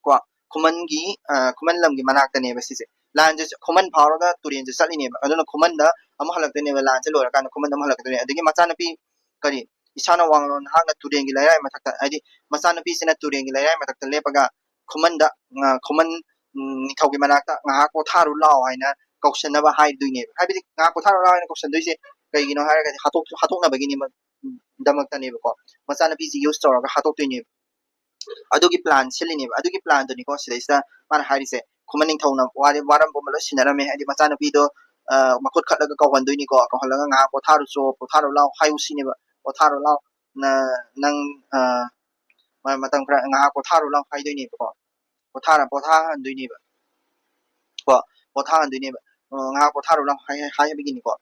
ꯀꯣ, ꯈꯨꯃꯟꯒꯤ, ꯑ, ꯈꯨꯃꯟ ꯂꯝꯒꯤ ꯃꯅꯥꯛꯇꯅꯦꯕ ꯁꯤꯁꯦ꯫ ꯂꯥꯟꯁꯦ ꯈꯨꯃꯟ ꯐꯥꯎꯔꯒ ꯇꯨꯔꯦꯟꯁꯦ ꯆꯠꯂꯤꯅꯦꯕ, ꯑꯗꯨꯅ ꯈꯨꯃꯟꯗ ꯑꯃꯨꯛ ꯍꯜꯂꯛꯇꯣꯏꯅꯦꯕ, ꯂꯥꯟꯁꯦ ꯂꯣꯏꯔꯀꯥꯟꯗ ꯈꯨꯃꯟꯗ ꯑꯃꯨꯛ ꯍꯜꯂꯛꯀꯗꯣꯏꯅꯦ꯫ ꯑꯗꯒꯤ ꯃꯆꯥꯅꯨꯄꯤ, ꯀꯔꯤ, ꯏꯁꯥꯅ ꯋꯥꯡꯂꯣꯟ ꯍꯥꯛꯅ ꯇꯨꯔꯦꯟꯒꯤ ꯂꯩꯔꯥꯏ ꯃꯊꯛꯇ, ꯍꯥꯏꯗꯤ ꯃꯆꯥꯅꯨꯄꯤꯁꯤꯅ ꯇꯨꯔꯦꯟꯒꯤ ꯂꯩꯔꯥꯏ ꯃꯊꯛꯇ ꯂꯦꯞꯄꯒ ꯈꯨꯃꯟꯗ, ꯑ, ꯈꯨꯃꯟ, ꯎꯝ, ꯅꯤꯡꯊꯧꯒꯤ ꯃꯅꯥꯛꯇ "ꯉꯥꯏꯍꯥꯛ ꯄꯣꯊꯥꯔꯨ ꯂꯥꯎ" ꯍꯥꯏꯅ ꯀꯧꯁꯟꯅꯕ ꯍꯥꯏꯗꯣꯏꯅꯦꯕ꯫ ꯍꯥꯏꯕꯗꯤ "ꯉꯥꯏꯍꯥꯛ ꯄꯣꯊꯥꯔꯨ ꯂꯥꯎ" ꯍꯥꯏꯅ ꯀꯧꯁꯟꯗꯣꯏꯁꯦ ꯀꯩꯒꯤꯅꯣ ꯍꯥꯏꯔꯒꯗꯤ ꯍꯥꯠꯇꯣꯛ-, ꯍꯥꯠꯇꯣꯛꯅꯕꯒꯤꯅꯦꯕ, ꯗꯃꯛꯇꯅꯦꯕꯀꯣ꯫ ꯃꯆꯥꯅꯨꯄꯤꯁꯤ use ꯇꯧꯔꯒ ꯍꯥꯠꯇꯣꯛꯇꯣꯏꯅꯦꯕ꯫ ꯑꯗꯨꯒꯤ plan ꯁꯤꯜꯂꯤꯅꯦꯕ꯫ ꯑꯗꯨꯒꯤ planꯗꯨꯅꯤꯀꯣ ꯁꯤꯗꯩꯁꯤꯗ ꯃꯥꯅ ꯍꯥꯏꯔꯤꯁꯦ꯫ ꯈꯨꯃꯟ ꯅꯤꯡꯊꯧꯅ ꯋꯥꯔꯦ-, ꯋꯥꯔꯝꯕ ꯑꯃ ꯂꯣꯏ ꯁꯤꯟꯅꯔꯝꯃꯦ꯫ ꯍꯥꯏꯗꯤ ꯃꯆꯥꯅꯨꯄꯤꯗꯣ, ꯑ, ꯃꯈꯨꯠ ꯈꯠꯂꯒ ꯀꯧꯍꯟꯗꯣꯏꯅꯤꯀꯣ꯫ ꯀꯧꯍꯜꯂꯒ "ꯉꯥꯏꯍꯥꯛ ꯄꯣꯊꯥꯔꯨꯆꯣ, ꯄꯣꯊꯥꯔꯨ ꯂꯥꯎ" ꯍꯥꯏꯌꯨ ꯁꯤꯅꯦꯕ꯫ "ꯄꯣꯊꯥꯔꯨ ꯂꯥꯎ, ꯅ-, ꯅꯪ, ꯑ, ꯃ-, ꯃꯇꯝ ꯈꯔ ꯉꯥꯏꯍꯥꯛ ꯄꯣꯊꯥꯔꯨ ꯂꯥꯎ" ꯍꯥꯏꯗꯣꯏꯅꯦꯕꯀꯣ꯫ ꯄꯣꯊꯥꯔ-, ꯄꯣꯊꯥꯍꯟꯗꯣꯏꯅꯦꯕ꯫ ꯀꯣ, ꯄꯣꯊꯥꯍꯟꯗꯣꯏꯅꯦꯕ꯫ ꯑ, "ꯉꯥꯏꯍꯥꯛ ꯄꯣꯊꯥꯔꯨ ꯂꯥꯎ" ꯍꯥꯏ-, ꯍꯥꯏꯕꯒꯤꯅꯤꯀꯣ꯫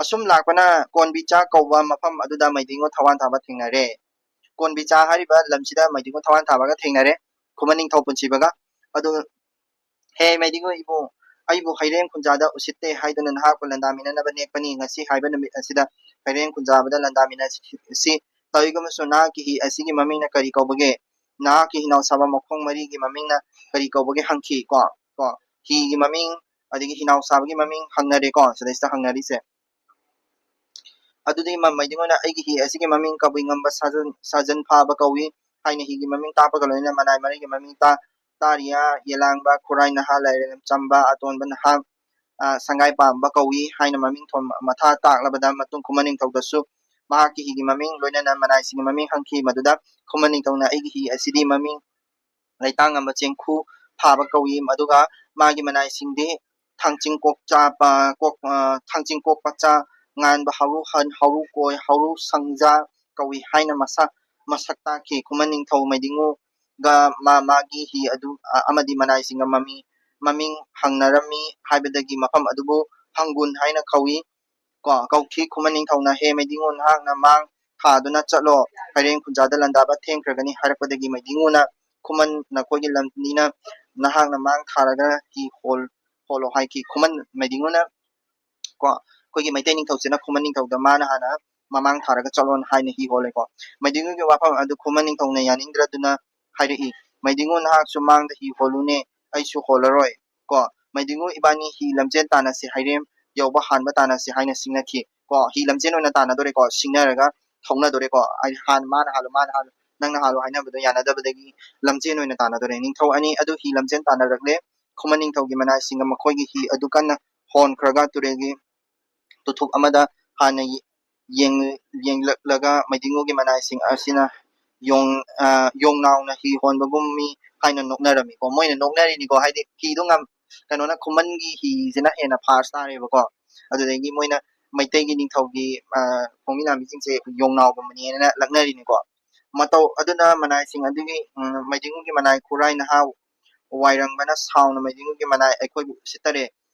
ꯑꯁꯨꯝ ꯂꯥꯛꯄꯅ ꯀꯣꯟꯕꯤꯆꯥ ꯀꯧꯕ ꯃꯐꯝ ꯑꯗꯨꯗ ꯃꯩꯗꯤꯡꯉꯨ ꯊꯋꯥꯟ ꯊꯥꯕ ꯊꯦꯡꯅꯔꯦ꯫ ꯀꯣꯟꯕꯤꯆꯥ ꯍꯥꯏꯔꯤꯕ ꯂꯝꯁꯤꯗ ꯃꯩꯗꯤꯡꯉꯨ ꯊꯋꯥꯟ ꯊꯥꯕꯒ ꯊꯦꯡꯅꯔꯦ, ꯈꯨꯃꯟ ꯅꯤꯡꯊꯧ ꯄꯨꯟꯁꯤꯕꯒ꯫ ꯑꯗꯨ, "ꯍꯦ ꯃꯩꯗꯤꯡꯉꯨ ꯏꯕꯨꯡ, ꯑꯩꯕꯨ ꯍꯩꯔꯦꯟ ꯈꯨꯟꯖꯥꯗ ꯎꯁꯤꯠꯇꯦ ꯍꯥꯏꯗꯨꯅ ꯅꯍꯥꯛꯄꯨ ꯂꯥꯟꯗꯥꯃꯤꯟꯅꯅꯕ ꯅꯦꯛꯄꯅꯤ꯫ ꯉꯁꯤ ꯍꯥꯏꯕ ꯅꯨꯃꯤꯠ ꯑꯁꯤꯗ ꯍꯩꯔꯦꯟ ꯈꯨꯟꯖꯥꯕꯗ ꯂꯥꯟꯗꯥꯃꯤꯟꯅꯁꯤ꯫ ꯀꯔꯤꯒꯨꯝꯕꯁꯨ ꯅꯍꯥꯛꯀꯤ ꯍꯤ ꯑꯁꯤꯒꯤ ꯃꯃꯤꯡꯅ ꯀꯔꯤ ꯀꯧꯕꯒꯦ?" ꯅꯍꯥꯛꯀꯤ ꯍꯤꯅꯥꯎꯁꯥꯕ ꯃꯈꯣꯡ ꯃꯔꯤꯒꯤ ꯃꯃꯤꯡꯅ ꯀꯔꯤ ꯀꯧꯕꯒꯦ ꯍꯪꯈꯤ꯫ ꯀꯣ, ꯀꯣ, ꯍꯤꯒꯤ ꯃꯃꯤꯡ, ꯑꯗꯒꯤ ꯍꯤꯅꯥꯎꯁꯥꯕꯒꯤ ꯃꯃꯤꯡ ꯍꯪꯅꯔꯦꯀꯣ, ꯁꯤꯗꯩꯁꯤꯗ ꯍꯪꯅꯔꯤꯁꯦ꯫ ꯑꯗꯨꯗꯒꯤ ꯃ-, ꯃꯩꯗꯤꯡꯉꯨꯅ "ꯑꯩꯒꯤ ꯍꯤ ꯑꯁꯤꯒꯤ ꯃꯃꯤꯡ ꯀꯕꯨꯏ ꯉꯝꯕ ꯁꯥꯖꯟ, ꯁꯥꯖꯟ ꯐꯥꯕ ꯀꯧꯏ" ꯍꯥꯏꯅ ꯍꯤꯒꯤ ꯃꯃꯤꯡ ꯇꯥꯛꯄꯒ ꯂꯣꯏꯅꯅ ꯃꯅꯥꯏ ꯃꯔꯤꯒꯤ ꯃꯃꯤꯡ ꯇꯥ-, ꯇꯥꯔꯤꯌꯥ, ꯌꯦꯂꯥꯡꯕ, ꯈꯨꯔꯥꯏ ꯅꯍꯥ, ꯂꯥꯏꯔꯦꯝ ꯆꯝꯕ, ꯑꯇꯣꯟꯕ ꯅꯍꯥ, ꯑ, ꯁꯪꯒꯥꯏ ꯄꯥꯝꯕ ꯀꯧꯏ ꯍꯥꯏꯅ ꯃꯃꯤꯡ ꯊꯣꯟ-, ꯃꯊꯥ ꯇꯥꯛꯂꯕꯗ ꯃꯇꯨꯡ ꯈꯨꯃꯟ ꯅꯤꯡꯊꯧꯗꯁꯨ ꯃꯍꯥꯛꯀꯤ ꯍꯤꯒꯤ ꯃꯃꯤꯡ ꯂꯣꯏꯅꯅ ꯃꯅꯥꯏꯁꯤꯡꯒꯤ ꯃꯃꯤꯡ ꯍꯪꯈꯤ꯫ ꯃꯗꯨꯗ ꯈꯨꯃꯟ ꯅꯤꯡꯊꯧꯅ "ꯑꯩꯒꯤ ꯍꯤ ꯑꯁꯤꯗꯤ ꯃꯃꯤꯡ ꯂꯩꯇꯥꯡꯉꯝꯕ ꯆꯦꯡꯈꯨ ꯐꯥꯕ ꯀꯧꯏ", ꯑꯗꯨꯒ ꯃꯥꯒꯤ ꯃꯅꯥꯏꯁꯤꯡꯗꯤ ꯊꯥꯡꯆꯤꯡ ꯀꯣꯛꯆꯥ, ꯄ-, ꯀꯣꯛ-, ꯑ, ꯊꯥꯡꯆꯤꯡ ꯀꯣꯛ ꯄꯆꯥ, ꯉꯥꯟꯕ ꯍꯧꯔꯨ ꯍꯟ, ꯍꯧꯔꯨ ꯀꯣꯏ, ꯍꯧꯔꯨ ꯁꯪꯖꯥ ꯀꯧꯏ ꯍꯥꯏꯅ ꯃꯁꯛ, ꯃꯁꯛ ꯇꯥꯛꯈꯤ꯫ ꯈꯨꯃꯟ ꯅꯤꯡꯊꯧ ꯃꯩꯗꯤꯡꯉꯨꯒ ꯃꯥ-, ꯃꯥꯒꯤ ꯍꯤ ꯑꯗꯨ, ꯑ-, ꯑꯃꯗꯤ ꯃꯅꯥꯏꯁꯤꯡꯒ ꯃꯃꯤ-, ꯃꯃꯤꯡ ꯍꯪꯅꯔꯝꯃꯤ ꯍꯥꯏꯕꯗꯒꯤ ꯃꯐꯝ ꯑꯗꯨꯕꯨ ꯍꯪꯒꯨꯟ ꯍꯥꯏꯅ ꯀꯧꯏ꯫ ꯀꯣ, ꯀꯧꯈꯤ꯫ ꯈꯨꯃꯟ ꯅꯤꯡꯊꯧꯅ, "ꯍꯦ ꯃꯩꯗꯤꯡꯉꯨ, ꯅꯍꯥꯛꯅ ꯃꯥꯡ ꯊꯥꯗꯨꯅ ꯆꯠꯂꯣ, ꯍꯩꯔꯦꯝ ꯈꯨꯟꯖꯥꯗ ꯂꯥꯟꯗꯥꯕ ꯊꯦꯡꯈ꯭ꯔꯒꯅꯤ" ꯍꯥꯏꯔꯛꯄꯗꯒꯤ ꯃꯩꯗꯤꯡꯉꯨꯅ, "ꯈꯨꯃꯟ ꯅꯈꯣꯏꯒꯤ ꯂꯝꯅꯤꯅ ꯅꯍꯥꯛꯅ ꯃꯥꯡ ꯊꯥꯔꯒ ꯍꯤ ꯍꯣꯜ-, ꯍꯣꯜꯂꯣ" ꯍꯥꯏꯈꯤ꯫ ꯈꯨꯃꯟ ꯃꯩꯗꯤꯡꯉꯨꯅ, ꯀꯣ, ꯑꯩꯈꯣꯏꯒꯤ ꯃꯩꯇꯩ ꯅꯤꯡꯊꯧꯁꯤꯅ ꯈꯨꯃꯟ ꯅꯤꯡꯊꯧꯗ ꯃꯥꯅ ꯍꯥꯟꯅ ꯃꯃꯥꯡ ꯊꯥꯔꯒ ꯆꯠꯂꯣꯅ ꯍꯥꯏꯅ ꯍꯤ ꯍꯣꯜꯂꯦꯀꯣ꯫ ꯃꯩꯗꯤꯡꯉꯨꯒꯤ ꯋꯥꯐꯝ ꯑꯗꯨ ꯈꯨꯃꯟ ꯅꯤꯡꯊꯧꯅ ꯌꯥꯅꯤꯡꯗ꯭ꯔꯗꯨꯅ ꯍꯥꯏꯔꯛꯏ, "ꯃꯩꯗꯤꯡꯉꯨ, ꯅꯍꯥꯛꯁꯨ ꯃꯥꯡꯗ ꯍꯤ ꯍꯣꯜꯂꯨꯅꯦ, ꯑꯩꯁꯨ ꯍꯣꯜꯂꯔꯣꯏ꯫ ꯀꯣ, ꯃꯩꯗꯤꯡꯉꯨ, ꯏꯕꯥꯅꯤ ꯍꯤ ꯂꯝꯖꯦꯟ ꯇꯥꯟꯅꯁꯤ, ꯍꯩꯔꯦꯝ ꯌꯧꯕ ꯍꯥꯟꯕ ꯇꯥꯟꯅꯁꯤ" ꯍꯥꯏꯅ ꯁꯤꯡꯅꯈꯤ꯫ ꯀꯣ, ꯍꯤ ꯂꯝꯖꯦꯟ ꯑꯣꯏꯅ ꯇꯥꯟꯅꯗꯣꯔꯦꯀꯣ, ꯁꯤꯡꯅꯔꯒ ꯊꯧꯅꯗꯣꯔꯦꯀꯣ꯫ ꯍꯥꯏꯗꯤ ꯍꯥꯟ-, ꯃꯥꯅ ꯍꯥꯜꯂꯨ, ꯃꯥꯅ ꯍꯥꯜꯂꯨ, ꯅꯪꯅ ꯍꯥꯜꯂꯨ ꯍꯥꯏꯅꯕꯗꯣ ꯌꯥꯅꯗꯕꯗꯒꯤ ꯂꯝꯖꯦꯟ ꯑꯣꯏꯅ ꯇꯥꯟꯅꯗꯣꯔꯦ꯫ ꯅꯤꯡꯊꯧ ꯑꯅꯤ ꯑꯗꯨ ꯍꯤ ꯂꯝꯖꯦꯟ ꯇꯥꯟꯅꯔꯛꯂꯦ꯫ ꯈꯨꯃꯟ ꯅꯤꯡꯊꯧꯒꯤ ꯃꯅꯥꯏꯁꯤꯡꯒ ꯃꯈꯣꯏꯒꯤ ꯍꯤ ꯑꯗꯨ ꯀꯟꯅ ꯍꯣꯟꯈ꯭ꯔꯒ ꯇꯨꯔꯦꯜꯒꯤ ꯇꯨꯊꯨꯞ ꯑꯃꯗ ꯍꯥꯟꯅ ꯌꯦꯡ-, ꯌꯦꯡꯂꯛꯂꯒ ꯃꯩꯗꯤꯡꯉꯨꯒꯤ ꯃꯅꯥꯏꯁꯤꯡ ꯑꯁꯤꯅ ꯌꯣꯡ-, ꯑ, ꯌꯣꯡꯅꯥꯎꯅ ꯍꯤ ꯍꯣꯟꯕꯒꯨꯝ ꯃꯤ ꯍꯥꯏꯅ ꯅꯣꯛꯅꯔꯝꯃꯤꯀꯣ꯫ ꯃꯣꯏꯅ ꯅꯣꯛꯅꯔꯤꯅꯤꯀꯣ, ꯍꯥꯏꯗꯤ ꯍꯤꯗꯣ ꯉꯝ-, ꯀꯩꯅꯣꯅ, ꯈꯨꯃꯟꯒꯤ ꯍꯤꯁꯤꯅ ꯍꯦꯟꯅ fast ꯇꯥꯔꯦꯕꯀꯣ꯫ ꯑꯗꯨꯗꯒꯤ ꯃꯣꯏꯅ ꯃꯩꯇꯩꯒꯤ ꯅꯤꯡꯊꯧꯒꯤ, ꯑ, ꯈꯣꯡꯃꯤꯅꯥꯝꯕꯤꯁꯤꯡꯁꯦ ꯌꯣꯡꯅꯥꯎꯒꯨꯝꯕꯅꯦꯅ ꯂꯛꯅꯔꯤꯅꯤꯀꯣ꯫ ꯃꯇꯧ ꯑꯗꯨꯅ ꯃꯅꯥꯏꯁꯤꯡ ꯑꯗꯨꯒꯤ, ꯎꯝ, ꯃꯩꯗꯤꯡꯉꯨꯒꯤ ꯃꯅꯥꯏ ꯈꯨꯔꯥꯏ ꯅꯍꯥ ꯋꯥꯏꯔꯪꯕꯅ ꯁꯥꯎꯅ ꯃꯩꯗꯤꯡꯉꯨꯒꯤ ꯃꯅꯥꯏ ꯑꯩꯈꯣꯏꯕꯨ ꯎꯁꯤꯠꯇꯔꯦ꯫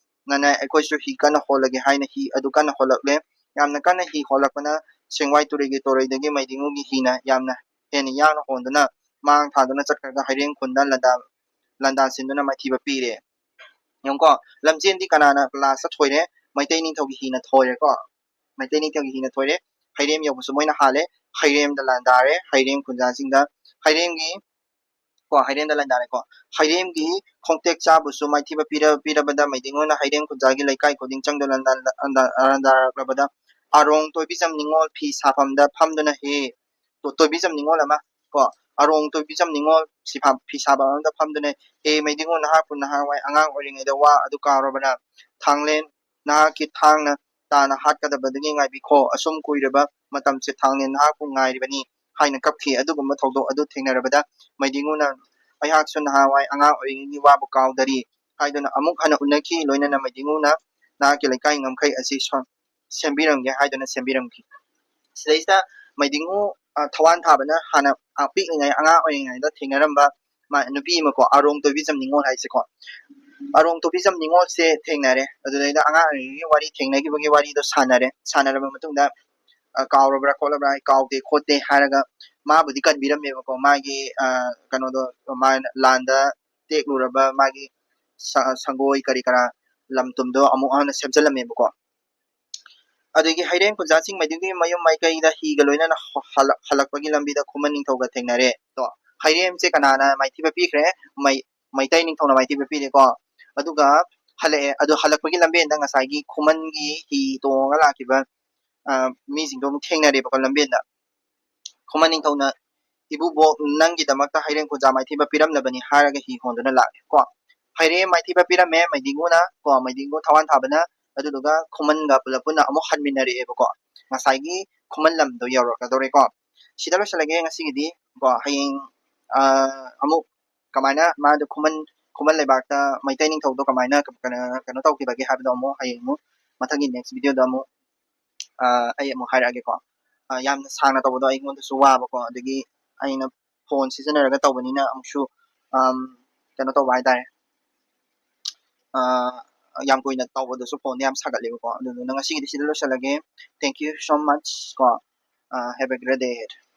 ꯅꯅꯥꯏ ꯑꯩꯈꯣꯏꯁꯨ ꯍꯤ ꯀꯟꯅ ꯍꯣꯜꯂꯒꯦ ꯍꯥꯏꯅ ꯍꯤ ꯑꯗꯨ ꯀꯟꯅ ꯍꯣꯜꯂꯛꯂꯦ꯫ ꯌꯥꯝꯅ ꯀꯟꯅ ꯍꯤ ꯍꯣꯜꯂꯛꯄꯅ ꯁꯦꯡꯋꯥꯏ ꯇꯨꯔꯦꯜꯒꯤ ꯇꯣꯔꯩꯗꯒꯤ ꯃꯩꯗꯤꯡꯉꯨꯒꯤ ꯍꯤꯅ ꯌꯥꯝꯅ ꯍꯦꯟꯅ ꯌꯥꯡꯅ ꯍꯣꯟꯗꯨꯅ ꯃꯥꯡ ꯊꯥꯗꯨꯅ ꯆꯠꯈ꯭ꯔꯒ ꯍꯩꯔꯦꯝ ꯈꯨꯟꯗ ꯂꯥꯟꯗꯥ-, ꯂꯥꯟꯗꯥꯟ ꯁꯤꯟꯗꯨꯅ ꯃꯥꯏꯊꯤꯕ ꯄꯤꯔꯦ꯫ ꯌꯦꯡꯉꯨꯀꯣ, ꯂꯝꯖꯦꯟꯗꯤ ꯀꯅꯥꯅ last ꯊꯣꯏꯔꯦ? ꯃꯩꯇꯩ ꯅꯤꯡꯊꯧꯒꯤ ꯍꯤꯅ ꯊꯣꯏꯔꯦꯀꯣ꯫ ꯃꯩꯇꯩ ꯅꯤꯡꯊꯧꯒꯤ ꯍꯤꯅ ꯊꯣꯏꯔꯦ꯫ ꯍꯩꯔꯦꯝ ꯌꯧꯕꯁꯨ ꯃꯣꯏꯅ ꯍꯥꯜꯂꯦ꯫ ꯍꯩꯔꯦꯝꯗ ꯂꯥꯟꯗꯥꯔꯦ꯫ ꯍꯩꯔꯦꯝ ꯈꯨꯟꯖꯥꯁꯤꯡꯗ, ꯍꯩꯔꯦꯝꯒꯤ, ꯀꯣ, ꯍꯩꯔꯦꯝꯗ ꯂꯥꯟꯗꯥꯔꯦꯀꯣ꯫ ꯍꯩꯔꯦꯝꯒꯤ ꯈꯣꯡꯇꯦꯛ ꯆꯥꯕꯨꯁꯨ ꯃꯥꯏꯊꯤꯕ ꯄꯤꯔ-, ꯄꯤꯔꯕꯗ ꯃꯩꯗꯤꯡꯉꯨꯅ ꯍꯩꯔꯦꯝ ꯈꯨꯟꯖꯥꯒꯤ ꯂꯩꯀꯥꯏ ꯈꯨꯗꯤꯡ ꯆꯪꯗꯨꯅ ꯂꯥꯟꯗꯥ-, ꯂꯥꯟꯗꯥ-, ꯂꯥꯟꯗꯥꯔꯛꯂꯕꯗ ꯑꯔꯣꯡ ꯇꯣꯏꯕꯤꯖꯝ ꯅꯤꯉꯣꯜ ꯐꯤ ꯁꯥꯐꯝꯗ ꯐꯝꯗꯨꯅ ꯍꯦ, ꯇꯣ-, ꯇꯣꯏꯕꯤꯖꯝ ꯅꯤꯉꯣꯜ ꯑꯃ, ꯀꯣ, ꯑꯔꯣꯡ ꯇꯣꯏꯕꯤꯖꯝ ꯅꯤꯉꯣꯜ ꯁꯤꯐꯥ-, ꯐꯤ ꯁꯥꯕ ꯑꯃꯗ ꯐꯝꯗꯨꯅ, "ꯍꯦ ꯃꯩꯗꯤꯡꯉꯨ, ꯅꯍꯥꯛꯄꯨ ꯅꯍꯥꯟꯋꯥꯏ ꯑꯉꯥꯡ ꯑꯣꯏꯔꯤꯉꯩꯗ ꯋꯥ ꯑꯗꯨ ꯀꯥꯎꯔꯕꯔꯥ? ꯊꯥꯡꯂꯦꯟ ꯅꯍꯥꯛꯀꯤ ꯊꯥꯡꯅ ꯇꯥꯅ ꯍꯥꯠꯀꯗꯕꯗꯒꯤ ꯉꯥꯏꯕꯤꯈꯣ꯫ ꯑꯁꯨꯝ ꯀꯨꯏꯔꯕ ꯃꯇꯝꯁꯦ ꯊꯥꯡꯂꯦꯟ ꯅꯍꯥꯛꯄꯨ ꯉꯥꯏꯔꯤꯕꯅꯤ" ꯍꯥꯏꯅ ꯀꯞꯈꯤ꯫ ꯑꯗꯨꯒꯨꯝꯕ ꯊꯧꯗꯣꯛ ꯑꯗꯨ ꯊꯦꯡꯅꯔꯕꯗ ꯃꯩꯗꯤꯡꯉꯨꯅ, "ꯑꯩꯍꯥꯛꯁꯨ ꯅꯍꯥꯟꯋꯥꯏ ꯑꯉꯥꯡ ꯑꯣꯏꯔꯤꯉꯩꯒꯤ ꯋꯥꯕꯨ ꯀꯥꯎꯗꯔꯤ" ꯍꯥꯏꯗꯨꯅ ꯑꯃꯨꯛ ꯍꯟꯅ ꯎꯅꯈꯤ꯫ ꯂꯣꯏꯅꯅ ꯃꯩꯗꯤꯡꯉꯨꯅ ꯅꯍꯥꯛꯀꯤ ꯂꯩꯀꯥꯏ ꯉꯝꯈꯩ ꯑꯁꯤ ꯁꯣ-, ꯁꯦꯝꯕꯤꯔꯝꯒꯦ ꯍꯥꯏꯗꯨꯅ ꯁꯦꯝꯕꯤꯔꯝꯈꯤ꯫ ꯁꯤꯗꯩꯁꯤꯗ ꯃꯩꯗꯤꯡꯉꯨ, ꯑ, ꯊꯋꯥꯟ ꯊꯥꯕꯅ ꯍꯥꯟꯅ, ꯑ, ꯄꯤꯛꯂꯤꯉꯩ, ꯑꯉꯥꯡ ꯑꯣꯏꯔꯤꯉꯩꯗ ꯊꯦꯡꯅꯔꯝꯕ ꯃꯥ-, ꯅꯨꯄꯤ ꯑꯃꯀꯣ, ꯑꯔꯣꯡ ꯇꯣꯏꯕꯤꯖꯝ ꯅꯤꯉꯣꯜ ꯍꯥꯏꯁꯦꯀꯣ, ꯑꯔꯣꯡ ꯇꯣꯕꯤꯖꯝ ꯅꯤꯉꯣꯜꯁꯦ ꯊꯦꯡꯅꯔꯦ꯫ ꯑꯗꯨꯗꯩꯗ ꯑꯉꯥꯡ ꯑꯣꯏꯔꯤꯉꯩꯒꯤ ꯋꯥꯔꯤ ꯊꯦꯡꯅꯈꯤꯕꯒꯤ ꯋꯥꯔꯤꯗꯣ ꯁꯥꯟꯅꯔꯦ꯫ ꯁꯥꯟꯅꯔꯕ ꯃꯇꯨꯡꯗ, ꯑ, ꯀꯥꯎꯔꯕ꯭ꯔꯥ ꯈꯣꯠꯂꯕ꯭ꯔꯥ? ꯑꯩ ꯀꯥꯎꯗꯦ ꯈꯣꯠꯇꯦ ꯍꯥꯏꯔꯒ ꯃꯥꯕꯨꯗꯤ ꯀꯟꯕꯤꯔꯝꯃꯦꯕꯀꯣ꯫ ꯃꯥꯒꯤ, ꯑ, ꯀꯩꯅꯣꯗꯣ, ꯃꯥꯅ ꯂꯥꯟꯗ ꯇꯦꯛꯂꯨꯔꯕ ꯃꯥꯒꯤ ꯁ-, ꯁꯪꯒꯣꯏ ꯀꯔꯤ ꯀꯔꯥ ꯂꯝ ꯇꯨꯝꯗꯣ ꯑꯃꯨꯛ ꯍꯟꯅ ꯁꯦꯝꯖꯤꯜꯂꯝꯃꯦꯕꯀꯣ꯫ ꯑꯗꯒꯤ ꯍꯩꯔꯦꯝ ꯈꯨꯟꯖꯥ ꯆꯤꯡ ꯃꯩꯗꯨꯒꯤ ꯃꯌꯨꯝ ꯃꯥꯏꯀꯩꯗ ꯍꯤꯒ ꯂꯣꯏꯅꯅ ꯍ-, ꯍꯜꯂꯛ-, ꯍꯜꯂꯛꯄꯒꯤ ꯂꯝꯕꯤꯗ ꯈꯨꯃꯟ ꯅꯤꯡꯊꯧꯒ ꯊꯦꯡꯅꯔꯦ꯫ ꯇꯣ, ꯍꯩꯔꯦꯝꯁꯦ ꯀꯅꯥꯅ ꯃꯥꯏꯊꯤꯕ ꯄꯤꯈ꯭ꯔꯦ? ꯃꯩ-, ꯃꯩꯇꯩ ꯅꯤꯡꯊꯧꯅ ꯃꯥꯏꯊꯤꯕ ꯄꯤꯔꯦꯀꯣ꯫ ꯑꯗꯨꯒ ꯍꯜꯂꯛꯑꯦ꯫ ꯑꯗꯨ ꯍꯜꯂꯛꯄꯒꯤ ꯂꯝꯕꯦꯟꯗ ꯉꯁꯥꯏꯒꯤ ꯈꯨꯃꯟꯒꯤ ꯍꯤ ꯇꯣꯡꯉꯒ ꯂꯥꯛꯈꯤꯕ, ꯑ, ꯃꯤꯁꯤꯡꯗꯣ ꯑꯃꯨꯛ ꯊꯦꯡꯅꯔꯦꯕꯀꯣ ꯂꯝꯕꯦꯟꯗ꯫ ꯈꯨꯃꯟ ꯅꯤꯡꯊꯧꯅ, "ꯏꯕꯨꯕꯣꯛ, ꯅꯪꯒꯤꯗꯃꯛꯇ ꯍꯩꯔꯦꯝ ꯈꯨꯟꯖꯥ ꯃꯥꯏꯊꯤꯕ ꯄꯤꯔꯝꯂꯕꯅꯤ" ꯍꯥꯏꯔꯒ ꯍꯤ ꯍꯣꯟꯗꯨꯅ ꯂꯥꯛꯑꯦ ꯀꯣ꯫ ꯍꯩꯔꯦꯝ ꯃꯥꯏꯊꯤꯕ ꯄꯤꯔꯝꯃꯦ ꯃꯩꯗꯤꯡꯒꯨꯅ ꯀꯣ, ꯃꯩꯗꯤꯡꯒꯨ ꯊꯋꯥꯟ ꯊꯥꯕꯅ, ꯑꯗꯨꯗꯨꯒ ꯈꯨꯃꯟꯒ ꯄꯨꯂꯞ ꯄꯨꯟꯅ ꯑꯃꯨꯛ ꯍꯟꯃꯤꯟꯅꯔꯛꯑꯦꯕꯀꯣ꯫ ꯉꯁꯥꯏꯒꯤ ꯈꯨꯃꯟ ꯂꯝꯗꯣ ꯌꯧꯔꯛꯀꯗꯧꯔꯦꯀꯣ꯫ ꯁꯤꯗ ꯂꯣꯏꯁꯤꯜꯂꯒꯦ ꯉꯁꯤꯒꯤꯗꯤ ꯀꯣ꯫ ꯍꯌꯦꯡ, ꯑ, ꯑꯃꯨꯛ ꯀꯃꯥꯏꯅ ꯃꯥꯗꯣ ꯈꯨꯃꯟ, ꯈꯨꯃꯟ ꯂꯩꯕꯥꯛꯇ ꯃꯩꯇꯩ ꯅꯤꯡꯊꯧꯗꯣ ꯀꯃꯥꯏꯅ ꯀꯩꯅꯣ, ꯀꯩꯅꯣ ꯇꯧꯈꯤꯕꯒꯦ ꯍꯥꯏꯕꯗꯣ ꯑꯃꯨꯛ ꯍꯌꯦꯡ ꯑꯃꯨꯛ ꯃꯊꯪꯒꯤ next video ꯗ ꯑꯃꯨꯛ, ꯑ, ꯑꯩ ꯑꯃꯨꯛ ꯍꯥꯏꯔꯛꯑꯒꯦꯀꯣ꯫ ꯑ, ꯌꯥꯝꯅ ꯁꯥꯡꯅ ꯇꯧꯕꯗꯣ ꯑꯩꯉꯣꯟꯗꯁꯨ ꯋꯥꯕꯀꯣ, ꯑꯗꯒꯤ ꯑꯩꯅ phone ꯁꯤꯖꯤꯟꯅꯔꯒ ꯇꯧꯕꯅꯤꯅ ꯑꯃꯨꯛꯁꯨ, ꯑꯝ, ꯀꯩꯅꯣ ꯇꯧꯕ ꯍꯥꯏꯇꯥꯔꯦ꯫ ꯑ, ꯌꯥꯝ ꯀꯨꯏꯅ ꯇꯧꯕꯗꯁꯨ phone ꯗꯣ ꯌꯥꯝ ꯁꯥꯒꯠꯂꯦꯕꯀꯣ꯫ ꯑꯗꯨꯗꯨꯅ ꯉꯁꯤꯒꯤꯗꯤ ꯁꯤꯗ ꯂꯣꯏꯁꯤꯜꯂꯒꯦ꯫ Thank you so much ꯀꯣ꯫ ꯑ, have a great day ahead.